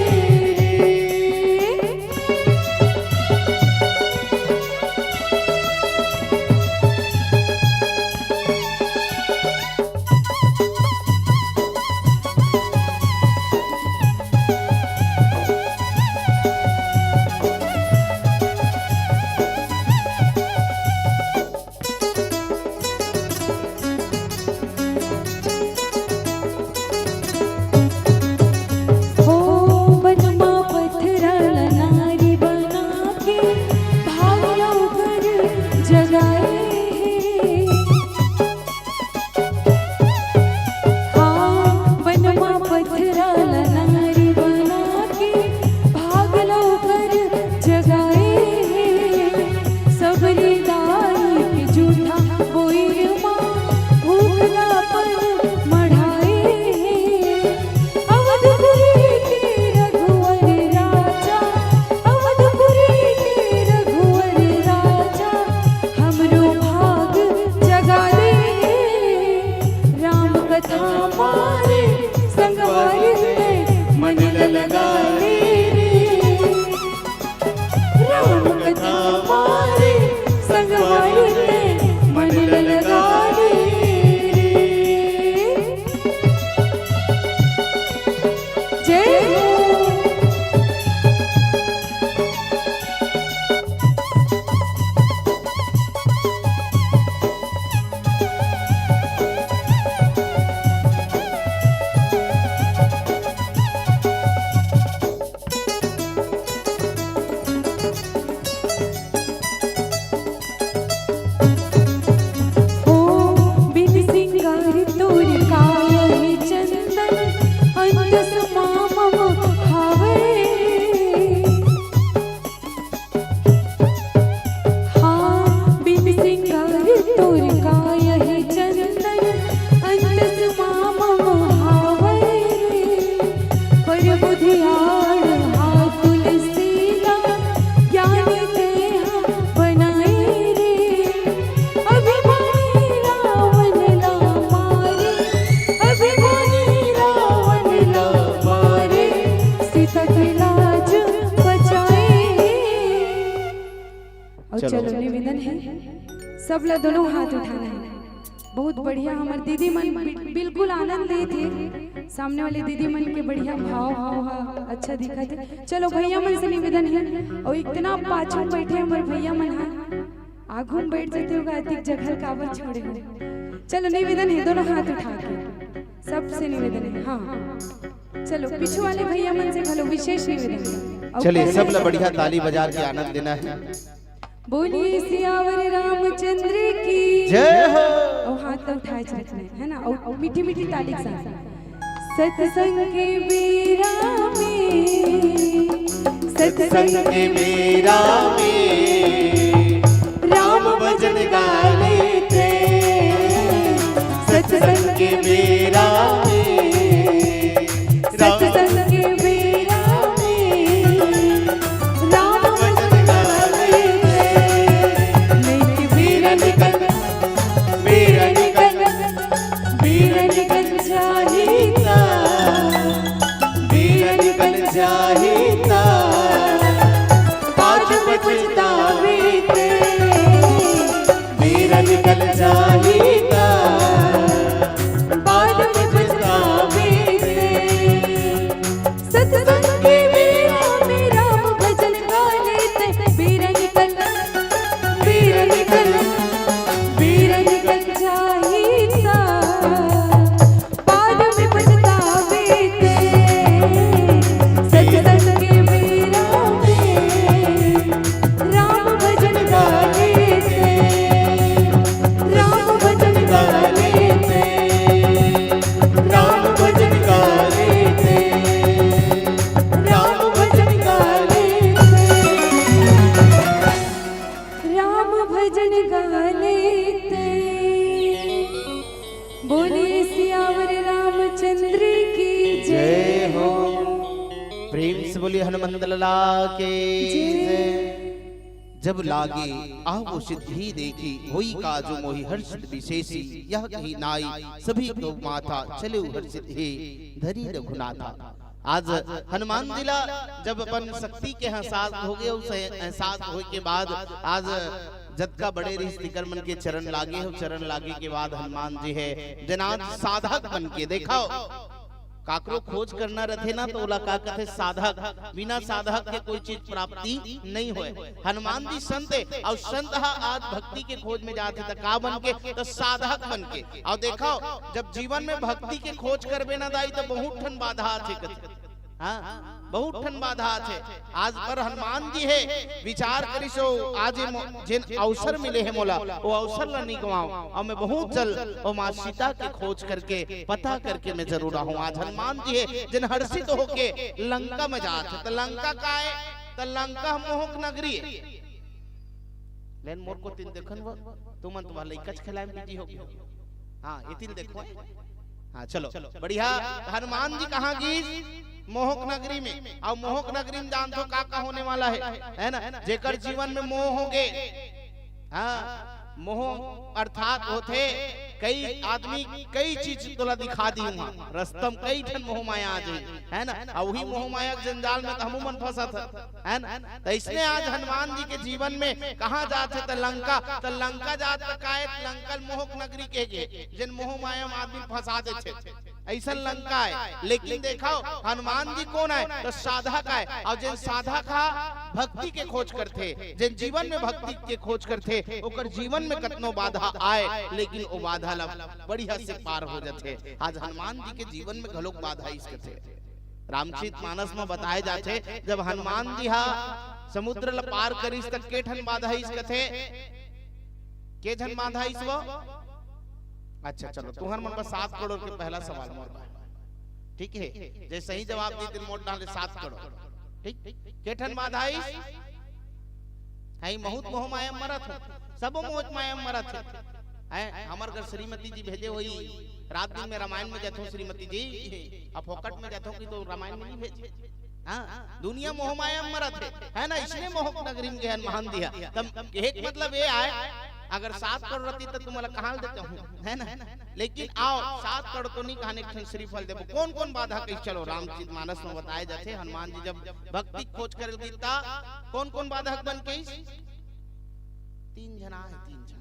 निवेदन हे, सब ला दोनों हाथ उठाना हे। बहुत बढ़िया, हमर दीदी मन बि-, बिल्कुल आनंद लेत हे। सामने वाले दीदी मन के बढ़िया भाव, भाव हा अच्छा दिखत हे। चलो भैया मन से निवेदन हे, अउ इतना पाछू बैठे हमर भैया मन हा, आगू में बैठ जाते होगा, अधिक जगह काबर छोड़े हो। चलो निवेदन हे, दोनों हाथ उठा के सबसे निवेदन हे। हाँ, चलो पीछू वाले भैया मन से घलो विशेष निवेदन हे। अउ चलिए, पहले सब ला बढ़िया ताली बजा के आनंद देना हे। बोलिए सियावर रामचंद्र की जय हो। अउ हाथ ला उठाए चलत हे, है ना? अउ मीठी मीठी ताली के साथ। सत्संग के बेरा में, सत्संग के बेरा में राम भजन गा लेते। सत्संग के बेरा में, सत्संग के बेरा में राम भजन गा लेते। नहीं कि बेरा निकल, बेरा निकल, बेरा निकल जाही ता, बेरा निकल जाही ता, बाद में पछतावे ते। बेरा निकल जाही ता, बाद में पछतावे ते। सत्संग के बेरा में राम भजन गा लेते। बेरा निकल, बेरा निकल, बेरा निकल जाही ता, बाद में पछतावे ते। सत्संग के बेरा में राम भजन गा लेते, राम भजन गा लेते, राम भजन गा लेते, राम भजन गा लेते, राम भजन गा लेते। बोलिए सियावर रामचंद्र की जय हो। प्रेम से बोलिए हनुमंत लाला के जय। जय। जब लागे आव सिद्धि देखी, होई का जो मोहि हर्षित विशेषी। यह कही नाई सभी को माथा, चले हर्षित हे धरी रघुनाथा। आज हनुमान जी ला जब अपन शक्ति के एहसास होगे, उस एहसास होय के बाद आज जतका बड़े रिहिस तिकर मन के चरण लागे हे, चरण लागे के बाद हनुमान जी हे जेन आज साधक बन के देखव, काकरो खोज करना रथे ना, तो ओला का कथे? साधक। बिना साधक के कोई चीज प्राप्ति नहीं होय। हनुमान जी संत हे, अउ संत ह आज भक्ति के खोज में जाथे, त का बन के? त साधक बन के। अउ देखव, जब जीवन में भक्ति के खोज करबे ना दाई, त बहुत ठन बाधा आथे कथे। हाँ, बहुत ठन बाधा आथे। आज पर हनुमान जी हे, विचार करिस हो, आज ये मो-, जेन अवसर मिले हे मोला, वो अवसर ला नहीं गंवाव। अउ मैं बहुत जल्द वो माँ सीता के खोज करके, पता करके मैं जरूर आहूँ। आज हनुमान जी हे, जेन हर्षित होके लंका में जात हे। त लंका का हे? त लंका मोहक नगरी हे। लेन मोर कोति ल देखन वो, तुमन तो लइका खेलाए में बिजी हो गए हो। हाँ, एती ल देखो। हाँ, चलो, बढ़िया। हनुमान जी कहाँ गिस? मोहक नगरी में। अउ मोहक नगरी में जानथो का का होने वाला हे, है ना? जेकर जीवन में मोह होगे, हाँ, मोह अर्थात होथे कई आदमी कई चीज तोला दिखा दी हुआ, रस्ता म कई ठन मोह माया आ जाही, है ना? अउ वही मोह माया के जंजाल में त हमू मन फंसत हन, है ना? त इसने आज हनुमान जी के जीवन में कहाँ जात हे? त लंका। त लंका जात त का हे? लंका ल मोहक नगरी कहे गे, जेन मोह माया में आदमी फंसा देथे, अइसन लंका हे। लेकिन देखव, हनुमान जी कोन हे? त साधक हे। अउ जेन साधक हा भक्ति के खोज करथे, जेन जीवन में भक्ति के खोज करथे, ओकर जीवन में कतनो बाधा आए, लेकिन ओ बाधा ला बढ़िया से पार हो जाथे। आज हनुमान जी के जीवन में घलोक बाधा आइस कथे। रामचरित मानस में बताए जाथे, जब हनुमान जी हा समुद्र ल पार करिस त के ठन बाधा आइस कथे? के झन बाधा आइस वो? अच्छा, चलो, तुहर मन बर सात करोड़ के पहला सवाल मोर बर। ठीक हे, जैसे ही जवाब दे दिन मोर डाले सात करोड़। ठीक, के ठन बाधा आइस? हई बहुत मोह माया मरत हो, सबो मोह माया मरत हे। हैं, हमर घर श्रीमती जी भेजे होही, रात दिन में रामायण में जाथो श्रीमती जी, अब फोकट में जाथो कि तो रामायण में नहीं भेजे। हाँ, दुनिया मोह माया में मरत हे, है ना? इसने मोहक नगरी में गए हनुमान जी हा। तब एक मतलब ये आए, अगर सात करोड़ रहती तो तुम्हारा कहाँ देते हो, है ना? लेकिन आओ, सात करोड़ तो नहीं कहने, एक ठन श्रीफल देबो। कौन कौन बाधा कही? चलो, रामचरित मानस में बताए जाथे, हनुमान जी जब भक्ति खोज करे गिरता, कौन कौन बाधक बन के आइस? तीन झन आए, तीन झन,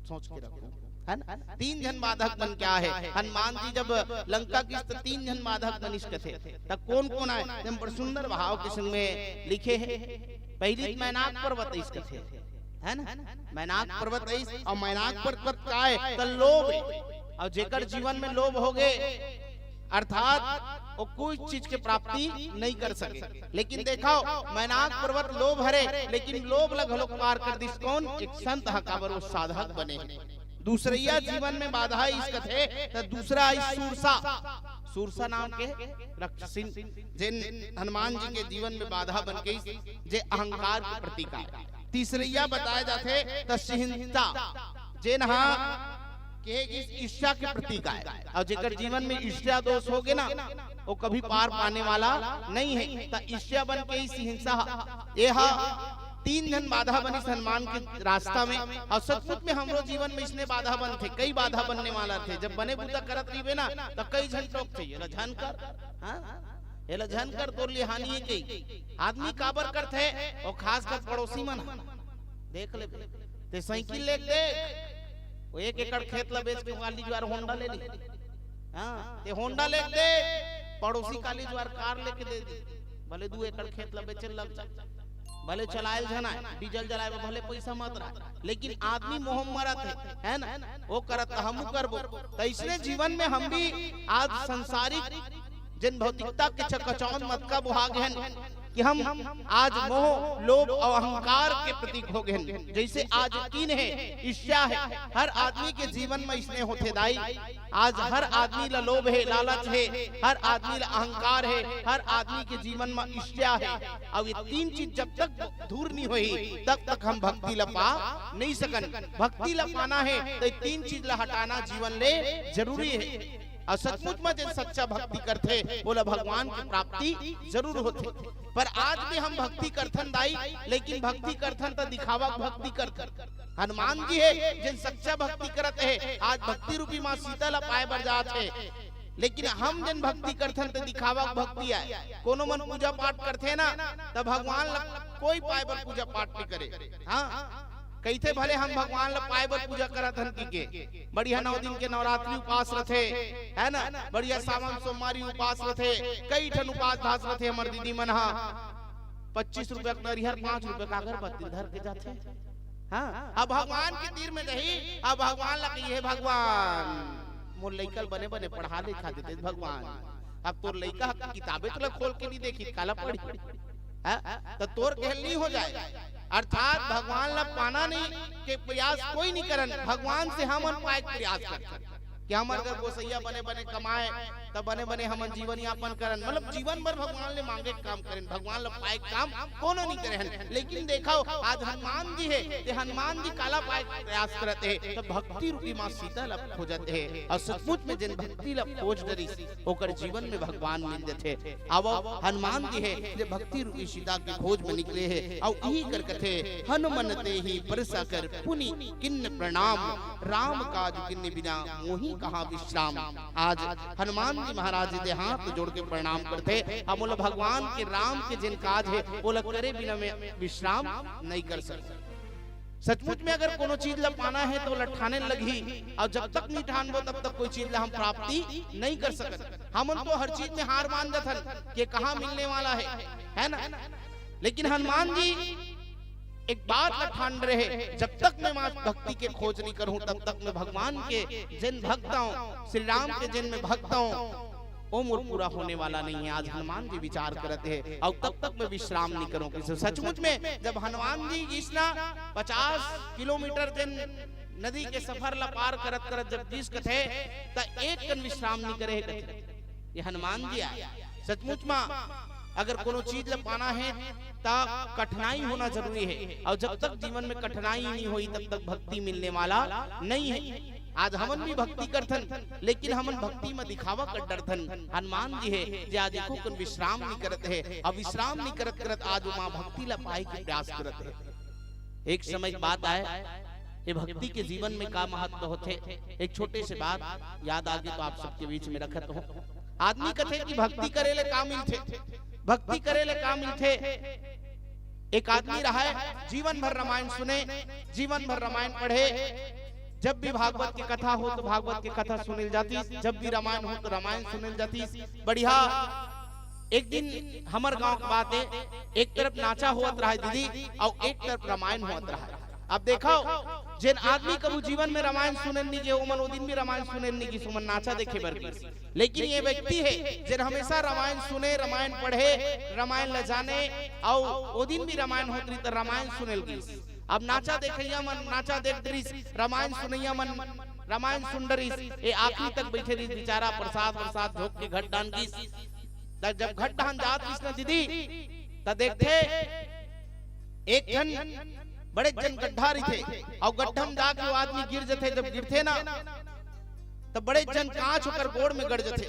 सोच के रखो, है ना? तीन झन बाधक बन के आए हे। हनुमान जी जब लंका गिस त तीन झन बाधक बनिस कथे। त कोन कोन आए? तेन बड़ सुंदर भाव के संग में लिखे हे। पहली मैनाक पर्वत आइस कथे, है ना? मैनाक पर्वत आइस, अउ मैनाक पर्वत का हे? त लोभ हे। अउ जेकर जीवन में लोभ होगे, अर्थात वो कोई चीज के प्राप्ति नहीं कर सके। लेकिन देखो, मैनाक पर्वत लोभ हरे, लेकिन लोभ ला घलोक पार कर दिस कोन? एक संत ह, काबर वो साधक बने हे। दूसरइया जीवन में बाधा आइस कथे, त दूसरा आइस सुरसा। सुरसा नाम के रक्षसिन, जेन हनुमान जी के जीवन में बाधा बन के आइस, जे अहंकार के प्रतीक आय। तीसरइया बताए जाथे त सिंहता, जेन ह कहे कि ईर्ष्या के प्रतीक आय। अउ जेकर जीवन में ईर्ष्या दोष होगे ना, वो कभी पार पाने वाला नहीं हे। त ईर्ष्या बन के आइस हिंसा ह, ये ह तीन झन बाधा बनिस हनुमान के रास्ता में। अउ सचमुच में हमरो जीवन में इसने बाधा बनथे, कई बाधा बनने वाला थे। जब बने बुता करत रहिबे ना, त कई झन टोकथे, "एला झन कर, हाँ? एला झन कर, तोर लिए हानि हे कई।" आदमी काबर करथे? अउ खासकर पड़ोसी मन ह। देख ले, ते साइकिल लेके देख, वो एक एकड़ खेत ला बेच के काली जुआर होंडा ले ली। हाँ, ते होंडा लेके देख, पड़ोसी काली जुआर कार लेके दे दी। भले दू एकड़ खेत ला बेचे लग जा, भले चलायल झन आय, डीजल जलाए बर भले पैसा मत रहा, लेकिन आदमी मोह मरत हे, है ना? वो करत त हमू करबो। त इसने जीवन में हम भी आज संसारिक जेन भौतिकता के चकचौंध मतका बोहा गेन कि हम आज मोह, लोभ अउ अहंकार के प्रतीक हो गेन। जैसे आज कीन हे, ईर्ष्या हे, हर आदमी के जीवन में इसने होथे दाई। आज हर आदमी ला लोभ हे, लालच हे, हर आदमी ला अहंकार हे, हर आदमी के जीवन में ईर्ष्या हे। अउ ये तीन चीज जब तक दूर नहीं होही, तब तक हम भक्ति ला पा नहीं सकन। भक्ति ला पाना हे, त ये तीन चीज ला हटाना जीवन ले जरूरी हे। अउ सचमुच म जेन सच्चा भक्ति करथे, ओला भगवान के प्राप्ति जरूर होथे। पर आज भी हम भक्ति करथन दाई, लेकिन भक्ति करथन त दिखावा के भक्ति करथन। हनुमान जी हे, जेन सच्चा भक्ति करत हे, आज भक्ति रूपी माँ सीता ला पाए बर जात हे, लेकिन हम जेन भक्ति करथन त दिखावा के भक्ति आय। कोनो मन पूजा पाठ करथे ना, त भगवान ला कोई पाए बर पूजा पाठ नहीं करे। हाँ, कहिथे भले हम भगवान ला पाए बर पूजा करत हन कहिके। बढ़िया नौ दिन के नवरात्रि उपास रथे, है ना? बढ़िया सावन सोमवारी उपास रथे, कई ठन उपास धास रथे हमर दीदी मन हा। पच्चीस रुपया के नरिहर, पाँच रुपया के अगरबत्ती धर के जाथे। हाँ, अब भगवान के तीर में जाही, अब भगवान ला कही, "हे भगवान, मोर लइका ल बने बने पढ़ा लिखा देते भगवान।" अब तोर लइका ह किताबे तोला खोल के नहीं देखी, काला पढ़ी? हाँ? त तोर कहल नहीं हो जाए। अर्थात भगवान ला पाना नहीं के प्रयास कोई नहीं करन, भगवान से हमन पाए के प्रयास करथन कि हमर घर गोसैया बने बने कमाए, त बने बने हमन जीवन यापन करन, मतलब जीवन भर भगवान ले मांगे के काम करन, भगवान ला पाए के काम कोनो नहीं करे हन। लेकिन देखो, आज हनुमान जी हे, ते हनुमान जी काला पाए के प्रयास करत हे, त भक्ति रूपी माँ सीता ला खोजत हे। अउ सचमुच में जेन भक्ति ला खोज डरिस, ओकर जीवन में भगवान मिल जथे। अब हनुमान जी हे, जे भक्ति रूपी सीता के खोज में निकले हे, अउ इही कर कथे, "हनुमंत तेहि परसा कर पुनि कीन्ह प्रणाम, राम काज कीन्ह बिना मोहि कहाँ विश्राम।" आज हनुमान जी महाराज जी दे हाथ जोड़ के प्रणाम करथे, हम बोला भगवान के राम के जेन काज हे, ओला करे बिना में विश्राम नहीं कर सकते। सचमुच में अगर कोनो चीज ला पाना हे, त ओला ठाने लगही, अउ जब तक नहीं ठानबो, तब तक कोई चीज ला हम प्राप्ति नहीं कर सकत। हमन तो हर चीज में हार मान जाथन कि कहाँ मिलने वाला हे, है ना? लेकिन हनुमान जी एक बात ला ठान रहे, "जब तक मैं माँ भक्ति के खोज नहीं करूँ, तब तक मैं भगवान के जेन भक्त हूँ, श्री राम के जेन मैं भक्त हूँ, वो मोर पूरा होने वाला नहीं है।" आज हनुमान जी विचार करत हे, "अउ तब तक मैं विश्राम नहीं करूँ।" किसे सचमुच में जब हनुमान जी गिस ना पचास किलोमीटर जेन नदी के सफर ला पार करत करत जब गिस कथे, त एक कन विश्राम नहीं करे हे कथे। ये हनुमान जी आय। सचमुच मा अगर कोनो चीज ला पाना हे, त कठिनाई होना जरूरी हे। अउ जब तक जीवन में कठिनाई नहीं होही, तब तक भक्ति मिलने वाला नहीं हे। आज हमन भी भक्ति करथन, लेकिन हमन भक्ति म दिखावा कर डरथन। हनुमान जी हे, जे आज एको कन विश्राम नहीं करत हे। अब विश्राम नहीं करत करत आज वो माँ भक्ति ला पाए के प्रयास करत हे। एक समय की बात आय, ये भक्ति के जीवन में का महत्व होथे। एक छोटे से बात याद आगे तो आप सबके बीच में रखत हूँ। आदमी कथे कि भक्ति करे ले का मिलथे, भक्ति करे ले का मिलथे। एक आदमी रहय, जीवन भर रामायण सुने, जीवन भर रामायण पढ़े। जब भी भागवत के कथा हो तो भागवत के कथा सुनेल जातिस, जब भी रामायण हो तो रामायण सुनेल जातिस। बढ़िया। एक दिन हमर गांव के बात हे, एक तरफ नाचा होवत रहय दीदी, अउ एक तरफ रामायण होवत रहय। अब देखव, जेन आदमी कभू जीवन में रामायण सुनेल नइ गे, ओमन ओ दिन भी रामायण सुनेल नइ गिस, ओमन नाचा देखे बर गिस। लेकिन ये व्यक्ति हे, जेन हमेशा रामायण सुने, रामायण पढ़े, रामायण ल जाने, अउ ओ दिन भी रामायण होत रहिस त रामायण सुनेल गिस। अब नाचा देखइया मन नाचा देख डरिस, रामायण सुनइया मन रामायण सुन डरिस। ए आखिरी तक बइठे रहिस बिचारा, प्रसाद, प्रसाद झोंक के घट डाहन गिस। त जब घट डाहन जात रहिस न दीदी, त देखथे एक ठन बड़े जन गड्ढा रहिथे, अउ गड्ढा म जाके वो आदमी गिर जथे। जब गिरथे ना, त बड़े जन कांच ओकर गोड़ में गड़ जथे,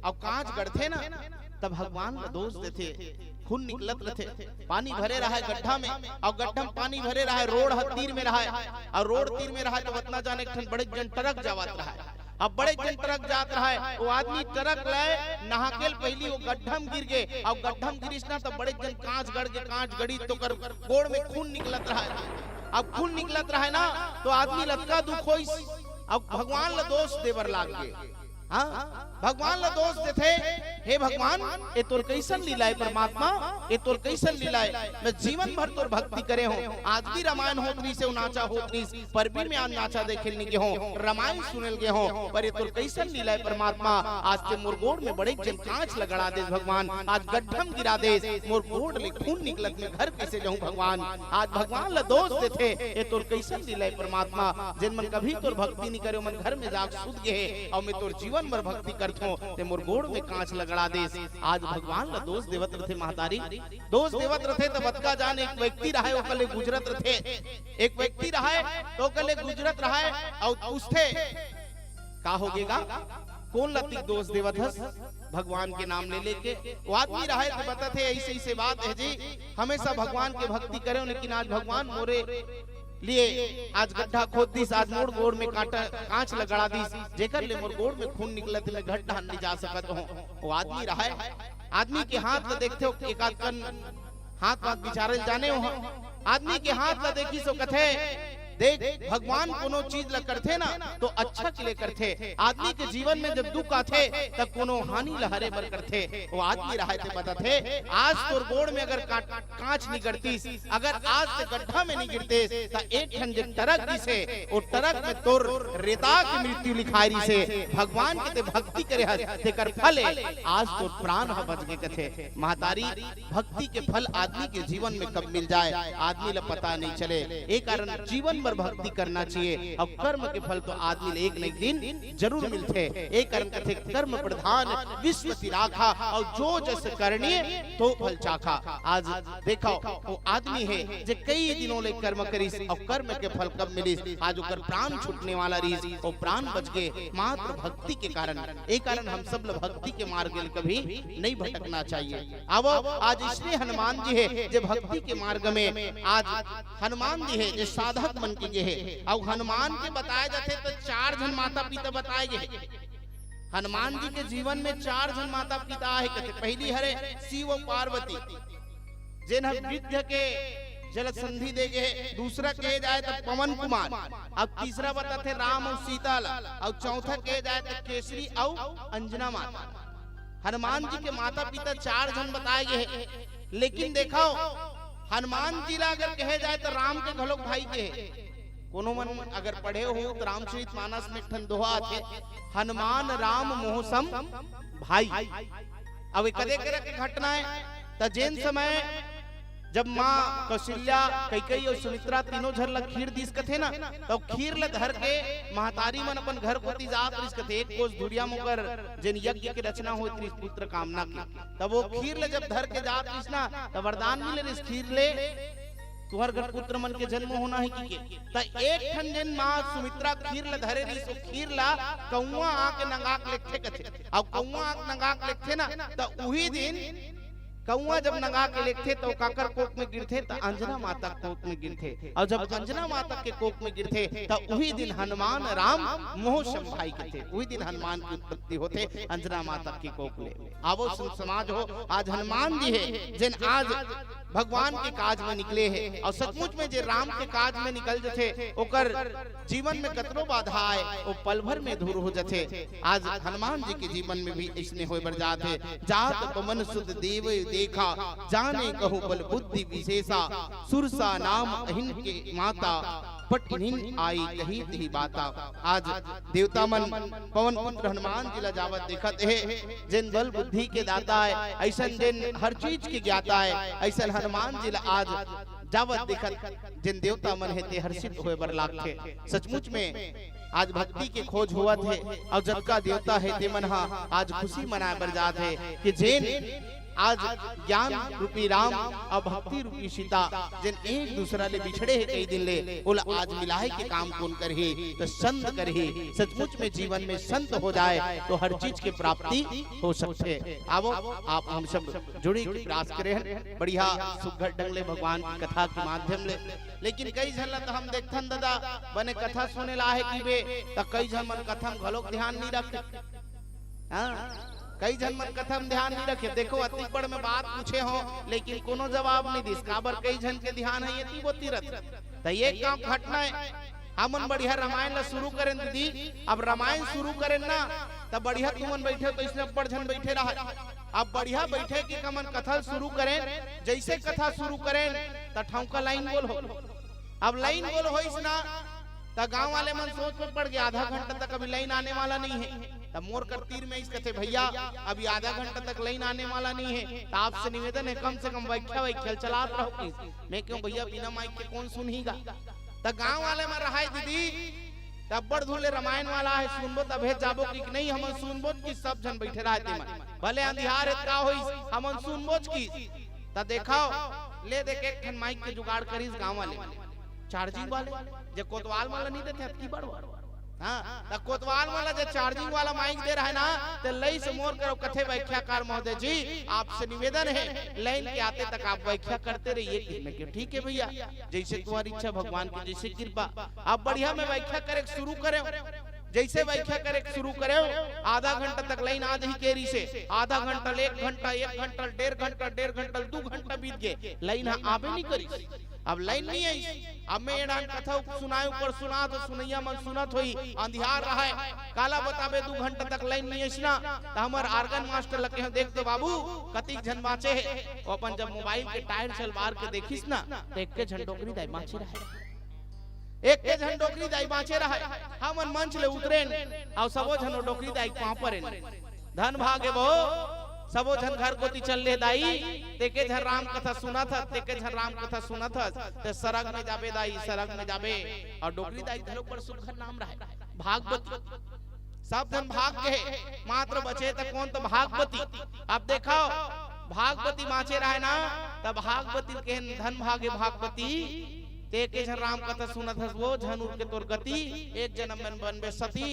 अउ कांच गड़थे ना, त भगवान ल दोष देथे। खून निकलत रथे, पानी भरे रहय गड्ढा में, अउ गड्ढा में पानी भरे रहय, रोड ह तीर में रहय, अउ रोड तीर में रहय त ओतना जाने एक ठन बड़े जन ट्रक जावत रहय। अब बड़े जन ट्रक जात रहय, वो आदमी ट्रक ले नहा के ल पहिली वो गड्ढा म गिर गे, अउ गड्ढा म गिरिस ना त बड़े जन कांच गड़ के कांच गड़ी त ओकर गोड़ में खून निकलत रहय। अब खून निकलत रहय ना, त आदमी ल अतका दुख होइस, अब भगवान ल दोष दे बर लाग गे। हाँ, भगवान ल दोष देथे, "हे भगवान, ए तोर कइसन लीला हे परमात्मा, ए तोर कइसन लीला हे? मैं जीवन भर तोर भक्ति करे हों, आज भी रामायण होत रहिस हे, नाचा होत रहिस, पर भी मैं आज नाचा देखे ल नइ गे हों, रामायण सुने ल गे हों, पर ए तोर कइसन लीला हे परमात्मा? आज ते मोर गोड़ में बड़े जन कांच ल गड़ा देस भगवान, आज गड्ढा म गिरा देस, मोर गोड़ ले खून निकलत, मैं घर कइसे जाहूं भगवान?" आज भगवान ल दोष देथे, "ए तोर कइसन लीला हे परमात्मा, जेन मन कभी तोर भक्ति नइ करे, ओमन घर में जाके सुत गे हे, अउ मैं तोर जीवन भर भक्ति करथों, ते मोर गोड़ में कांच ल गड़ा देस।" आज भगवान ल दोष देवत रथे महतारी, दोष देवत रथे। त बतका जान एक व्यक्ति रहय, ओकर ले गुजरत रथे, एक व्यक्ति रहय, त ओकर ले गुजरत रहय, अउ पूछथे, "का होगे गा? कोन ल अतिक दोष देवत हस भगवान के नाम ले लेके?" वो आदमी रहय त बतात हे, "अइसे अइसे बात हे जी, हमेशा भगवान के भक्ति करेंव, लेकिन आज भगवान मोरे लिए आज गड्ढा खोद दिस, आज मोर गोड़ में कांटा, कांच ल गड़ा दिस, जेकर ले मोर गोड़ में खून निकलत हे, मैं घर डाहन नइ जा सकत हों।" वो आदमी रहय, आदमी के हाथ ल देखथे, एक आध कन हाथ वाथ बिचारे ल जाने हो। आदमी के हाथ ल देखिस, ओ कथे, "देख, भगवान कोनो चीज ल करथे ना, तो अच्छा के लिए करथे। आदमी के जीवन में जब दुख आथे, तब कोनो हानि ल हरे बर करथे।" वो आदमी रहय ते बतात हे, "आज तोर गोड़ में अगर का-, कांच नइ गड़तिस, अगर आज ते गड्ढा में नइ गिरतेस, त एक ठन जे ट्रक गिस हे, ओ ट्रक में तोर रेता के मृत्यु लिखाय रिहिस हे। भगवान के ते भक्ति करे हस, तेकर फल हे, आज तोर प्राण ह बच गे," कथे। महतारी, भक्ति के फल आदमी के जीवन में कब मिल जाय, आदमी ल पता नइ चले। ए कारण जीवन भर भक्ति करना चाहिए। अउ कर्म के फल तो आदमी ल एक न एक दिन जरूर मिलथे। ए कारण कथे, "कर्म प्रधान विश्व की राखा, अउ जो जस करणीय तो फल चाखा।" आज देखव, वो आदमी हे जे कई दिनों ले कर्म करिस, अउ कर्म के फल कब मिलिस? आज ओकर प्राण छूटने वाला रिहिस, वो प्राण बच गे मात्र भक्ति के कारण। ए कारण हम सब ल भक्ति के मार्ग ले कभी नइ भटकना चाहिए। आवव, आज अइसने हनुमान जी हे जे भक्ति के मार्ग में, आज हनुमान जी हे जे साधक मन के गे हे। अउ हनुमान के बताय जाथे त चार झन माता पिता बताय गे हे। हनुमान जी के जीवन में चार झन माता पिता आहे कथे। पहिली हरे शिव अउ पार्वती, जेन ह वृद्ध के जल संधि दे गे हे। दूसरा कहे जाय त पवन कुमार, अउ तीसरा बताथे राम अउ सीता ला, अउ चौथा कहे जाय त केसरी अउ अंजना माता। हनुमान जी के माता पिता चार झन बताय गे हे, लेकिन देखव, हनुमान जी ला अगर कहे जाय त राम के घलोक भाई गे हे। कोनो मन अगर पढ़े हो त रामचरित मानस में एक ठन दोहा आथे, "हनुमान राम मोह सम भाई।" अब ए कते करा के घटना हे, त जेन समय जब माँ कौशल्या, कैकेयी अउ सुमित्रा तीनों झन ला खीर दिस कथे ना, त खीर ला धर के महतारी मन अपन घर कोती जात रिहिस कथे, एक कोस दूरिहा म ओकर जेन यज्ञ के रचना होत रिहिस पुत्र कामना के, तब वो खीर ला जब धर के जात रिहिस ना, त वरदान मिले रिहिस, "खीर ले, तुंहर घर पुत्र मन के जन्म होना हे," कहिके। त एक ठन जेन माँ सुमित्रा खीर ला धरे रिहिस, वो खीर ला कौआ आके नंगा के लेगथे कथे। अउ कौआ आके नंगा के लेगथे ना, त उही दिन कौआ जब नंगा के लेगथे त काकर कोख में गिरथे, त अंजना माता के कोख में गिरथे। अउ जब अंजना माता के कोख में गिरथे, त उही दिन हनुमान राम मोह सम भाई कथे, उही दिन हनुमान के उत्पत्ति होथे अंजना माता के कोख ले। आवो संत समाज हो, आज हनुमान जी हे जेन आज भगवान के काज में निकले हे, अउ सचमुच में जे राम के काज में निकल जथे, ओकर जीवन में कतनो बाधा आए, वो पल भर में दूर हो जथे। आज हनुमान जी के जीवन में भी अइसने होय बर जात हे। जात पवन सुत देव देखा, जाने कहु बल बुद्धि विशेषा, सुरसा नाम अहिन के माता, पट कीन्हिन आई कही तिहि बाता। आज देवता मन पवन पुत्र हनुमान जी ला जावत देखत हे, जेन बल बुद्धि के दाता हे, अइसन जेन हर चीज के ज्ञाता हे, अइसन हनुमान जी ला आज जावत देखत जेन देवता मन हे, ते हर्षित होय बर लागथे। सचमुच में आज भक्ति के खोज होवत हे, अउ जतका देवता हे, ते मन ह आज खुशी मनाय बर जात हे कि जेन आज ज्ञान रूपी राम अउ भक्ति रूपी सीता, जेन एक दूसरा ले बिछड़े हे कई दिन ले, ओला आज मिलाय के काम कोन करही? त संत करही। सचमुच में जीवन में संत हो जाए, तो हर चीज के प्राप्ति हो सकथे। आवो, आप हम सब जुड़े के प्रयास करे हन, बढ़िया सुघर ढंग ले भगवान की कथा के माध्यम ले। लेकिन कई झन ला त हम देखथन दादा, बने कथा सुने ला आहे कि बे, त कई झन मन कथा म घलोक ध्यान नहीं रखे। हाँ, कई झन मन कथा म ध्यान नहीं रखे। देखो, अतिक बड़ में बात पूछे हो, लेकिन कोनो जवाब नहीं दिस। काबर, कई झन के ध्यान हे एती बोती रथे। त ये काम घटना हे। हमन बढ़िया रामायण ला शुरू करेन दीदी। अब रामायण शुरू करेन ना, त बढ़िया तुमन बैठे हो, त इसने अब्बड़ झन बैठे रहा। अब बढ़िया बैठे कि हमन कथा शुरू करेन, जैसे कथा शुरू करेन, त ठौका लाइन गोल हो। अब लाइन गोल होइस ना, त गांव वाले मन सोच में पड़ गए, आधा घंटा तक अभी लाइन आने वाला नहीं है। त मोर कर तीर में इस कथे, भैया, अभी आधा घंटा तक लाइन आने वाला नहीं है, त आपसे निवेदन है, कम से कम व्याख्या व्याख्या चलात रहो। कि मैं कहूं, भैया, बिना माइक के कोन सुनहीगा? त गांव वाले मन रहाय दीदी, त अब्बड़ धुन ले रामायण वाला हे, सुनबो तभे जाबो कि नहीं, हमन सुनबो कि सब झन बैठे रहे तेमन। भले अंधियार हे त का होइस, हमन सुनबो कि। त देखो, ले देख, एक ठन माइक के जुगाड़ करिस गांव वाले। चार्जिंग वाले, जे कोतवाल मन ला नहीं देथे, अतकी बड़ वाला। हाँ, त कोतवाल मन ला जे चार्जिंग वाला माइक दे रहे ना, ते लइस मोर करो कथे व्याख्याकार महोदय जी, आपसे निवेदन है, लाइन के आते तक आप व्याख्या करते रहिए। कि मैं क्यों, ठीक है भैया, जैसे तुम्हारी इच्छा, भगवान की जैसे कृपा। आप बढ़िया में व्याख्या करे शुरू करे, जैसे व्याख्या करे शुरू करे, आधा घंटा तक लाइन आ जही केरी से, आधा घंटा ले एक घंटा, एक घंटा ले डेढ़ घंटा, डेढ़ घंटा ले दू घंटा बीत गए, लाइन ह आबे नहीं करी। अब लाइन नहीं आई। अब मैं एडान कथा सुनाए ऊपर सुना तो सुनैया मन सुनत होई, अंधियार रहे, काला बताबे दू घंटा तक लाइन नहीं आइस ना, त हमर आर्गन मास्टर लगे हैं, देख तो बाबू, कतिक झन बाँचे हे। वो अपन जब मोबाइल के टायर चल बार के देखिस ना, त एक के झन डोकरी दाई बाँचे रहे, एक के झन डोकरी दाई बाँचे रहे। हमन मंच ले उतरेन, अउ सबो झन वो डोकरी दाई के पाँव परेन। धन भागे बो, सबो झन घर कोती चल ले दाई, तेके झन राम कथा सुनत हस, तेके झन राम कथा सुनत हस, ते सरग में जाबे दाई, सरग में जाबे। अउ डोकरी दाई घलो बड़ सुघर नाम रहे, भागवती। सब झन भाग गे, मात्र बचे त कोन, त भागवती। अब देखो, भागवती बाँचे रहे ना, त भागवती के धन भागे भागवती, तेके झन राम कथा सुनत हस वो, झन उर के तोर गति, एक जनम में बनबे सती,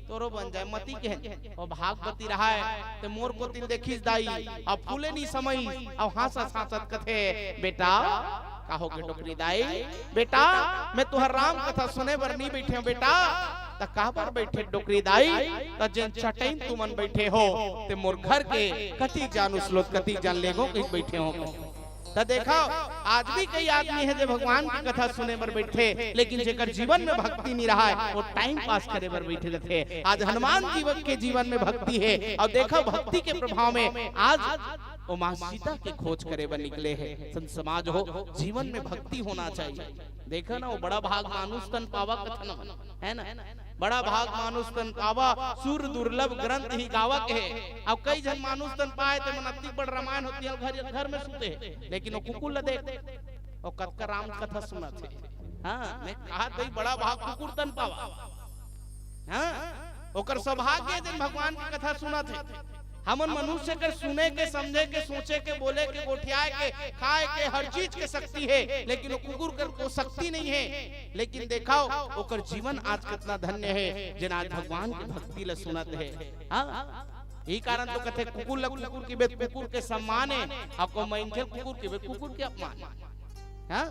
तोरो बन जाए मती केहेन। ओ भागवती रहाय, ते मोर कोतिन देखिस दाई, अब फूले नी समई, अब हाँसत हाँसत कथे, बेटा, का होगे डोकरी दाई? बेटा, मैं तुहर राम कथा सुने बर नी बैठे हूँ बेटा। त काबर बैठे डोकरी दाई? त जेन चटैन तुमन बैठे हो, ते मोर घर के कति जान उसलोत, कति जान लेगो कहि बैठे हो। त देखो, आज भी कई आदमी हे जे भगवान की कथा सुने बर बैठे, लेकिन जेकर जीवन में भक्ति नहीं रहा है, वो टाइम पास करे बर बैठे रहते। आज हनुमान जी के जीवन में भक्ति है, और देखो भक्ति के प्रभाव में आज वो माँ सीता के खोज करे बर निकले हैं। संत समाज हो, जीवन में भक्ति होना चाहिए। देखो ना, वो बड़ा भाग मानुष तन पावा कथन, है ना? बड़ा भाग मानुष तन पावा, सुर दुर्लभ ग्रंथ ही गावक है। अब कई झन मानुष तन पाए, ते मन अति बड़ रामायण होती है, घर, घर में सुते हैं, लेकिन वो कुकुर ला देख, वो कतका राम कथा सुनत है। हाँ, मैं कहा, भाई, बड़ा भाग कुकुर तन पावा। हाँ, ओकर सौभाग्य है, जिन भगवान की कथा सुनत है। हमन मनुष्य कर सुने के, समझे के, सोचे के, बोले के, गोठियाए के, खाए के, हर चीज के शक्ति है, लेकिन वो कुकुर कर को शक्ति नहीं है। लेकिन देखाओ, ओकर जीवन आज कितना धन्य है, जिन आज भगवान की भक्ति ला सुनत है। हाँ, यही कारण तो कथे, कुकुर ल कुकुर कहिबे त कुकुर के सम्मान हे, अउ कोनो मनखे ल कुकुर कहिबे त कुकुर के अपमान। हाँ?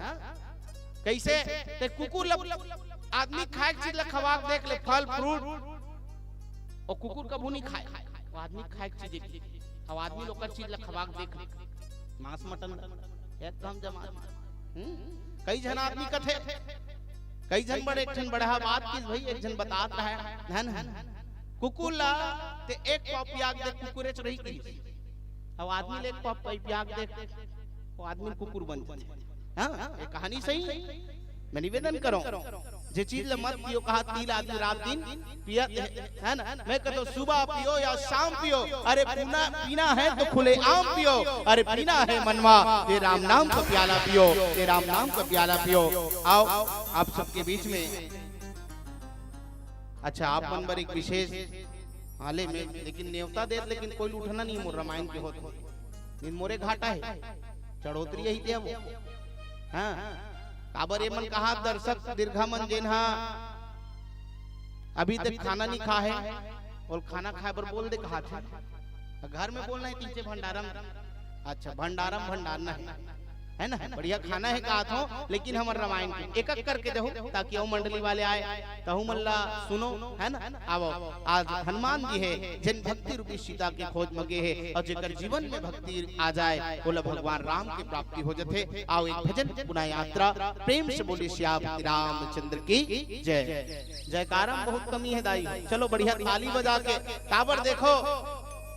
कइसे? ते कुकुर ल आदमी खाए के चीज ल खवा के देख ले, फल, फ्रूट, अउ कुकुर कभू नइ खाय। वो आदमी खाए के चीज देख, अउ आदमी ल ओकर चीज ल खवा के देख ले, मांस, मटन, एकदम जमा। हम्म? कई झन आदमी कथे, कई झन बड़े, एक झन बड़हा बात किस भई, एक झन बतात रहय, है ना? कुकुर ला ते एक पाव पिया के देख, कुकुरेच रही कहिस। अउ आदमी ल एक पाव पिया के देख, वो आदमी कुकुर बन जाथे। हाँ, ये कहानी सही हे। मैं निवेदन करंव, जे चीज ल मत पियो कहा, तिल आदमी रात दिन पियत हे, है ना? मैं कहता हूँ, सुबह पियो या शाम पियो, अरे पीना, पीना है तो खुले आम पियो, अरे पीना है मनवा, ये राम नाम का प्याला पियो, ये राम नाम का प्याला पियो। आओ, आप सबके बीच में, अच्छा, आप मन बर एक विशेष, हाँ, ले, मैं लेकिन नेवता देत, लेकिन कोई ल उठना नहीं, मोर रामायण के होत हे। नींद मोरे घाटा हे, चढ़ोतरी यही ते अब। हाँ, काबर ये मन कहा, दर्शक दीर्घा मन जेन हा अभी तक खाना नहीं खा हे, अउ खाना खाए बर बोल दे कहा थे। घर में बोलना हे, पीछे भंडारा म। अच्छा, भंडारा म भंडारना हे, है ना? बढ़िया खाना हे कहा थो, लेकिन हमर रामायण के एक एक करके देहू, ताकि अउ मंडली वाले आए, तहू मन ला सुनो, है ना? आवो, आज हनुमान जी हे, जेन भक्ति रूपी सीता के खोज म गे हे, अउ जेकर जीवन में भक्ति आ जाए, ओला भगवान राम के प्राप्ति हो जथे। आओ, एक भजन पुनः यात्रा, प्रेम से बोलिए सियापति रामचंद्र की जय। जयकारा म बहुत कमी हे दाई, चलो बढ़िया ताली बजा के, काबर देखो,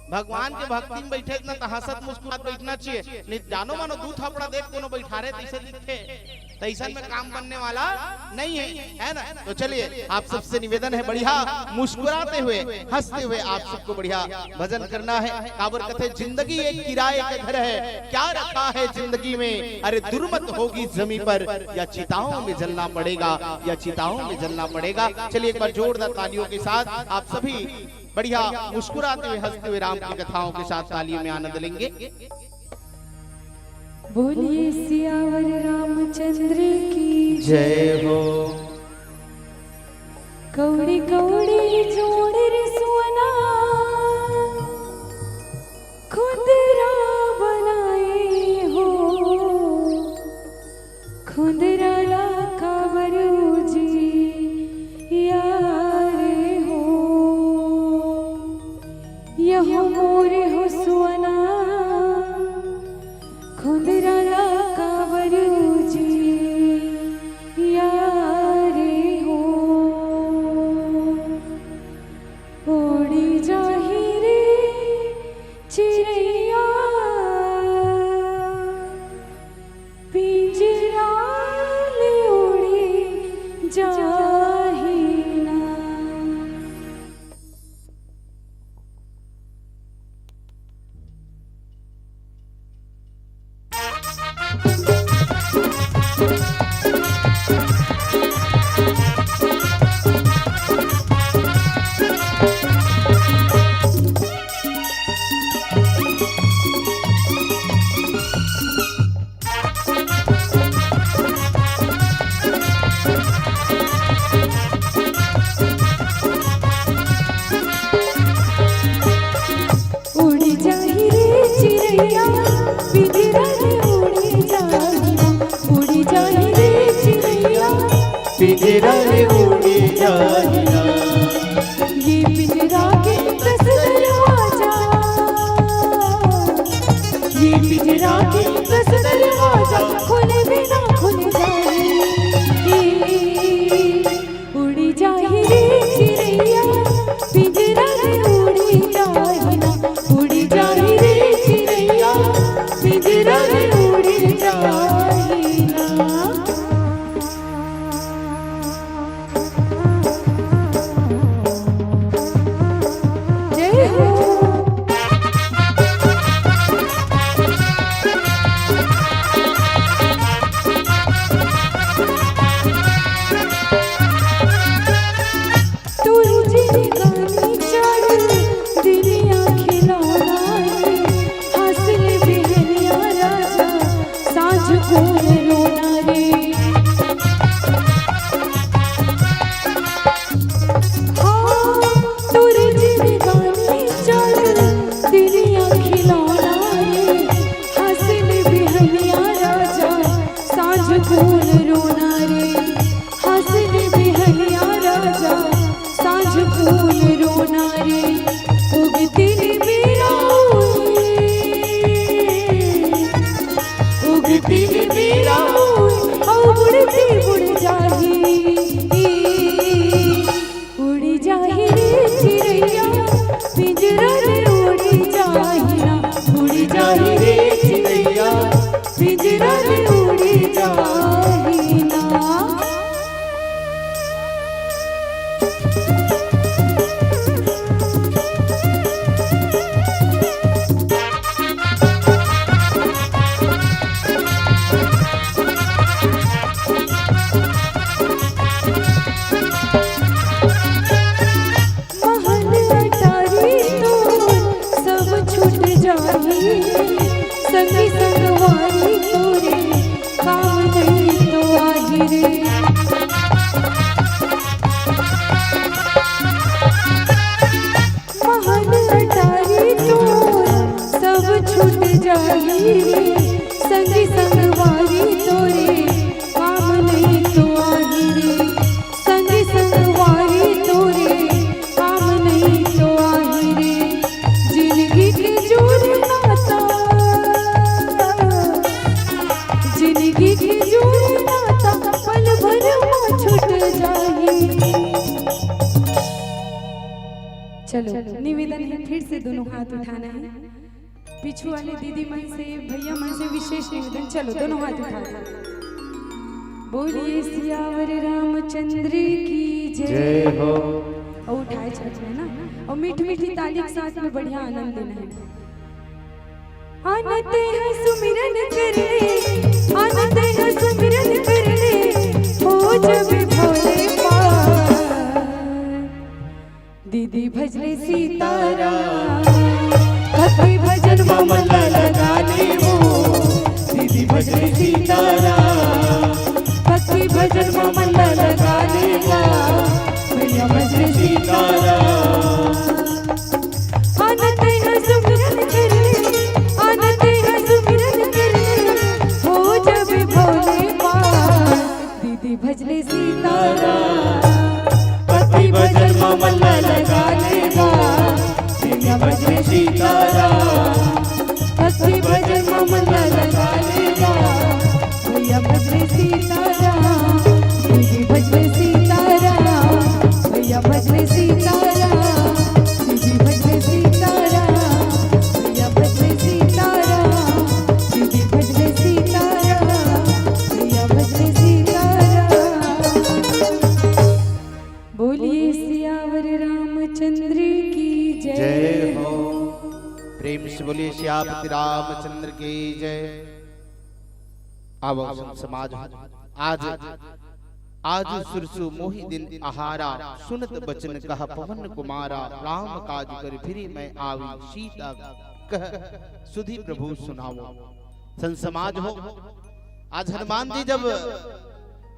भगवान के भक्ति में बैठे ना, तो हंसत मुस्कुरात बैठना चाहिए, नहीं जानो मानो दू थपड़ा देख कोनो बैठारे तैसे दिखथे, तैसन में काम बनने वाला नहीं है, है ना? तो चलिए, आप सबसे निवेदन है, बढ़िया मुस्कुराते हुए, हंसते हुए आप सबको बढ़िया भजन करना है। काबर कथे, जिंदगी एक किराए का घर है, क्या रखा है जिंदगी में? अरे दुर्मत होगी जमी पर, या चिताओं में जलना पड़ेगा, या चिताओं में जलना पड़ेगा। चलिए, एक बार जोरदार तालियों के साथ आप सभी बढ़िया मुस्कुराते हुए, हंसते हुए राम की कथाओं के साथ तालियों में आनंद लेंगे। बोलिए सियावर रामचंद्र की जय हो। कौड़ी कौड़ी जोड़ रे सुअना, खुंदरा बनाए हो। खुंदरा ला काबर उजियारे हो। यहो मोर हो सुअना, खुंदरा ला काबर उजियारे हो। उड़ी जाही रे चिरैया, पिंजरा ले उड़ी जाही ना। उड़ी जाही रे चिरैया, पिंजरा ले उड़ी जाही ना। उड़ी जाही रे चिरैया, पिंजरा ले उड़ी जाही ना। ये पिंजरा के कस दरवाजा, ये पिंजरा के कस दरवाजा, खोले बिना खुल जाए। उड़ी जाही रे चिरैया, पिंजरा ले उड़ी जाही ना। उड़ी जाही रे चिरैया, पिंजरा ले उड़ी जाही ना। संगी संगवारी तोरे काम नहीं तो आही रे, संगी संगवारी तोरे काम नहीं तो आही रे। जिंदगी के जोर नाता, जिंदगी के जोर नाता पल भर मा छूट जाही। चलो, निवेदन है, फिर से दोनों हाथ उठाना है। पीछू वाले दीदी मन से, भैया मन से विशेष निवेदन, चलो दोनों हाथ उठा दो। बोलिए सियावर रामचंद्र की जय। जय हो। और उठाए छठ में ना, और मीठ मीठी ताली के साथ में बढ़िया आनंद लेना है। आनते हैं सुमिरन करने, आनते हैं सुमिरन करने, हो जब भोले पार। दीदी भजले सीताराम, भक्ति भजन मा मन ला लगा लेबो। दीदी भजले सीताराम, भक्ति भजन मा मन ला लगा लेबो। भैया भजले सीताराम। आनते हैं सुमिरन करने, आनते हैं सुमिरन करने, हो जब भोले पार। दीदी भजले सीताराम, भक्ति भजन मा मन ला लगा लेबो। भैया भजले सीताराम, भक्ति भजन मा मन ला लगा लेबो। भैया भजले सीताराम, दीदी भजले सीताराम, भैया भजले सीताराम, दीदी भजले सीताराम, भैया भजले सीताराम, दीदी भजले सीताराम, भैया भजले सीताराम। बोलिए सियावर रामचंद्र की जय। जय हो। प्रेम से बोलिए सियापति रामचंद्र की जय। आवो संत समाज हो। आज, आज सुरसु मोहि दिन आहारा, सुनत बचन कहा पवन कुमारा, राम काज करि फिरि मैं आवी, सीता कहि सुधि प्रभु सुनावो। संत समाज हो, आज हनुमान जी जब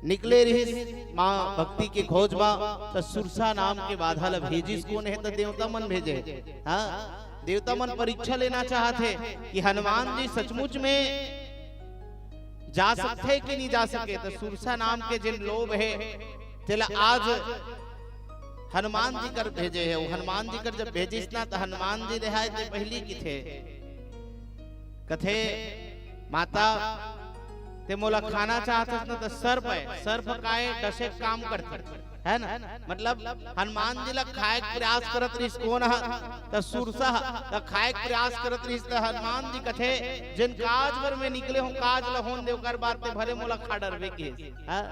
निकले रहिस माँ भक्ति के खोज मा, त सुरसा नाम के बाधा ला भेजिस। कोन हे? त देवता मन भेजे। हाँ, देवता मन परीक्षा लेना चाहत हे कि हनुमान जी सचमुच में जा सकथे कि नहीं जा सके। त सुरसा नाम के जेन लोभ हे, तेला आज हनुमान जी कर भेजे हे। वो हनुमान जी कर जब भेजिस ना, त हनुमान जी देहाय ते पहिली किथे, कथे, "माता, ते मोला खाना चाहत हस ना, त सर्प हे, सर्प काय डसे के काम करथे, है ना?" मतलब हनुमान जी ला खाए के प्रयास करत रहिस कोन ह? त सुरसा ह। त खाए के प्रयास करत रहिस, त हनुमान जी कथे, "जेन काज बर मैं निकले हों, काज ला होन दे, ओकर बाद ते भले मोला खा डरबे के।" हाँ?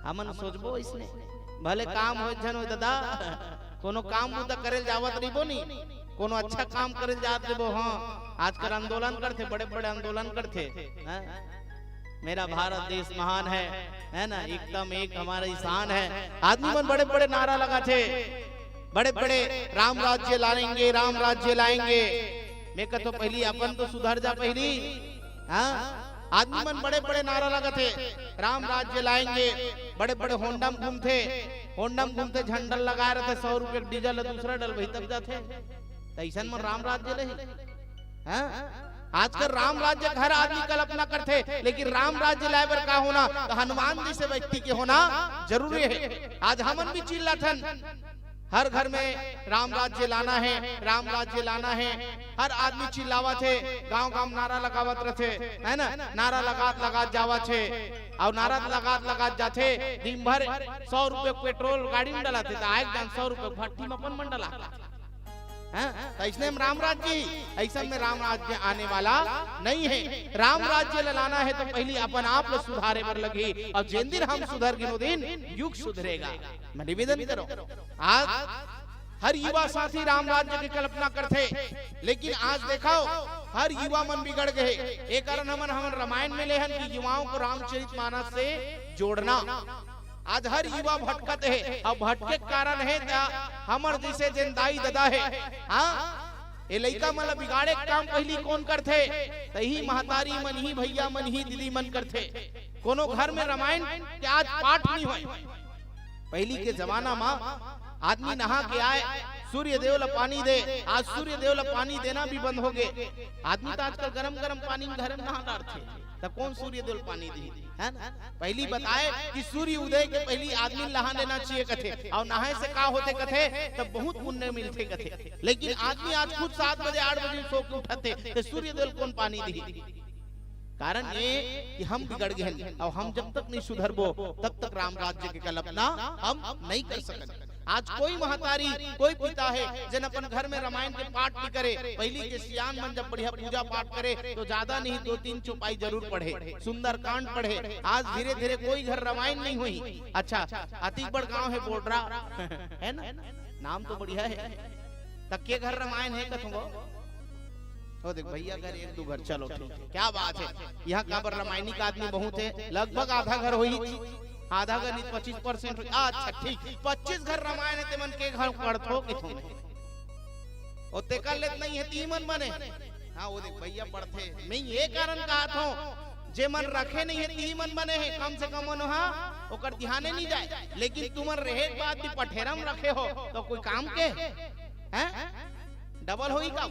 हमन सोचबो इसने, भले काम होय झन होय दादा, कोनो काम बुता करे ल जावत रहिबो नी, कोनो अच्छा काम करे ल जात रहिबो। हाँ, आजकल आंदोलन करथे, बड़े-बड़े आंदोलन करथे, हैं? मेरा भारत देश महान है, है ना? एकदम एक हमारा शान है। आदमी मन बड़े-बड़े नारा लगाथे, बड़े-बड़े, "राम राज्य लाएंगे, राम राज्य लाएंगे।" मैं कहतो, "पहिली अपन तो सुधर जा पहिली।" हाँ, आदमी मन बड़े-बड़े नारा लगाथे, "राम राज्य लाएंगे।" बड़े-बड़े होंडा म घूमथे, होंडा म घूमथे, झंडा लगाए रथे, सौ रुपये के डीजल ल दूसरा डलवाही तब जाथे। त अइसन मन राम राज्य लाही? हाँ? आजकल राम राज्य के हर आदमी कल्पना करथे, लेकिन राम राज्य लाए बर का होना? त हनुमान जइसे व्यक्ति के होना जरूरी हे। आज हमन भी चिल्लाथन, हर घर में राम राज्य लाना हे, राम राज्य लाना हे। हर आदमी चिल्लावत हे, गांव-गांव नारा लगावत रथे, है ना? नारा लगात लगात जावत हे, अउ नारा लगात लगात जाथे, दिन भर सौ रुपये पेट्रोल गाड़ी में डलाथे, त आए के जान सौ रुपये भट्टी में अपन मन डला। हैं? त अइसने में राम राज्य ही, अइसन में राम राज्य आने वाला नहीं हे। राम राज्य ल लाना हे त पहिली अपन आप ल सुधारे बर लगही, अउ जेन दिन हम सुधर गिन ओ दिन युग सुधरेगा। मैं निवेदन करो, आज हर युवा साथी राम राज्य के कल्पना करथे, लेकिन आज देखो हर युवा मन बिगड़ गए। ए कारण हमन, हमन रामायण में लेहन कि युवाओं को रामचरित मानस से जोड़ना। आज हर युवा भटकत हे, अउ भटके के कारण हे त हमर जइसे जेन दाई ददा हे, हाँ, ए लइका मन ल बिगाड़े के काम पहिली कोन करथे? त इही महतारी मन, इही भैया मन, इही दीदी मन करथे। कोनो घर में रामायण के आज पाठ नहीं होय। पहिली के जमाना म आदमी नहा के आए, सूर्य देव ला पानी दे। आज सूर्य देव ला पानी देना भी बंद हो गए। आदमी तो आजकल गरम गरम पानी में घरे में नहा डारथे, त कौन सूर्य देव ला पानी दी? है ना? पहली बताए कि सूर्य उदय के पहली आदमी नहा लेना चाहिए कथे, और नहाए से का होथे कथे, तब बहुत पुण्य मिलथे कथे। लेकिन आदमी आज खुद सात बजे, आठ बजे सो के उठथे, तो सूर्य देव ला कौन पानी दी? कारण ये कि हम बिगड़ गए हैं, और हम जब तक नहीं सुधरबो, तब तक राम राज्य के कल्पना हम नहीं कर सकते। आज कोई महतारी, कोई पिता है, जेन अपन घर में रामायण के पाठ नहीं करे। पहली के सियान मन जब बढ़िया पूजा पाठ करे, तो ज्यादा नहीं, दो तीन चौपाई जरूर पढ़े, सुंदरकांड पढ़े। आज धीरे धीरे कोई घर रामायण नहीं हुई। अच्छा, अतिक बड़ गांव है बोडरा, है ना, नाम तो बढ़िया है, त के घर रामायण है कथों? ओ देख भैया, घर एक दो घर, चलो ठीक है, क्या बात है। यहाँ काबर रामायणी का आदमी बहुत है, लगभग आधा घर होही, आधा घर नहीं, पच्चीस परसेंट होही। अच्छा ठीक, पच्चीस घर रामायण है, ते मन के घर पढ़थो किथों में? ओ तेकर ले त नहीं है, ती मन बने। हाँ, ओ देख भैया पढ़थे। मैं ये कारण कहत हूँ, जे मन रखे नहीं है, ती मन बने हैं, कम से कम मन हा ओकर ध्याने नहीं जाए। लेकिन तुमन रहे के बाद भी पठेरम रखे हो, तो कोई काम के? हैं? डबल होई का?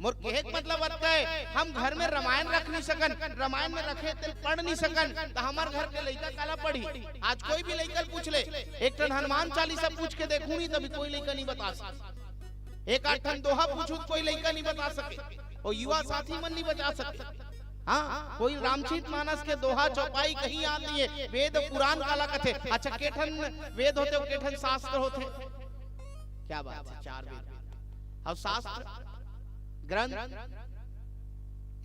मोर कहे के मतलब अतका है, हम घर में रामायण रख नहीं सकन, रामायण में रखे तेल पढ़ नहीं सकन, त हमर घर के लइका काला पढ़ी? आज कोई भी लइका ल पूछ ले, एक ठन हनुमान चालीसा पूछ के देखू नहीं, तभी कोई लइका नहीं बता सके। एक आध ठन दोहा पूछू त कोई लइका नहीं बता सके, और युवा साथी मन नहीं बता सके। हाँ, कोई रामचरित मानस के दोहा चौपाई कहीं याद नहीं है, वेद पुराण काला कथे। अच्छा, के ठन वेद होथे, के ठन शास्त्र होथे? क्या बात है, चार वेद। और शास्त्र ग्रंथ,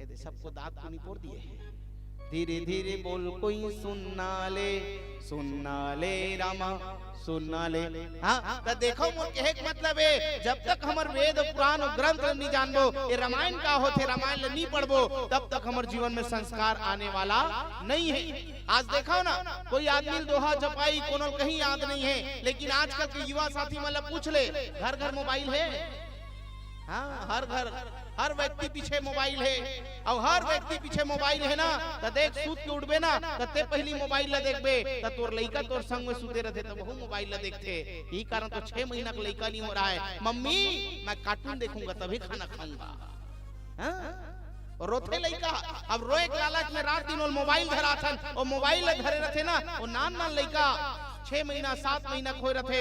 ये दे, सबको दांत को निपोर दिए हैं। धीरे धीरे बोल कोई सुनना ले, सुनना ले रामा, सुनना ले। हाँ, त देखो मोर कहे के मतलब है, जब तक हमर वेद पुराण और ग्रंथ ल नहीं जानबो, ये रामायण का होथे, रामायण ल नहीं पढ़बो, तब तक हमर जीवन में संस्कार आने वाला नहीं है। आज देखो ना, कोई आदमी ल दोहा चौपाई कोनो ल कहीं याद नहीं है, लेकिन आजकल के युवा साथी मन ल पूछ ले, घर घर मोबाइल है। हाँ, हर घर, हर व्यक्ति पीछे मोबाइल है, और हर व्यक्ति पीछे मोबाइल है ना, त देख, सूत के उठबे ना, त ते पहली मोबाइल ला देखबे, त तोर लइका तोर संग में सूते रहथे, त वहू मोबाइल ला देखथे। ई कारण तो छह महीना के लइका नहीं हो रहा है, "मम्मी, मैं कार्टून देखूंगा, तभी खाना खाऊंगा।" हाँ? रोथे लइका, अब रोए के लालच में रात दिन ओल मोबाइल धराथन, ओ मोबाइल ला धरे रहथे ना, ओ नान नान लइका, छह महीना, सात महीना के होए रहथे,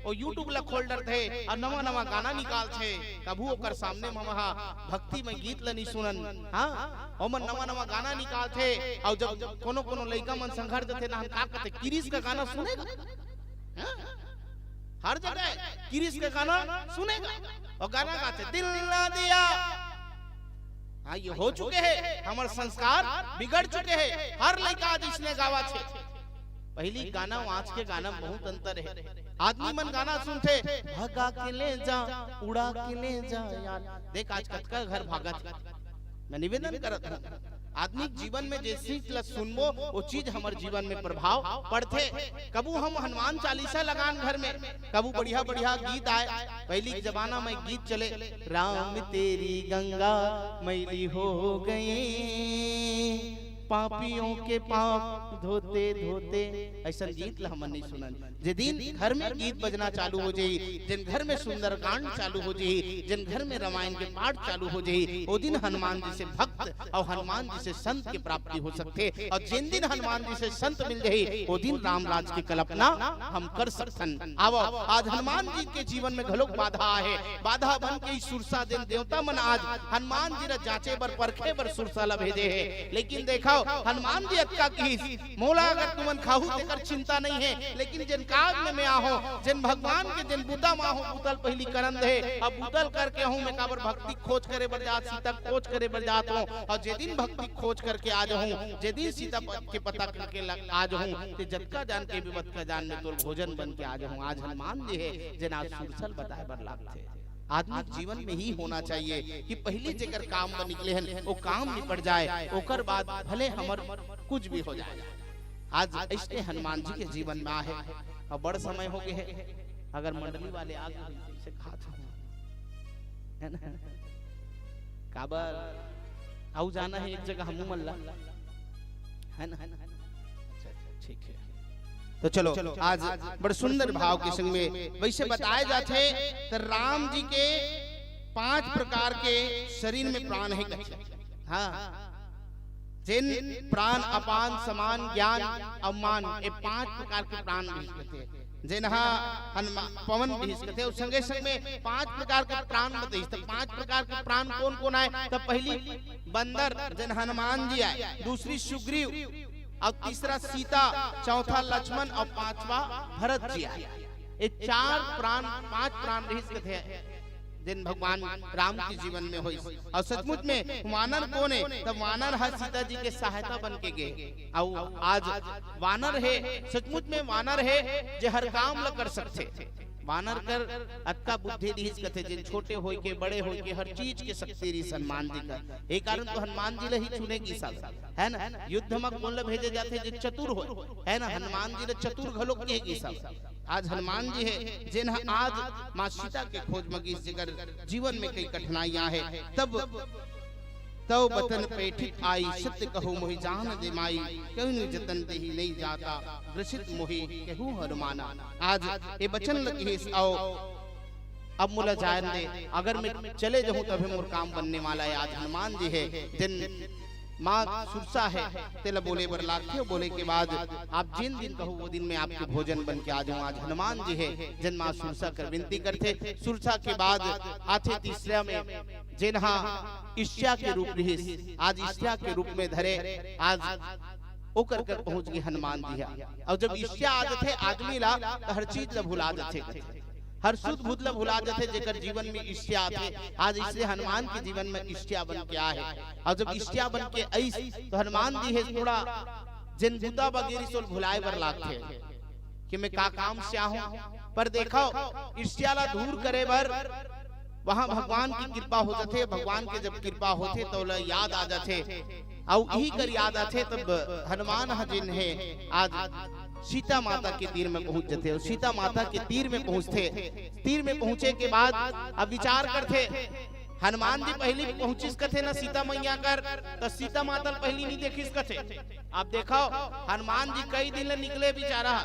ओ YouTube ला खोल डरथे, और नवा नवा गाना निकालथे। कभू ओकर सामने म हमहा भक्तिमय गीत ला नहीं सुनन। हाँ, ओमन नवा नवा गाना निकालथे, और जब कोनो कोनो लइका मन संघर देथे ना, हम का कहथे, किरिस का गाना सुनेगा? हाँ? हर जगह किरिस का गाना सुनेगा, और गाना गाथे, "दिल ना दिया।" हाँ, ये हो चुके हैं, हमर संस्कार बिगड़ चुके हैं। हर लइका आज इसने गावा छे। पहली गाना अउ आज के गाना में बहुत अंतर है। आदमी मन गाना सुनथे, "भगा के ले जा, उड़ा के ले जा यार।" देख, आज कतका घर भागत हे। मैं निवेदन करत हूँ, आदमी के जीवन में जे चीज ला सुनबो, वो चीज हमर जीवन में प्रभाव पड़थे। कभू हम हनुमान चालीसा लगान घर में, कभू बढ़िया बढ़िया गीत आए। पहली के जमाना में गीत चले, "राम तेरी गंगा मैली हो गई, पापियों के पाप धोते धोते।" ऐसन गीत ला हमन नहीं सुनन। जे दिन घर में गीत बजना चालू हो जाही, जिन घर में सुंदरकांड चालू हो जाही, जिन घर में रामायण के पाठ चालू हो जाही, ओ दिन हनुमान जी से भक्त और हनुमान जी से संत की प्राप्ति हो सकथे। और जिन दिन हनुमान जी से संत मिल जाही, ओ दिन राम राज की कल्पना हम कर सकथन। आवो, आज हनुमान जी के जीवन में घलोक बाधा आहे। बाधा बन के ही सुरसा दिन देवता मन आज हनुमान जी ला जांचे बर, परखे बर सुरसा ला भेजे हे। लेकिन देखो, हनुमान जी अतका किहिस, "मोला अगर तुमन खाहू तेकर चिंता नहीं है, लेकिन जेन काज में मैं आहूं, जेन भगवान के जेन बुता में आहूं, बुता ल पहली करन दे। अब बुता ल करके आहूं, मैं काबर भक्ति खोज करे बर जात, सीता खोज करे बर जात हूं, और जे दिन भक्ति खोज करके आ जाहूं, जे दिन सीता प-, के पता करके ल-, आ जाहूं, ते जतका जान के भी बतका जान में तोर भोजन बन के आ जाहूं।" आज हनुमान जी हे, जेन आज सुरसा ल बताए बर लागथे। आदमी के जीवन में ही होना चाहिए कि पहली जेकर काम बर निकले हन, वो काम निपट जाए, ओकर बाद भले हमर कुछ भी हो जाए। आज ऐसने हनुमान जी के जीवन में आहे, और बड़ समय हो गए है, अगर मंडली वाले आ गए होही, इसे कहा था, है ना? काबर आऊ जाना है एक जगह हमू मन ला, है ना? अच्छा, अच्छा, ठीक है। तो चलो, आज बड़ सुंदर भाव के संग में वैसे बताए जाथे, तो राम जी के पांच प्रकार के शरीर में प्राण हे कथे। हाँ, जेन प्राण, अपान, समान, ज्ञान, अवमान, ये पांच प्रकार के प्राण रिहिस कथे। जेन हा हनुमा-, पवन रिहिस कथे, अउ संगे संग में पांच प्रकार के प्राण बताइस। तो पांच प्रकार के प्राण कौन कौन आए? तो पहली बंदर, जेन हनुमान जी आए, दूसरी सुग्रीव, अउ तीसरा सीता, चौथा लक्ष्मण अउ पांचवा भरत जी आए। ये चार प्राण, पांच प्राण रिहिस कथे, जेन भगवान राम के जीवन में होइस। अउ सचमुच में वानर कौन हे? तब वानर ह सीता जी के सहायता बन के गे। अउ आज वानर हे, सचमुच में वानर हे, जे हर काम ल कर सकथे। वानर कर अतका बुद्धि रिहिस कथे, जेन छोटे होय के, बड़े होय के, हर चीज के शक्ति रिहिस हनुमान जी कर। ए कारण तो हनुमान जी ल ही चुने गिस, है ना? युद्ध म कोन ल भेजे जाथे, जे चतुर होय, है ना? हनुमान जी ल चतुर घलो कहे गिस। आज हनुमान जी हे, जेन ह आज माँ सीता के खोज म गिस, जेकर जीवन में कई कठिनाइयां हे, तब तव बतन पेठित आई, सत्य कहूँ मोहि जान दे माई, कहूँ जतन देहि नहीं जाता, ग्रसित मोहि कहूँ हनुमाना। आज ये बचन ल कहिस, अउ अब मोला जान दे, अगर मैं चले जाहूँ तभे मोर काम बनने वाला हे। आज हनुमान जी हे, जेन माँ सुरसा हे, तेला बोले बर लागथे, बोले के बाद आप जेन दिन कहू वो दिन मैं आपके भोजन बन के आ जाऊँ। आज हनुमान जी हे, जेन माँ सुरसा कर विनती करथे। सुरसा के बाद आथे तीसरा में, जेन हा ईर्ष्या के रूप रिहिस, आज ईर्ष्या के रूप में धरे, आज ओकर कर पहुंच गे हनुमान जी हा। अउ जब ईर्ष्या आ जाथे आदमी ला, त हर चीज ला भुला जाथे, हर सुध बुध ला भुला जाथे, जेकर जीवन में ईर्ष्या आथे। आज इसलिए हनुमान के जीवन में ईर्ष्या बन के आए हे। अउ जब ईर्ष्या बन के आइस, तो हनुमान जी हे थोड़ा जेन बुता बगेरी सोल भुलाए बर लागथे कि मैं का काम से आहूं। पर देखो, ईर्ष्या ला दूर करे बर वहां भगवान की कृपा हो जाथे। भगवान के जब कृपा होथे, तो ओला याद आ जाथे, अउ इही कर याद आथे, तब हनुमान ह जेन हे, आज सीता माता के तीर में पहुंच जाथे। अउ सीता माता के तीर में पहुंचथे, तीर में पहुंचे के बाद अब विचार करथे, हनुमान जी पहली पहुंचिस कथे ना सीता मैया कर, त सीता माता ल पहली नहीं देखिस कथे। अब देखो, हनुमान जी कई दिन ले निकले बेचारा,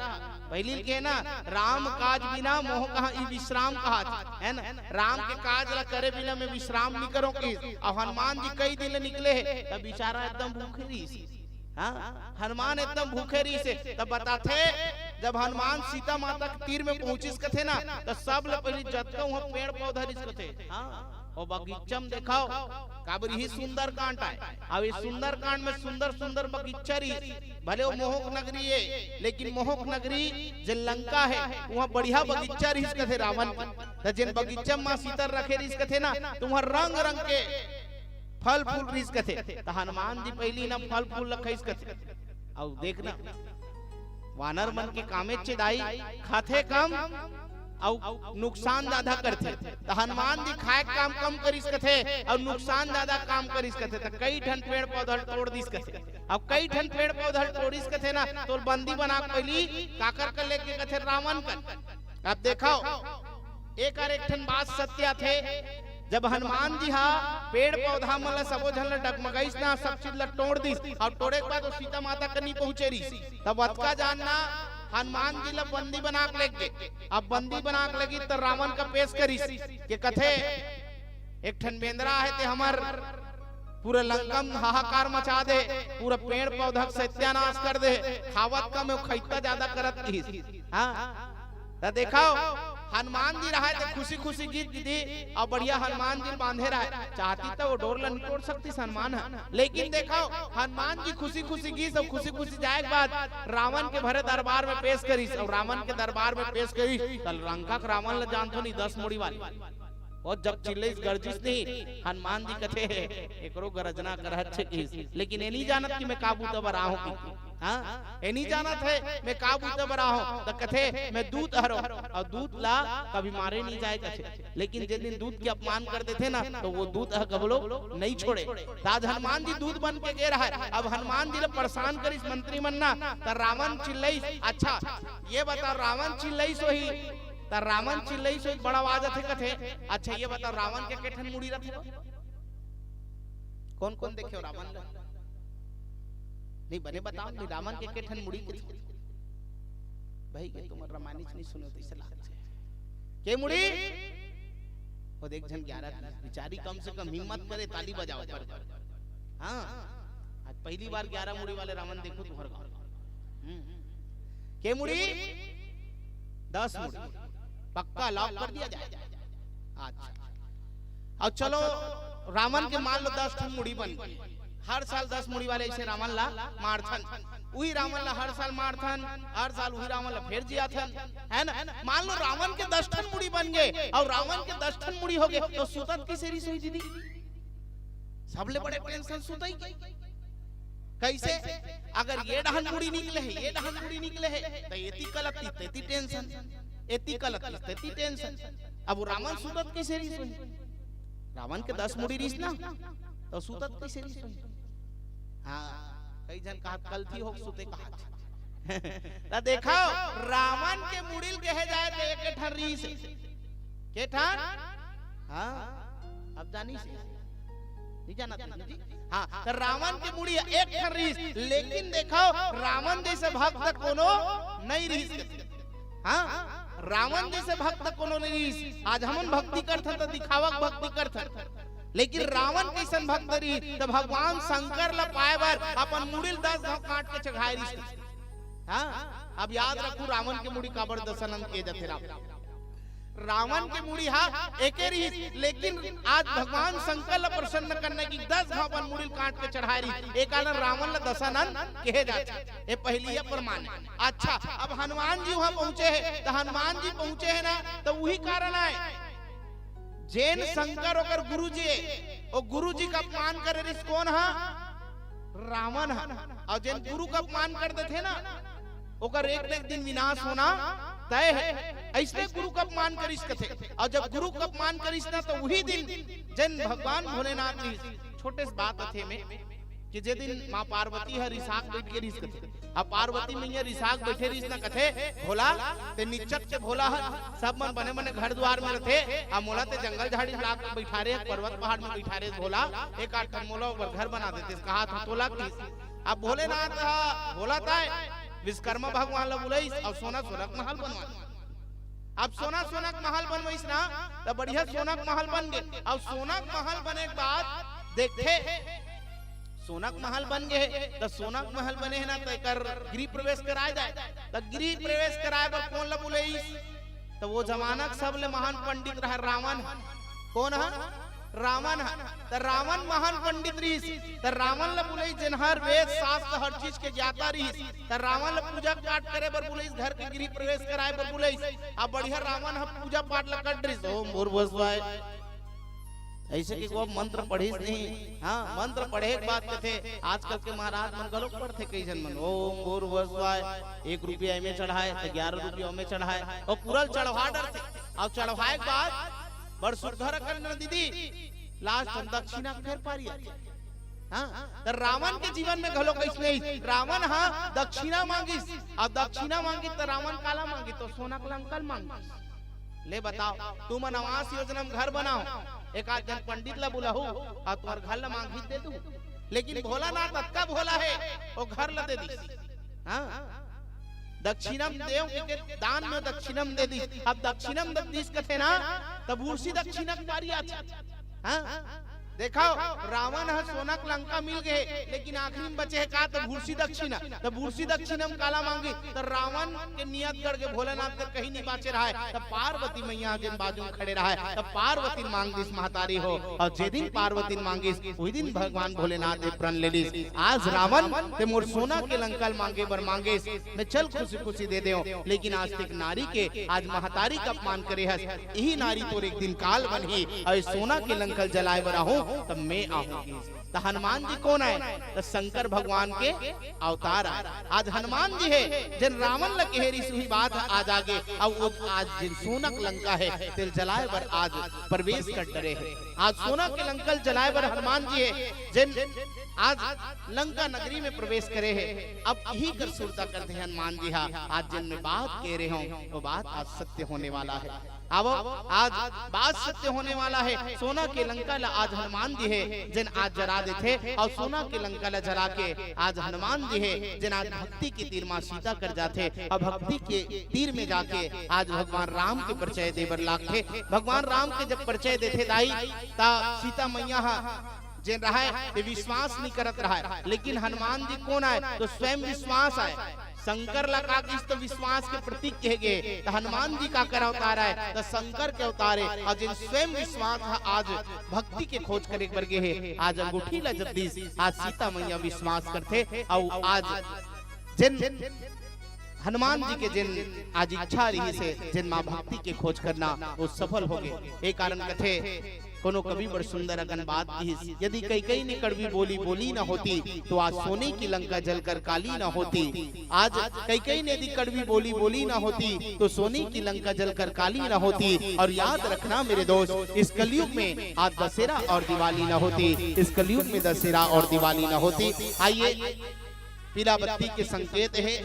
पहली के ना, राम काज बिना मोह कहा ई विश्राम कहा, है ना? राम के काज ला करे बिना मैं विश्राम नहीं करो कि। अब हनुमान जी कई दिन ले निकले हे, तब बेचारा एकदम भूखे रहिस। हाँ, हनुमान एकदम भूखे रहिस हे। तब बताथे, जब हनुमान सीता माता के तीर में पहुंचिस कथे ना, तो सब ले पहली जतका वहां पेड़ पौधा रिहिस कथे। हाँ, वो बगीचा में देखाओ, काबर ही सुंदरकांड आए। अब इस सुंदरकांड में सुंदर सुंदर बगीचा रहिस, भले वो मोहक नगरी हे, लेकिन मोहक नगरी जे लंका हे, वहां बढ़िया बगीचा रहिस कथे रावण के। त जेन बगीचा में सीता रखे रहिस कथे ना, तो वहां रंग रंग के फल फूल रहिस कथे। त हनुमान जी पहली ना फल फूल ल खाइस कथे। अउ देखना, वानर मन के कामे चेदाई, खाथे कम अउ नुकसान ज्यादा करथे। त हनुमान जी खाए काम कम करिस कथे अउ नुकसान ज्यादा काम करिस कथे। त कई ठन पेड़ पौधा ल तोड़ दिस कथे। अब कई ठन पेड़ पौधा ल तोड़िस कथे ना, तो बंदी बना के पहली काकर कर लेके कथे, रावण कर। अब देखो, एक अउ एक ठन बात सत्य आथे, जब हनुमान जी हा पेड़ पौधा मन ला सबो झन ला डगमगाइस ना, सब चीज ला तोड़ दिस, अउ तोड़े के बाद वो सीता माता कर नहीं पहुंचे रहिस, तब अतका जानना, हनुमान जी ला बंदी बना के लेगे। अब बंदी बना के लेगिस त रावण का पेश करिस, के कथे, एक ठन बेंदरा हे ते हमर पूरा लंका में हाहाकार मचा दे, पूरा पेड़ पौधा के सत्यानाश कर दे, खावत कम अउ खइता ज्यादा करत रहिस। हाँ, त देखो, हनुमान जी रहय त खुशी खुशी गिस दीदी, अउ बढ़िया हनुमान जी बांधे रहय, चाहतिस त वो डोर ल नहीं तोड़ सकतिस हनुमान ह। लेकिन देखो, हनुमान जी खुशी खुशी गिस अउ खुशी खुशी जाए के बाद रावण के भरे दरबार में पेश करिस, अउ रावण के दरबार में पेश करिस, त लंका के रावण ल जानथो नहीं, दस मुड़ी वाले। वो जब चिल्लइस, गरजिस नहीं, हनुमान जी कथे, "हे, एकरो गरजना कर अच्छे किस, लेकिन ये नहीं जानत कि मैं का बूता बर आहूं कि।" हाँ, ये नहीं जानत हे मैं का बूता बर आहूं। त कथे, "मैं दूत हरों, अउ दूत ला कभी मारे नहीं जाए," कथे। लेकिन जेन दिन दूत के अपमान कर देथे ना, तो वो दूत ह कभू नहीं छोड़े। त आज हनुमान जी दूत बन के गे रहय। अब हनुमान जी ला परेशान करिस मंत्री मन ना, त रावण चिल्लइस। अच्छा, ये बता, रावण चिल्लइस होही, त रावण चिल्लइस होही, बड़ा आवाज आथे कथे। अच्छा, ये बता, रावण के के ठन मुड़ी रथे? कौन कौन देखे हो रावण ला? नहीं, बने बताओ नहीं, रावण के के ठन मुड़ी के? भाई के तुम रामायण नहीं सुने हो तो इसे लागथे। के मुड़ी? वो देख झन ग्यारह बिचारी कम से कम हिम्मत करे, ताली बजाओ पर। हाँ, आज पहली बार ग्यारह मुड़ी वाले रावण देखो तुम्हारे गाँव। हम्म। के मुड़ी? दस मुड़ी। पक्का लॉक कर दिया जाए। अच्छा, अब चलो, रावण के मान लो दस ठन मुड़ी बन गए। हर साल दस मुड़ी वाले ऐसे रावण ला मारथन, उही रावण ला हर साल मारथन, हर साल उही रावण ला फेर जियाथन, है ना? मान लो रावण के दस ठन मुड़ी बन गए और रावण के दस ठन मुड़ी हो गए, तो सुतत किसे रहिस होही दीदी? सबले बड़े टेंशन सुतई के। कैसे? अगर ये डहन मुड़ी निकले हे, ये डहन मुड़ी निकले हे, तो एती कलत तेती टेंशन, एती कलत तेती टेंशन। अब वो रावण सुतत किसे रहिस होही? रावण के दस मुड़ी रहिस ना, तो सुतत किसे रहिस होही? हाँ, कई झन कहत कलथी हो सुते कहत। त देखो, रावण के मुड़ी ल कहे जाए तो एक ठन रहिस हे। के ठन? हाँ, अब जानिस हे। नहीं जाना था जी? हाँ, तो रावण के मुड़ी एक ठन रहिस, लेकिन देखो, रावण जैसे भक्त कोनो नहीं रहिस। हाँ, रावण जैसे भक्त कोनो नहीं रहिस। आज हमन भक्ति करथन तो दिखावा के भक्ति करथन, लेकिन रावण कइसन भक्त रहिस? तो भगवान शंकर ला पाए बर अपन मुड़ी ल दस घाव काट के चढ़ाए रहिस। हाँ, अब याद रखू, रावण के मुड़ी काबर दशानन के जथे राम। रावण के मुड़ी हा एके रहिस, लेकिन आज भगवान शंकर ला प्रसन्न करने की दस घाव अपन मुड़ी ल काट के चढ़ाए रहिस, ए कारण रावण ला दशानन कहे जाथे। ये पहली ये प्रमाण हे। अच्छा, अब हनुमान जी वहां पहुंचे हे, तो हनुमान जी पहुंचे हे ना, तो वही कारण आए। जेन शंकर ओकर गुरु जी, ओ गुरु जी का अपमान करे रहिस कोन हा? रावण हा। और जेन गुरु का अपमान कर देथे ना, ओकर एक न एक दिन विनाश होना तय हे। ऐसने गुरु का अपमान करिस कथे। और जब गुरु का अपमान करिस ना, तो वही दिन जेन भगवान भोलेनाथ जी, छोटे से बात अथे में, कि जे दिन माँ पार्वती ह रिसाक बैठ के रिस कथे, अब पार्वती मैया रिसाक बैठे रिस ना कथे, "भोला, ते निच्चट के भोला ह, सब मन बने बने घर दुआर में रथे, अब मोला ते जंगल झाड़ी में लाके बैठा रे, पर्वत पहाड़ में बैठा रे भोला, एक आध ठन मोला ऊपर घर बना देते," कहा था तोला की। अब भोलेनाथ ह भोला ताय विश्वकर्मा भगवान ला बुलाइस और सोना सोना के महल बनवा। अब सोना सोना के महल बनवाइस ना, त बढ़िया सोना के महल बन गे। अब सोना के महल बने के बाद देखथे, सोना के महल बन गे, त सोना के महल बने हे ना, त एकर गृह प्रवेश कराए जाए। त गृह प्रवेश कराए बर कोन ला बुलाइस? त वो जमाना के सबले महान पंडित रहा रावण। कोन ह? रावण ह। त रावण महान पंडित रहिस, त रावण ला बुलाइस, जेनहर वेद शास्त्र हर चीज के ज्ञाता रहिस, त रावण ला पूजा पाठ करे बर बुलाइस, घर के गृह प्रवेश कराए बर बुलाइस। अब बढ़िया रावण ह पूजा पाठ ला कर डरिस, ओम भूर्भुवः स्वः। ऐसे कि वो मंत्र पढ़िस नहीं। हाँ, मंत्र पढ़े के बाद कथे, आजकल के महाराज मन घलो पढ़थे कई झन मन, ओम भूर्भुवः स्वः, एक रुपया एमे चढ़ाए, त ग्यारह रुपया ओमे चढ़ाए, और पूरा चढ़वा डरथे। और चढ़वाए के बाद बड़ सुग्घर अकन न दीदी, लास्ट हम दक्षिणा के फेर पारी आथे। हाँ, त रावण के जीवन में घलो कइसने ही, रावण हा दक्षिणा मांगिस, और दक्षिणा मांगिस त रावण काला मांगिस, तो सोना के लंका ल मांगिस। ले बताओ, तुमन आवास योजना में घर बनाओ, एक आध झन पंडित ला बुलाहू, और तुम्हार घर ला मांगिस दे दू। लेकिन भोलानाथ अतका भोला हे, वो घर ला दे दिस। हाँ, दक्षिणम देव के दान में दक्षिणम दे दिस। अब दक्षिणम दे दिस कथे ना, तब भूसी दक्षिणा के पारी आथे। हाँ, देखो, रावण ह सोना के लंका मिल गए, लेकिन आखिरी में बचे हे का? तब भूसी दक्षिणा। तब भूसी दक्षिणम काला मांगी? त रावण के नियत गड़ के भोलेनाथ के कहीं नहीं बाचे रहा हे। तब पार्वती मैया जेन बाजू में खड़े रहा हे, तब पार्वती मांग दिस महतारी हो, और जे दिन पार्वती मांगिस, वही दिन भगवान भोलेनाथ ने प्रण ले लिस। आज रावण ते मोर सोना के लंका ल मांगे बर मांगेस, मैं चल खुशी खुशी दे देव, लेकिन आज ते एक नारी के, आज महतारी का अपमान करे हस, यही नारी तोर एक दिन काल बनही, और सोना के लंका ल जलाए बर आहूं, तब मैं आहूं। त हनुमान जी कोन आय? त शंकर भगवान के अवतार आय। आज हनुमान जी हे, जेन रावण ल कहे रिहिस उही बात आज आगे, अउ वो आज जेन सोना के लंका हे, तेल जलाए बर आज प्रवेश कर डरे हे। आज सोना के लंका ल जलाए बर हनुमान जी हे, जेन आज लंका नगरी में प्रवेश करे हे। अब इही कर सुरता करथे हनुमान जी हा, आज जेन मैं बात कहे रहे हों, वो बात आज सत्य होने वाला हे। अब आज बात सत्य होने वाला हे। सोना के लंका ल आज हनुमान जी हे, जेन आज जरा देथे अउ सोना के लंका ला जला के आज हनुमान जी हे, जेन आज भक्ति के तीर मा सीता कर जाथे अउ भक्ति के तीर में जाके आज भगवान राम के परिचय दे बर लागथे। भगवान राम के जब परिचय देथे दाई, ता सीता मैया ह जेन रहय, ते विश्वास नहीं करत रहय, लेकिन हनुमान जी कोन आय, तो स्वयं विश्वास आय। शंकर ला का किस तो विश्वास के प्रतीक कहे गे, तो हनुमान जी का कर अवतार आय, तो शंकर के अवतार हे। अउ जेन स्वयं विश्वास ह आज भक्ति के खोज करे बर गे हे, आज अंगूठी ला जब दिस, आज सीता मैया विश्वास करथे। अउ आज जेन हनुमान जी के जेन आज इच्छा रहिस हे, जेन माँ भक्ति के खोज करना, वो सफल हो गे। ए कारण कथे, कोनो कवि बड़ सुंदर अकन बात किहिस, यदि कैकई ने कड़वी बोली बोली न होती, तो आज सोने की लंका जलकर काली न होती। आज कैकई ने यदि कड़वी बोली बोली न होती, तो सोने की लंका जलकर काली न होती। और याद रखना मेरे दोस्त, इस कलयुग में आज दशहरा और दिवाली न होती, इस कलयुग में दशहरा और दिवाली न होती। आइए, पीला बत्ती के संकेत हे।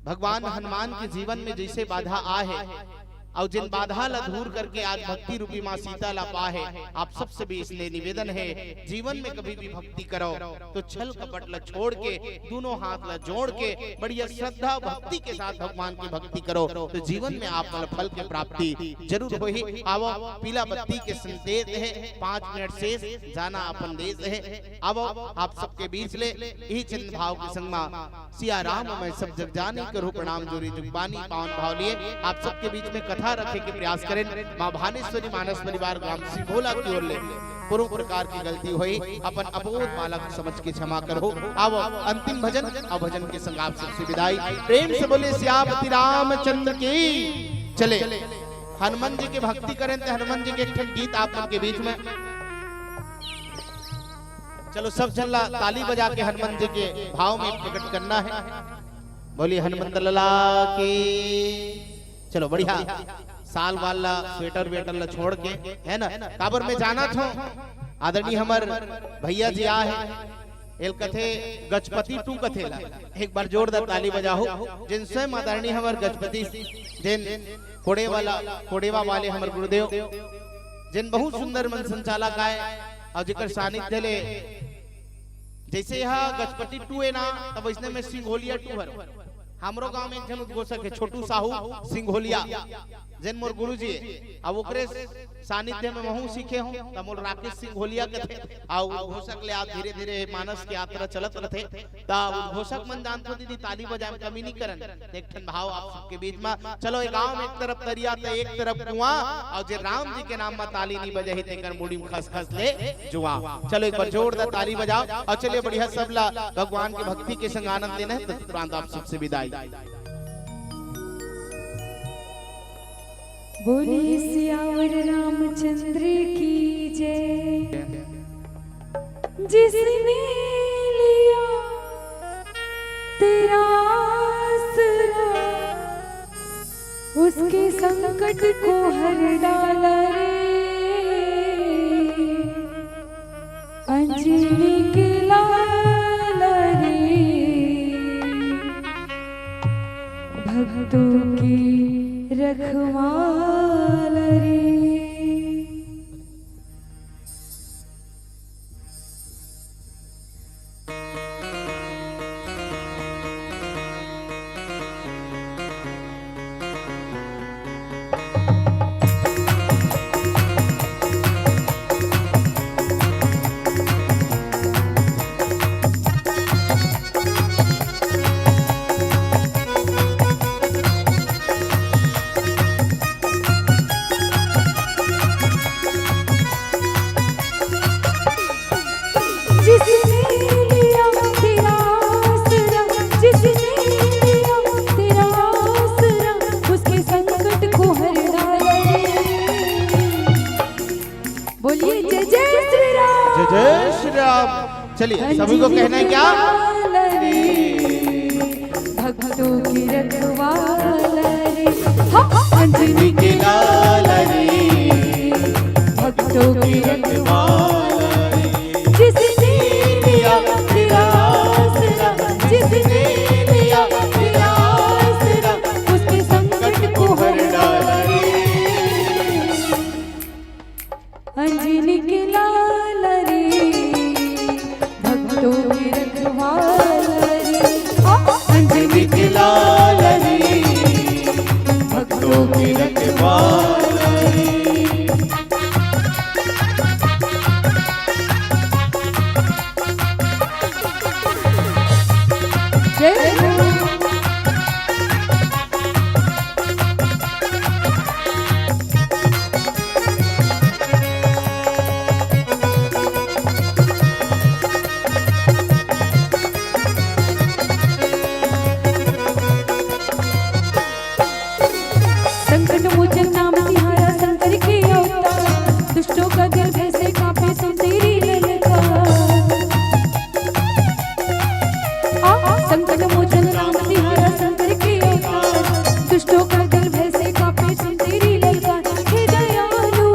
भगवान हनुमान के जीवन में जैसे बाधा आ हे, अउ जेन बाधा ला दूर करके आज भक्ति रूपी माँ सीता ला पा हे, आप सबसे भी इसलिए निवेदन हे, जीवन में कभी भी भक्ति करो तो छल कपट ला छोड़ के, दोनों हाथ ला जोड़ के, बढ़िया श्रद्धा भक्ति के साथ भगवान की भक्ति करो, तो जीवन में आप मन फल के प्राप्ति जरूर होही। आवो, पीला बत्ती के संकेत हे, पाँच मिनट शेष, जाना अपन देश हे। आवो, आप सबके बीच ले यही चंद भाव के संग मा सिया राम मैं सब जग जानी, करूँ प्रणाम जोरी जुगबानी। पावन भाव लिए आप सबके बीच में कथा रखे के प्रयास करें। माँ भानेश्वरी मानस परिवार ग्राम सिंघोला की ओर ले कोनो प्रकार की गलती होई, अपन अबोध बालक समझ के क्षमा करो। आवो, अंतिम भजन, अउ भजन के संग आप सबसे विदाई। प्रेम से बोले सियापति रामचंद्र की। चले, हनुमान जी के भक्ति करें तो हनुमान जी के एक ठन गीत आप मन के बीच में। चलो, सब झन ला ताली बजा के हनुमान जी के भाव में प्रकट करना हे। बोलिए हनुमंत लाला की। चलो, बढ़िया। साल वाल ला, स्वेटर वेटर ला छोड़ के, है ना? काबर मैं जानत हूँ, आदरणीय हमर भैया जी आ हे, एल कथे गजपति टू कथे ला। एक बार जोरदार ताली बजाओ, जेन स्वयं आदरणीय हमर गजपति, जेन कोड़े वाला, कोड़ेवा वाले हमर गुरुदेव, जेन बहुत सुंदर मन संचालक आय, अउ जेकर सानिध्य ले जैसे यह गजपति टू हे ना, तब वैसने में सिंघोलिया टू हर। हमरो गांव में एक झन उद्घोषक हे, छोटू साहू सिंघोलिया, जेन मोर गुरुजी हे। अब ओकरे सानिध्य में महूं सीखे हूं, त मोल राकेश सिंघोलिया कथे। अउ उद्घोषक ले आज धीरे-धीरे मानस के यात्रा चलत रथे। त उद्घोषक मन जानथो दीदी, ताली बजाए में कमी नहीं करन। एक ठन भाव आप सबके बीच में। चलो, एक गांव में एक तरफ दरिया त एक तरफ कुआं, अउ जे राम जी के नाम में ताली नहीं बजाही, तेकर मुड़ी में खसखस ले जुआ। चलो, एक बार जोरदार ताली बजाओ, अउ चलिए, बढ़िया, सब ला भगवान की भक्ति के संग आनंद लेना हे, तो तुरंत आप सबसे विदाई। बोलिए सियावर रामचंद्र की जय। जिसने लिया तेरा आसरा, उसके संकट को हर डाला रे, अंजनी के लाला रे, भक्तों की रखवाला रे। जिसने लिया तेरा आसरा, जिसने लिया तेरा आसरा, उसके संकट को हर डाला रे। बोलिए जय जय श्री राम। जय जय श्री राम। चलिए, सभी को कहना है क्या? भक्तों की रखवाला रे, हाँ, अंजनी के लाला रे, भक्तों की रखवाला रे। जिसने लिया तेरा आसरा, जिसने लिया तेरा आसरा, उसके संकट को हर डाला रे। अंजनी के लाला रे, रखवाला रे। जय हो। संकट मोचन नाम तिहारा, शंकर के अवतार। दुष्टों का दिल भय से कांपे, सुन तेरी ललकार। आ, संकट मोचन नाम तिहारा, शंकर के अवतार। दुष्टों का दिल भय से कांपे, सुन तेरी ललकार। हे दयालु,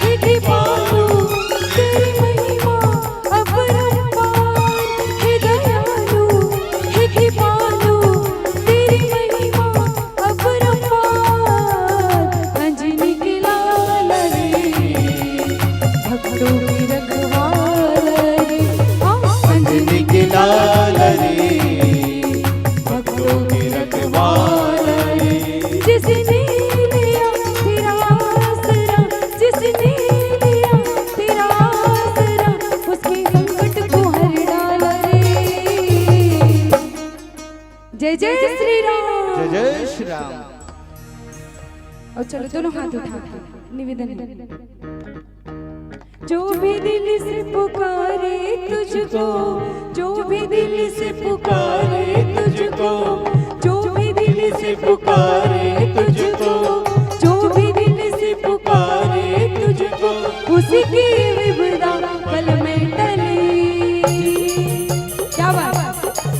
हे कृपालु, तेरी महिमा अपरंपार। हे दयालु, हे कृपालु, तेरी महिमा अपरंपार। अंजनी के लाल रे, भक्तों के रखवाला रे। हाँ, अंजनी के लाल रे, भक्तों के रखवाला रे। जिसने लिया तेरा आसरा, जिसने लिया तेरा आसरा, उसके संकट को हर डाला रे। जय जय श्री राम। जय जय श्री राम। और चलो, दोनों हाथ उठा के निवेदन है। जो भी दिल से पुकारे तुझको, जो भी दिल से पुकारे तुझको, जो भी दिल से पुकारे तुझको, जो भी दिल से पुकारे तुझको, उसकी विपदा पल में टले। क्या बात है?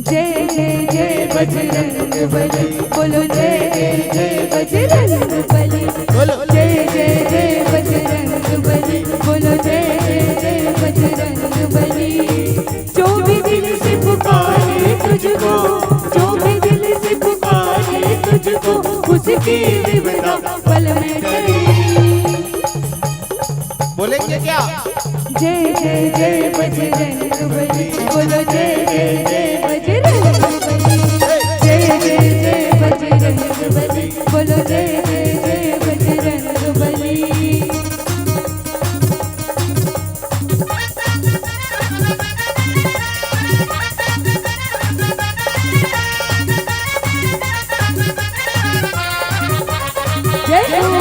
जय जय जय बजरंग बली, बोलो जय जय जय बजरंग बली। बोलो। जय जय जय बजरंग बली, बोलो जय जय जय बजरंग बली। जो भी दिल से पुकारे तुझको, जो भी दिल से पुकारे तुझको, उसकी विपदा पल में टले। बोलेंगे क्या? जय जय जय बजरंग बली, बोलो जय जय जय बजरंग बली। जय जय जय बजरंग बली, बोलो जय जय जय बजरंग बली। जय हो।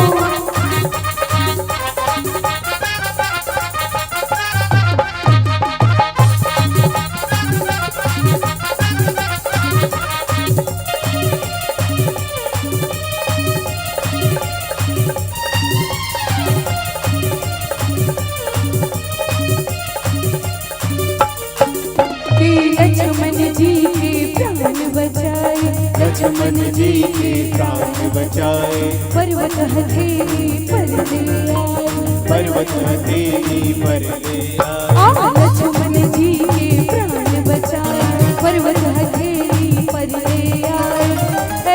कि लक्ष्मण जी के प्राण बचाए, लक्ष्मण जी के प्राण बचाए। पर्वत हथेली पर ले आए, पर्वत हथेली पर ले आए। आ लक्ष्मण जी के प्राण बचाए, पर्वत हथेली पर ले आए।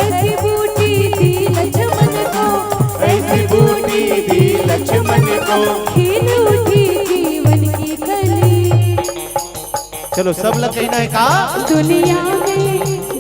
ऐसी बूटी दी लक्ष्मण को, ऐसी बूटी दी लक्ष्मण को, खिल उठी जीवन की कली। चलो, सब लोग कहना है का? दुनिया में,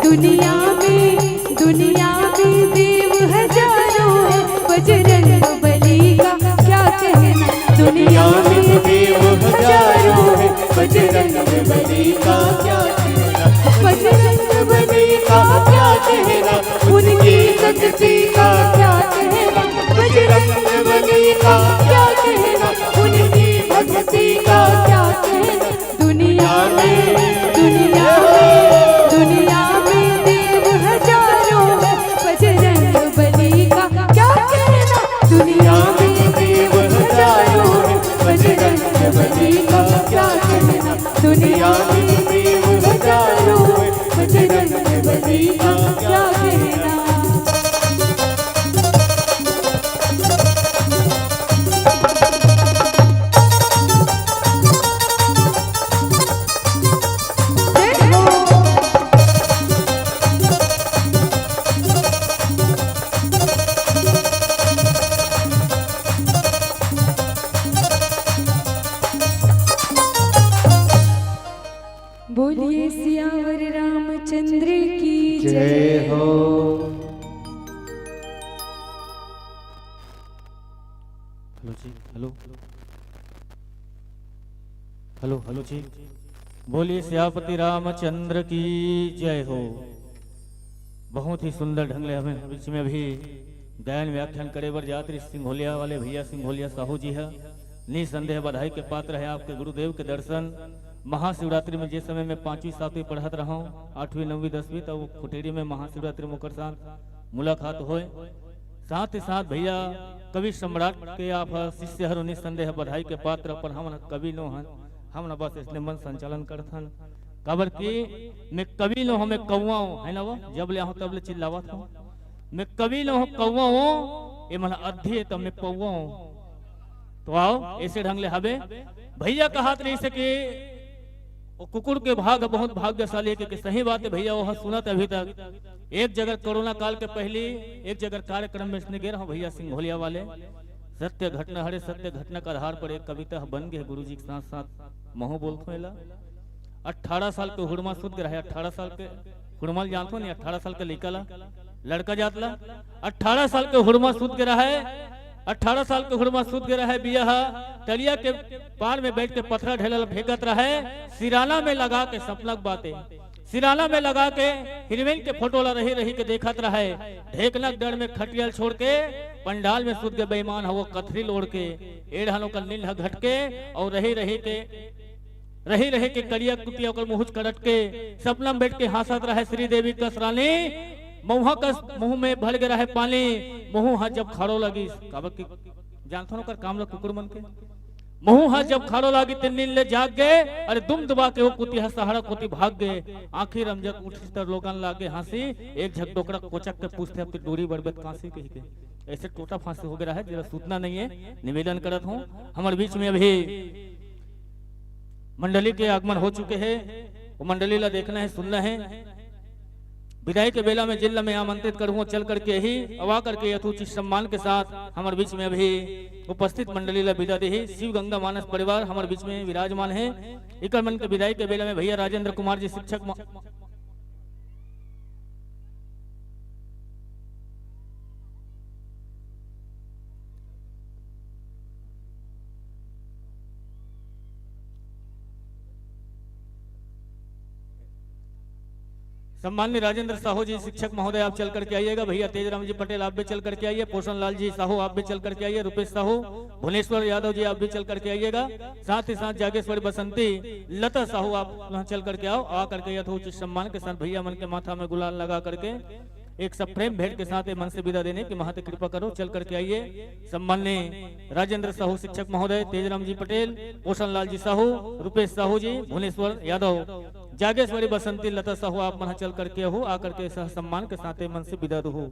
दुनिया में, दुनिया में देव हजारों हैं, बजरंग बली का क्या कहना। दुनिया में देव हजारों हैं, बजरंग बली का क्या कहना। बजरंग बली का क्या कहना, उनकी शक्ति का क्या कहना। बजरंग बली का क्या कहना, उनकी भक्ति का क्या कहना। दुनिया में, दुनिया में, दुनिया में देव हजारों हैं, बजरंग बली का क्या कहना। दुनिया में देव हजारों हैं, बजरंग बली का क्या कहना। दुनिया में देव हजारों हैं, बजरंग बली का क्या कहना। हेलो जी, हेलो, हेलो, हेलो जी। बोलिए सियापति रामचंद्र की जय हो। बहुत ही सुंदर ढंग ले हमें बीच में अभी गायन व्याख्यान करे बर जात रही सिंघोलिया वाले भैया सिंघोलिया साहू जी है। निसंदेह बधाई के पात्र है आपके गुरुदेव के दर्शन। महाशिवरात्रि में जिस समय मैं पांचवी सातवीं पढ़त रहा हूँ, आठवीं नौवीं दसवीं, तब वो खुटेरी में महाशिवरात्रि में ओकर साथ मुलाकात होए। साथ ही साथ भैया कवि सम्राट के आप ह शिष्य हरो, निसंदेह बधाई के पात्र, पर हमन कवि नो हन, हमन बस इसने मन संचालन करथन। काबर कि मैं कवि नो हूँ, मैं कौवा हूँ, है ना वो? जब ले आहूँ तब ले चिल्लावत हूँ, मैं कवि नो हूँ, कौवा हूँ, ये मन अद्धी है तो मैं पौवा हूँ। तो आओ, ऐसे ढंग ले हबे। भैया कहत रहिस कि वो कुकुर के भाग बहुत भाग्यशाली है, क्योंकि सही बात है भैया, वो सुनत अभी तक एक जगह कोरोना काल के पहली एक जगह कार्यक्रम में इसने गे रहा भैया सिंघोलिया वाले, सत्य घटना हरे, सत्य घटना के आधार पर एक कविता बन गई है गुरु जी के साथ साथ महू बोलथो एला। अट्ठारह साल के हुड़मा सुत गे रहे, अट्ठारह साल के हुड़मा ल जानथो नहीं, अट्ठारह साल के लइका ला, लड़का जात ला, अट्ठारह साल के हुड़मा सुत गे रहे, अट्ठारह साल के हुड़मा सुत गे रहे, बिया ह तरिया के पार में बैठ के पथरा ढेला ल फेंकत रहे। सिराना में लगा के सपना के बातें, सिराना में लगा के हीरोइन के फोटो ला रही रही के देखत रहे। ढेकना के डर में खटिया ल छोड़ के पंडाल में सुत गे बेईमान ह वो कथरी ल ओढ़ के। एड़हन ओकर नींद ह घटके और रही रही के, रही रही के करिया कुतिया ओकर मुहुच करट के सपना में बैठ के हंसत रहे श्रीदेवी कस रानी। महुआ कस मुंह में भर गे रहे पानी। महू ह जब खाड़ो लगिस, काबर कि जानथन ओकर काम ल कुकुर मन के। महू ह जब खाड़ो लागी ते नींद ले जाग गे, अरे दुम दबा के वो कुतिया ह सहारा कोती भाग गे। आंखी रमजत उठिस त लोगन लागे हंसी, एक झक डोकरा कोचक के पूछथे, "अब ते डोरी बरबे त कांसी?" कहि के। ऐसे टोटा फांसी हो गे रहे, जेला सूतना नहीं है। निवेदन करत हूँ, हमर बीच में अभी मंडली के आगमन हो चुके हे, वो मंडली ला देखना है, सुनना है। विदाई के बेला में जिला में आमंत्रित करूँ, चल करके ही अवा करके यथोचित सम्मान के साथ हमर बीच में अभी उपस्थित मंडली ला विदा देही। शिव गंगा मानस परिवार हमर बीच में विराजमान है। इकर मन के विदाई के बेला में भैया राजेंद्र कुमार जी शिक्षक म-, सम्माननीय राजेंद्र साहू जी शिक्षक महोदय, आप चल करके आइएगा। भैया तेजराम जी पटेल, आप भी चल करके आइए। पोषण लाल जी साहू, आप भी चल करके आइए। रुपेश साहू, भुवनेश्वर यादव जी, आप भी चल करके आइएगा। साथ ही साथ जागेश्वरी बसंती, लता साहू, आप वहाँ चल करके आओ। आ करके यथोचित सम्मान के साथ भैया मन के माथा में गुलाल लगा करके एक सप्रेम भेंट के साथ ये मन से विदा देने की महत कृपा करो। चल करके आइए। सम्माननीय राजेंद्र साहू शिक्षक महोदय, तेजराम जी पटेल, पोषण लाल जी साहू, रुपेश साहू जी, भुवनेश्वर यादव, जागेश्वरी बसंती, लता साहू, आप मन चल करके हो, आ करके सह सम्मान के साथ ये मन से विदा दो।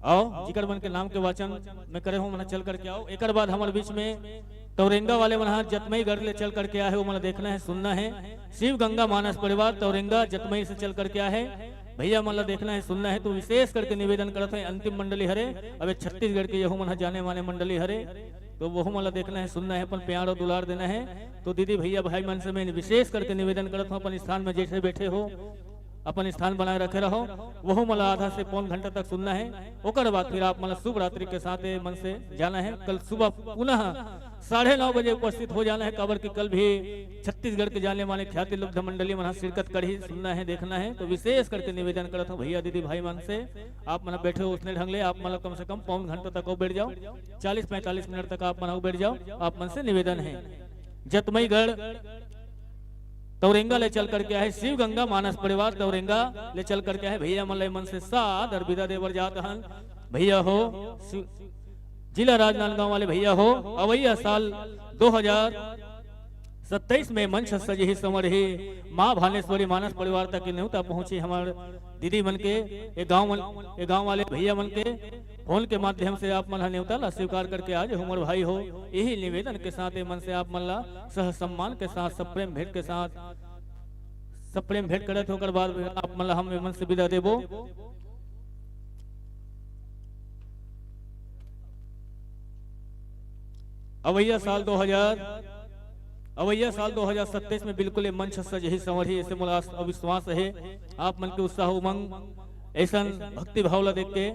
आओ, जिकर मन के नाम के वाचन मैं करे हूँ, मन चल करके आओ। एकर बाद हमर बीच में तौरेंगा वाले मन ह जतमई गढ़ ले चल करके आए हे, वो मन देखना है, सुनना है। शिव गंगा मानस परिवार तौरेंगा जतमई से चल करके आए हे, भैया मन ला देखना है, सुनना है। तो विशेष करके निवेदन करत है, अंतिम मंडली हरे, अबे छत्तीसगढ़ के यहू मन ह जाने माने मंडली हरे, तो वहू मन ला देखना है, सुनना है, अपन प्यार और दुलार देना है। तो दीदी भैया भाई मन से मैं विशेष करके निवेदन करत हूँ, अपन स्थान में जैसे बैठे हो, अपन स्थान बनाए रखे रहो। वहू मन ला आधा से पौन घंटा तक सुनना है। ओकर बाद फिर आप मन ला शुभ रात्रि के साथ ये मन से जाना है। कल सुबह पुनः साढ़े नौ बजे उपस्थित हो जाना है, काबर कि कल भी छत्तीसगढ़ के जाने माने ख्याति लुब्ध मंडली मन ह शिरकत करही, सुनना है, देखना है। तो विशेष करके निवेदन करत हूँ भैया दीदी भाई मन से, आप मन बैठे हो उसने ढंग ले, आप मन ला कम से कम पौन घंटा तक और बैठ जाओ, चालीस पैंतालीस मिनट तक आप मन और बैठ जाओ, आप मन से निवेदन है। जतमईगढ़ तौरेंगा ले चल करके आए, शिव गंगा मानस परिवार तौरेंगा ले चल करके आए, भैया मन ले मन से सादर विदा देवर जात हन। भैया हो, शि-, जिला राजनांदगांव वाले भैया हो, अवैया साल दो हज़ार सत्ताईस में मंच सजही संवरही माँ भानेश्वरी मानस परिवार तक के नेवता पहुँची हमर दीदी मन के, ए गाँव मन, ए गाँव वाले भैया मन के फोन के माध्यम से आप मन ह नेवता ला स्वीकार करके आज हमर भाई हो। यही निवेदन के साथ ए मन से आप मन ला सह सम्मान के साथ सप्रेम भेंट के साथ सप्रेम भेंट करत होकर बाद आप मन ला हम ए मन से विदा देबो। अवैया साल दो हज़ार अवैया साल दो हज़ार सत्ताईस में बिल्कुल ये मंच सजही संवरही, ऐसे मोला आस-, अविश्वास हे। आप मन के उत्साह उमंग, ऐसन भक्ति भाव ला देख के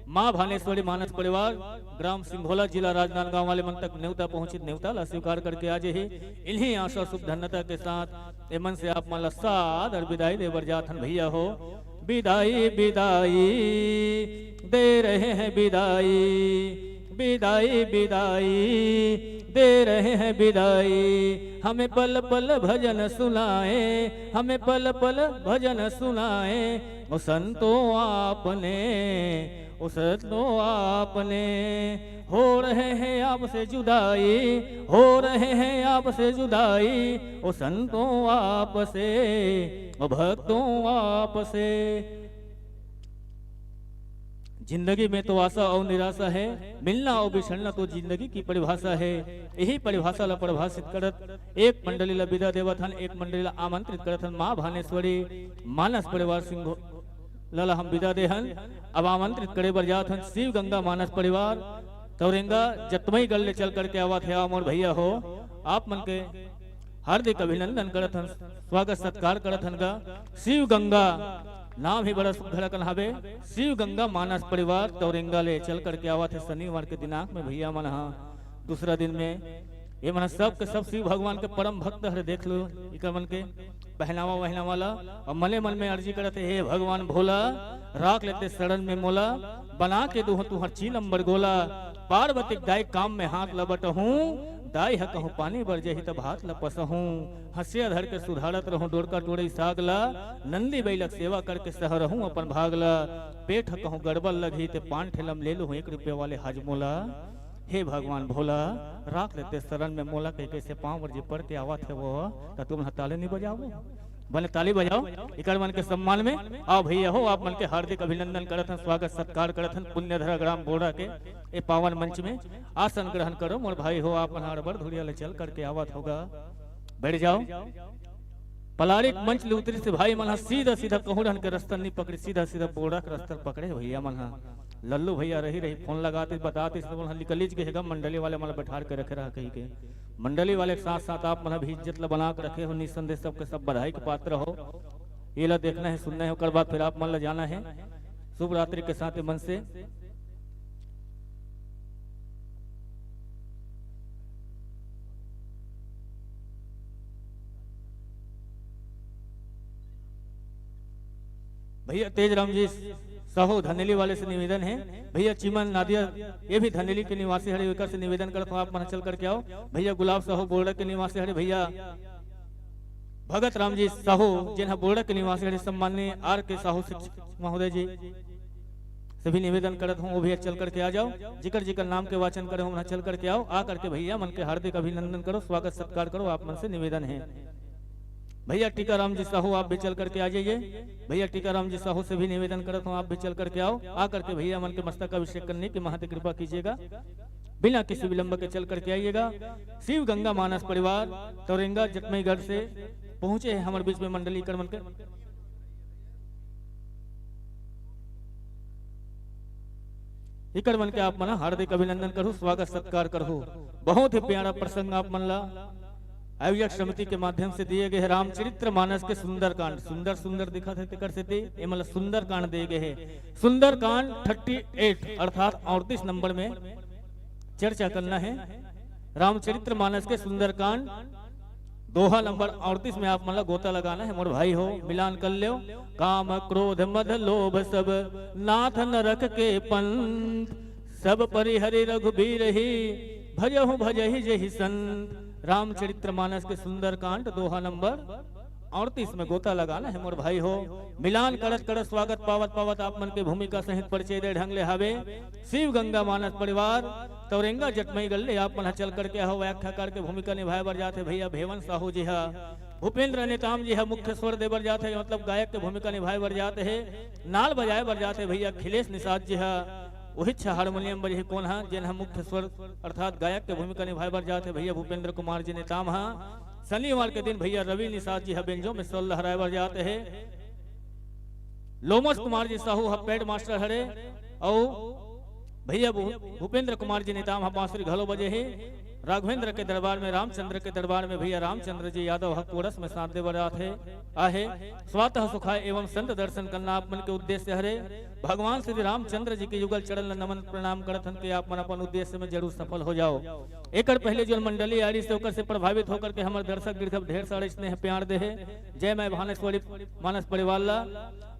माँ भानेश्वरी मानस परिवार, ग्राम सिंघोला, जिला राजनांदगांव वाले मन तक नेवता पहुंचित, नेवता ला स्वीकार करके आ जाही। इन्हीं आशा शुभ धन्यता के साथ ए मन से आप मन ला सादर विदाई दे बर जात हन भैया हो। विदाई विदाई दे रहे हैं विदाई, विदाई विदाई दे रहे हैं विदाई। हमें पल पल भजन सुनाए, हमें पल पल भजन सुनाए, ओ संतो आपने, ओ संतो आपने। हो रहे हैं आपसे जुदाई, हो रहे हैं आपसे जुदाई, ओ संतो आपसे, ओ भक्तों आपसे। जिंदगी में तो आशा और निराशा है, मिलना और बिछड़ना तो जिंदगी की परिभाषा है। यही परिभाषा ला परिभाषित करत एक मंडली ला विदा देवत हन, एक मंडली ला आमंत्रित करत हन। माँ भानेश्वरी मानस परिवार सिंघोला ला हम विदा दे हन। अब आमंत्रित करे बर जात हन शिव गंगा मानस परिवार तौरेंगा जतमई गढ़ ले चल करके आवत हे। मोर भैया हो, आप मन के हार्दिक अभिनंदन करत हन, स्वागत सत्कार करत हन गा। शिव गंगा नाम ही बड़ा सुघर अकन हावे। शिव गंगा मानस परिवार तौरेंगा ले चल करके आवत हे शनिवार के दिनांक में। भैया मन हा दूसरा दिन में ये मन सब के सब शिव भगवान के परम भक्त हरे। देख लो इकर मन के पहनावा वहनावा ला। और मने मन में अर्जी करत हे, हे भगवान भोला, राख लेते शरण में मोला, बना के दूह तुहर चीलम बर गोला। पार्वती के दाई काम में हाथ ला बटहूँ, दाई ह कहूँ पानी बर जही तब हाथ ला पसहूँ। हंसिया धर के सुधारत रहूँ डोरका टोरई साग ला, नंदी बैलक सेवा करके सहरहूँ अपन भाग ला। पेट ह कहूँ गड़बड़ लगही ते पान ठेलम ले लूँ एक रुपया वाले हजमोला। हे भगवान भोला, राख लेते शरण में मोला, कहि कइसे पाँव बर जे पड़ के आवत हे वो, त तुम ह ताली नहीं बजाओ? बने ताली बजाओ इकर मन के सम्मान में। आओ भैया हो, आप मन के हार्दिक अभिनंदन करत हन, स्वागत सत्कार करत हन पुण्यधरा ग्राम बोड़ा के ए पावन मंच में। आसन ग्रहण करो मोर भाई हो, आप मन हड़बड़ धुरिया ले चल करके आवत होगा, बैठ जाओ। पलारिक मंच ले उतरिस हे भाई मन ह सीधा सीधा कहूँ डहन के रस्ता नहीं पकड़े, सीधा सीधा बोड़ा के रस्ता पकड़े भैया मन ह। लल्लू भैया रही रही फोन लगातिस, बतातिस, तो मन ह निकलिच गे हे गा, मंडली वाले मन ला बैठार के रखे रहा कहि के। मंडली वाले के साथ साथ आप मन ह भी इज्जत ला बना के रखे हो, निसंदेह सबके सब बधाई के पात्र हो। ये ला देखना हे, सुनना हे, ओकर बाद फिर आप मन ला जाना हे। शुभ रात्रि के साथ ये मन से भैया तेज राम जी साहू धनेली वाले से निवेदन हे, भैया चिमन नादिया, ये भी धनेली के निवासी हरे, एकर से निवेदन करत हूँ, आप मन चल करके आओ। भैया गुलाब साहू बोर्डर के निवासी हरे, भैया भगत राम जी साहू, जेन ह बोर्डर के निवासी हरे, सम्माननीय आर के साहू शिक्षक महोदय जी से भी निवेदन करत हूँ, वो भी चल करके आ जाओ। जिकर जिकर नाम के वाचन करे हो, वहाँ चल करके आओ। आ करके भैया मन के हार्दिक अभिनंदन करो, स्वागत सत्कार करो, आप मन से निवेदन है। भैया टीकाराम जी साहू, आप भी चल करके आ जाइए। भैया टीकाराम जी साहू से भी निवेदन करत हूँ, आप भी चल करके आओ। आ करके भैया मन के मस्तक अभिषेक करने की महती कृपा कीजिएगा। बिना किसी विलंब के चल करके आइएगा। शिव गंगा मानस परिवार तौरेंगा जटमईगढ़ से पहुंचे हैं हमारे बीच में मंडली कर मन के। इकर मन के आप मन हार्दिक अभिनंदन करू, स्वागत सत्कार करू। बहुत ही प्यारा प्रसंग आप मन ला आयोजक समिति के माध्यम से दिए गए हैं। रामचरित्र मानस के सुंदरकांड, सुंदर सुंदर दिखत है तेकर सेती ए मन ला सुंदरकांड दिए गए हैं। सुंदरकांड थर्टी एट अर्थात अड़तीस नंबर में चर्चा करना है। रामचरित्र मानस के सुंदरकांड दोहा नंबर अड़तीस में आप मन ला गोता लगाना है। मोर भाई हो, मिलान कर लो। काम क्रोध मद लोभ सब नाथ नरक के पंथ, सब परिहरि रघुबीर ही भजहु भजहि जहि संत। रामचरित्र मानस के सुंदरकांड दोहा नंबर अड़तीस में गोता लगाना है मोर भाई हो। मिलान करत करत स्वागत पावत पावत आप मन के भूमिका सहित परिचय दे ढंग ले हावे। शिव गंगा मानस परिवार तौरेंगा जटमई गल्ले आप मन ह चल करके हो व्याख्याकार के भूमिका निभाए बर जात है भैया भेवन साहू जी हा। भूपेंद्र नेताम जी हा मुख्य स्वर दे बर जात है, मतलब गायक के भूमिका निभाए बर जात है। नाल बजाए बर जात है भैया खिलेश निषाद जी हा। उहिच हारमोनियम बजही कोन हा, जेन हा मुख्य स्वर अर्थात गायक के भूमिका निभाए बर जात है भैया भूपेंद्र कुमार जी नेताम हा। शनिवार के दिन भैया रवि निषाद जी हा बेंजो में स्वर लहराए बर जात है। लोमस कुमार जी साहू हा पैड मास्टर हरे, अउ भैया भू-, भूपेंद्र कुमार जी नेताम हा बांसुरी घलो बजे हे। राघवेंद्र के दरबार में, रामचंद्र के दरबार में भैया रामचंद्र जी यादव ह कोरस में साथ दे बर आथे, आहे। स्वातः सुखाय एवं संत दर्शन करना आप मन के उद्देश्य हरे। भगवान श्री रामचंद्र जी के युगल चरण ल नमन प्रणाम करत हन कि आप मन अपन उद्देश्य में जरूर सफल हो जाओ। एकर पहले जो मंडली आ रही से ओकर से प्रभावित होकर के हमर दर्शक दीर्घ ढेर सारे स्नेह प्यार दे हे। जय मैं भानेश्वरी मानस परिवार ला।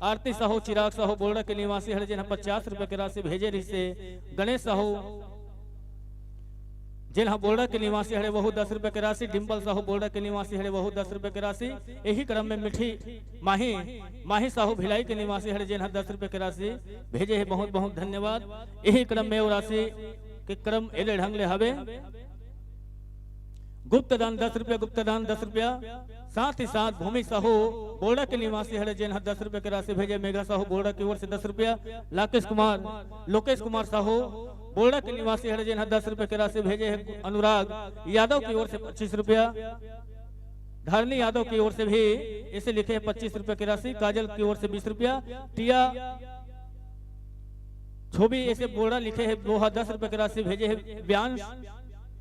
आरती साहू, चिराग साहू बोर्डा के निवासी हरे, जेन ह पचास रुपया के राशि भेजे रहिसे। गणेश साहू, जेन ह बोर्डा के निवासी हरे, वहू दस रुपया के राशि। डिम्पल साहू बोर्डा के निवासी हरे, वहू दस रुपया के राशि। यही क्रम में मिठी माही, माही साहू भिलाई के निवासी हरे, जेन ह दस रुपया के राशि भेजे हे। बहुत बहुत धन्यवाद। यही क्रम में वो राशि के क्रम एले ढंग ले हवे। गुप्तदान दस रुपया, गुप्तदान दस रुपया। साथ ही साथ भूमि साहू बोर्डा के निवासी हरे, जेन ह दस रुपया के राशि भेजे। मेघा साहू बोर्डा की ओर से दस रुपया। लाकेश कुमार, लोकेश कुमार साहू बोर्डा के निवासी हरे, जेन ह दस रुपया के राशि भेजे हे। अनुराग यादव की ओर से पच्चीस रुपया। धारनी यादव की ओर से भी इसे लिखे हैं पच्चीस रुपया की राशि। काजल की ओर से बीस रुपया। टिया छोबी इसे बोर्डा लिखे हैं, वो ह दस रुपया की राशि भेजे हैं। व्यांश,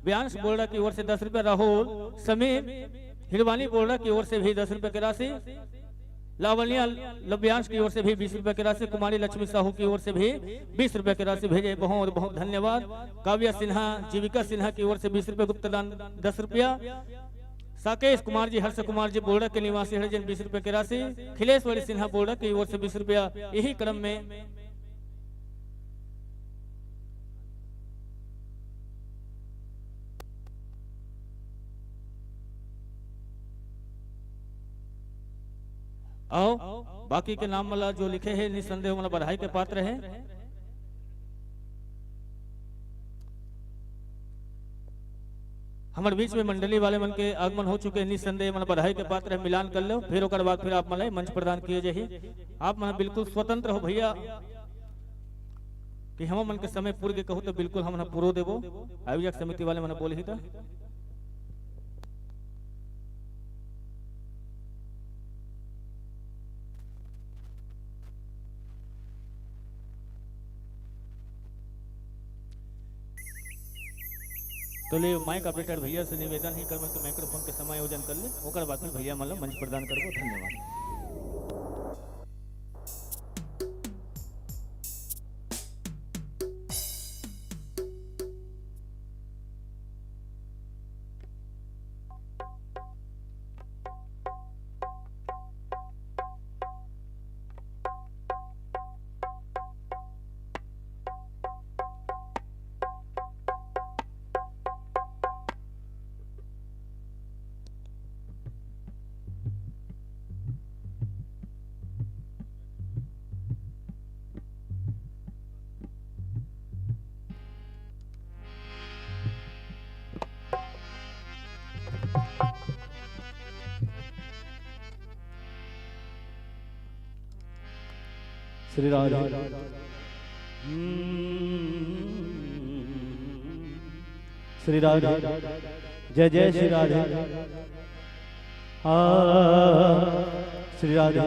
व्यांश बोर्डा की ओर से दस रुपया। राहुल, समीर, हिरवानी बोर्डा की ओर से भी दस रुपया की राशि। लावण्या लव्यांश की ओर से भी बीस रुपया की राशि। कुमारी लक्ष्मी साहू की ओर से भी बीस रुपया की राशि भेजे। बहुत बहुत धन्यवाद। काव्या सिन्हा, जीविका सिन्हा की ओर से बीस रुपया। गुप्तदान दस रुपया। साकेश कुमार जी, हर्ष कुमार जी बोर्डा के निवासी हरे, जेन बीस रुपया की राशि। खिलेश्वरी सिन्हा बोर्डा की ओर से बीस रुपया। यही क्रम में आओ, बाकी के नाम वाला जो लिखे हैं, निस्संदेह वाला बधाई के पात्र है। हमर बीच में मंडली वाले मन के आगमन हो चुके हैं, निस्संदेह मन बधाई के पात्र है। मिलान कर लो, फिर ओकर बाद फिर आप मन ला मंच प्रदान किए जाही। आप मन बिल्कुल स्वतंत्र हो भैया, कि हम मन के समय पूर के कहू तो बिल्कुल हम मन पूरो देबो। आयोजक समिति वाले मन बोलही त तो ले, माइक ऑपरेटर भैया से निवेदन ही करबो कि माइक्रोफोन के समायोजन कर ले, ओकर बाद में भैया मन ला मंच प्रदान करबो। धन्यवाद। श्री राधे। श्री राधे। जय जय श्री राधे। हाँ, श्री राधे।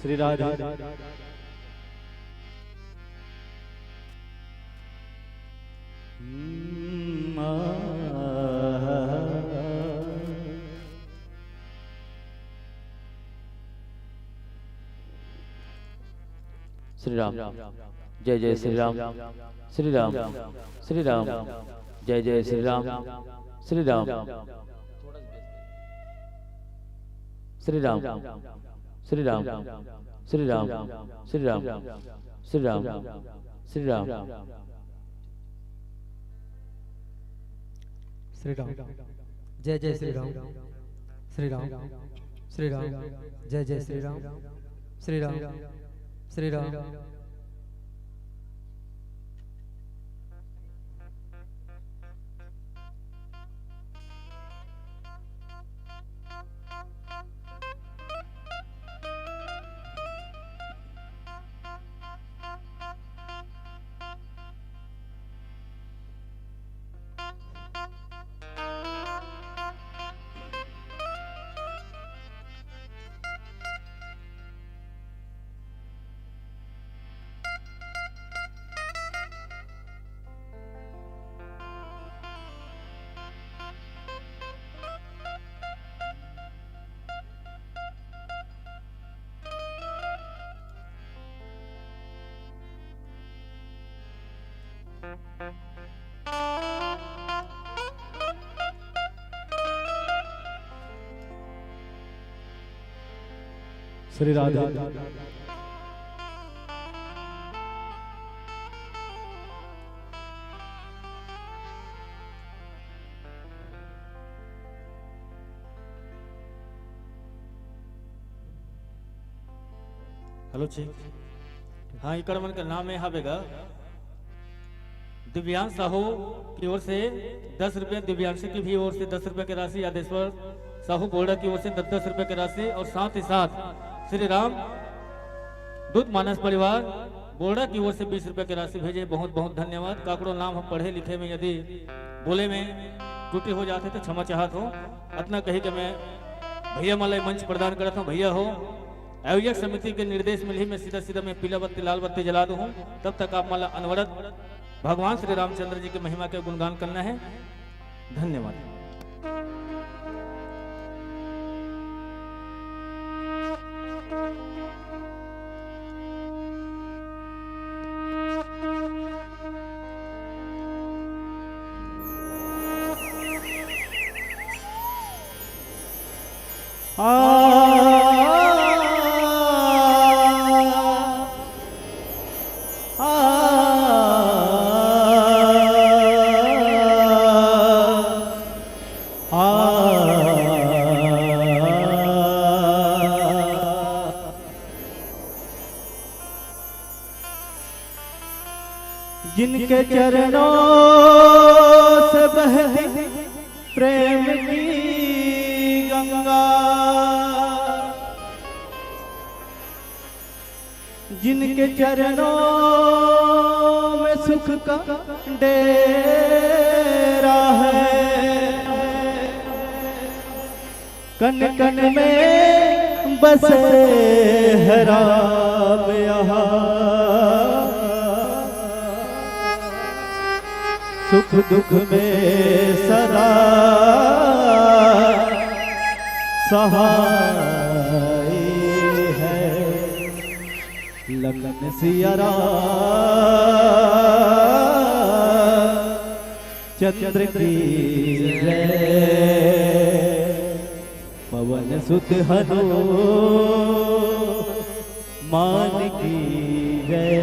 श्री राधे। श्री राम। जय जय श्री राम। श्री राम। श्री राम। जय जय श्री राम। श्री राम। श्री राम। श्री राम। श्री राम। श्री राम। श्री राम। श्री राम। श्री राम। श्री राम। जय जय श्री राम। श्री राम। श्री राम। जय जय श्री राम। श्री राम। श्री राम। श्री राधे। हेलो, ठीक। हाँ, इकड़ मन के नाम ए हावे गा। दिव्यांश साहू की ओर से दस रुपये, दिव्यांश की भी ओर से दस रुपये की राशि, यादेश्वर साहू बोर्डा की ओर से दस दस रुपये की राशि और साथ ही साथ श्री राम दूत मानस परिवार बोर्डा की ओर से बीस रुपये की राशि भेजे। बहुत बहुत धन्यवाद। काकड़ो नाम हम पढ़े लिखे में यदि बोले में त्रुटि हो जाथे तो क्षमा चाहत हों। अतना कही के मैं भैया मन ला मंच प्रदान करत हों। भैया हो, आयोजक समिति के निर्देश मिलही, मैं सीधा सीधा मैं पीला बत्ती लाल बत्ती जला दूँ। तब तक आप मन ला अनवरत भगवान श्री रामचंद्र जी के महिमा के गुणगान करना है। धन्यवाद। जिनके चरणों से बहती प्रेम की गंगा, जिनके चरणों में सुख का डेरा है, कण कण में बसे है राम यहाँ। सुख दुख में सदा सहाय है। लखन सिया राम चंद्र की जय। पवन सुत हनुमान की जय।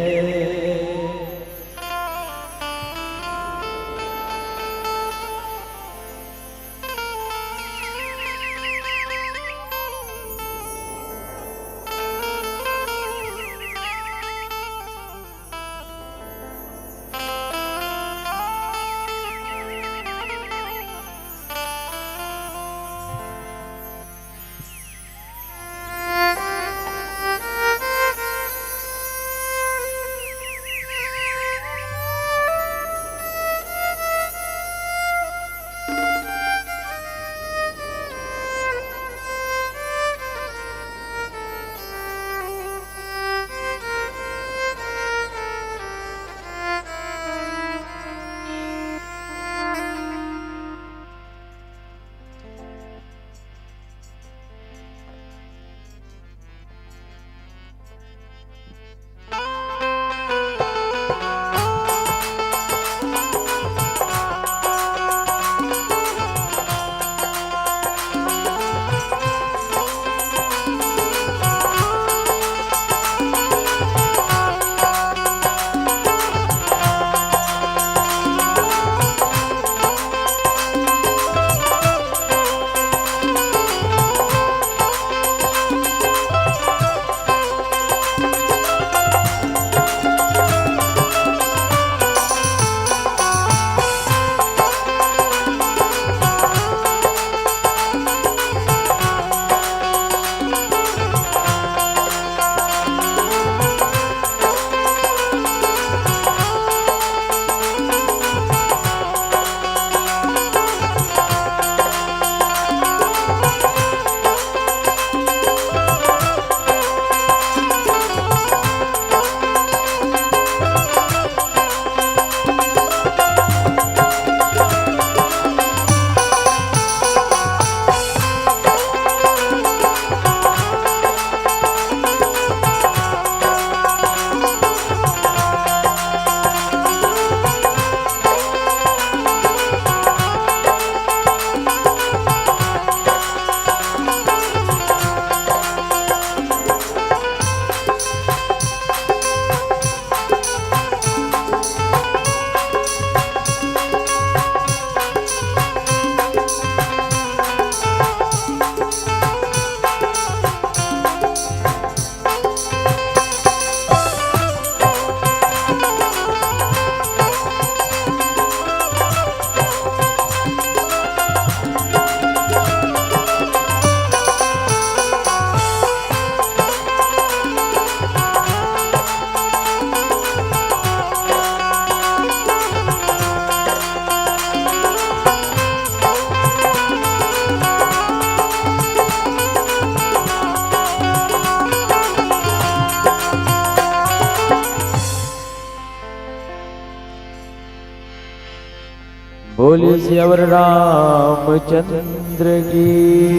बोलिए सियावर रामचंद्र की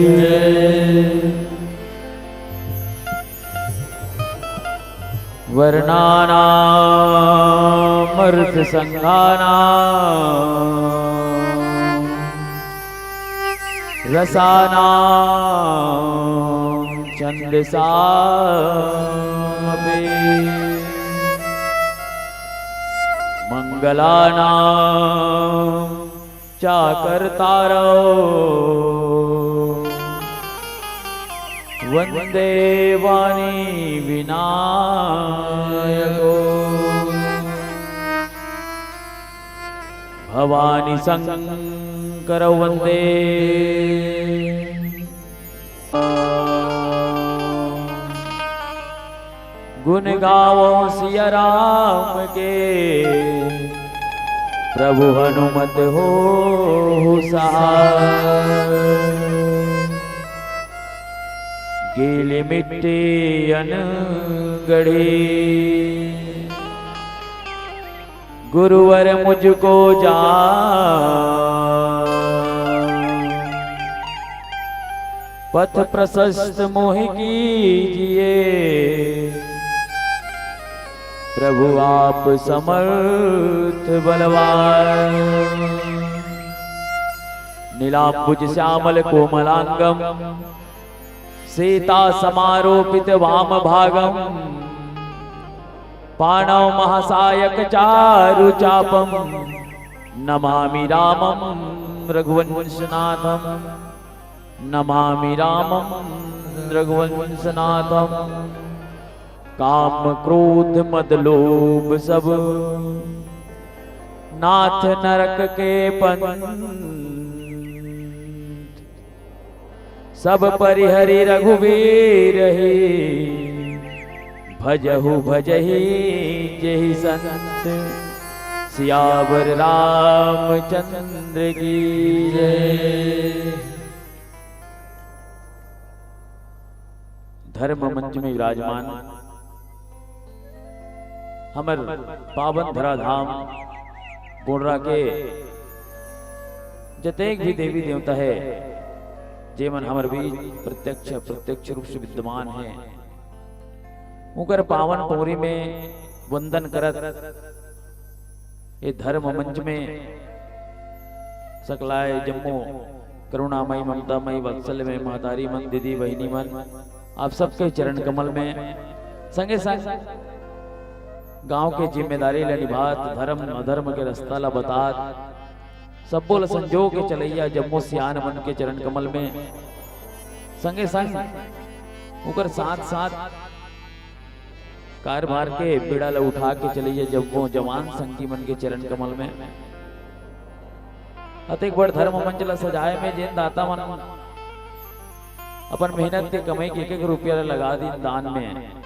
जय। वर्णानामर्थसंघानां रसानां छंदसामपि मंगलानां चाकर्तारौ वंदे वाणी विनायकौ। भवानी शंकर वंदे। गुण गावो सिया राम के, प्रभु हनुमत होहु सहाय। गीली मिट्टी अन गढ़ी, गुरुवर मुझको जान, पथ प्रशस्त मोहि कीजिए, प्रभु आप समर्थ बलवान। नीलांबुज श्यामल कोमलांगम, सीता समारोपित वाम भागम, पाणौ महासायक चारु चापम, नमामि रामम रघुवंशनाथम, नमामि रामम रघुवंशनाथम। काम क्रोध मद लोभ सब, नाथ नरक के पंथ, सब परिहरि रघुवीर ही, भजहु भजहि जेहि संत। सियावर रामचंद्र की जय। धर्म मंच में विराजमान हमर पावन धराधाम गोंडरा के जतेक भी देवी देवता हे, जेमन हमर बीच प्रत्यक्ष अप्रत्यक्ष रूप से विद्यमान हे, उनकर पावन पौरी में वंदन करत, ये धर्म मंच में सकलाय जम्मो करुणामयी, ममतामयी, वात्सल्यमयी महतारी मन, दीदी बहिनी मन, आप सबके चरण कमल में संगे संग गांव के जिम्मेदारी ला निभात, धर्म अधर्म के रास्ता ला बतात, सब्बो ला संजो के चलैया जम्मो सियान मन के चरण कमल में संगे संग ओकर साथ साथ कारभार के बीड़ा ला उठा के चलैया जम्मो जवान संगी मन के चरण कमल में, अतेक बड़ धर्म मंच ला सजाए में जेन दाता मन अपन मेहनत के कमाई के एक एक रुपया ला लगा दिन दान में,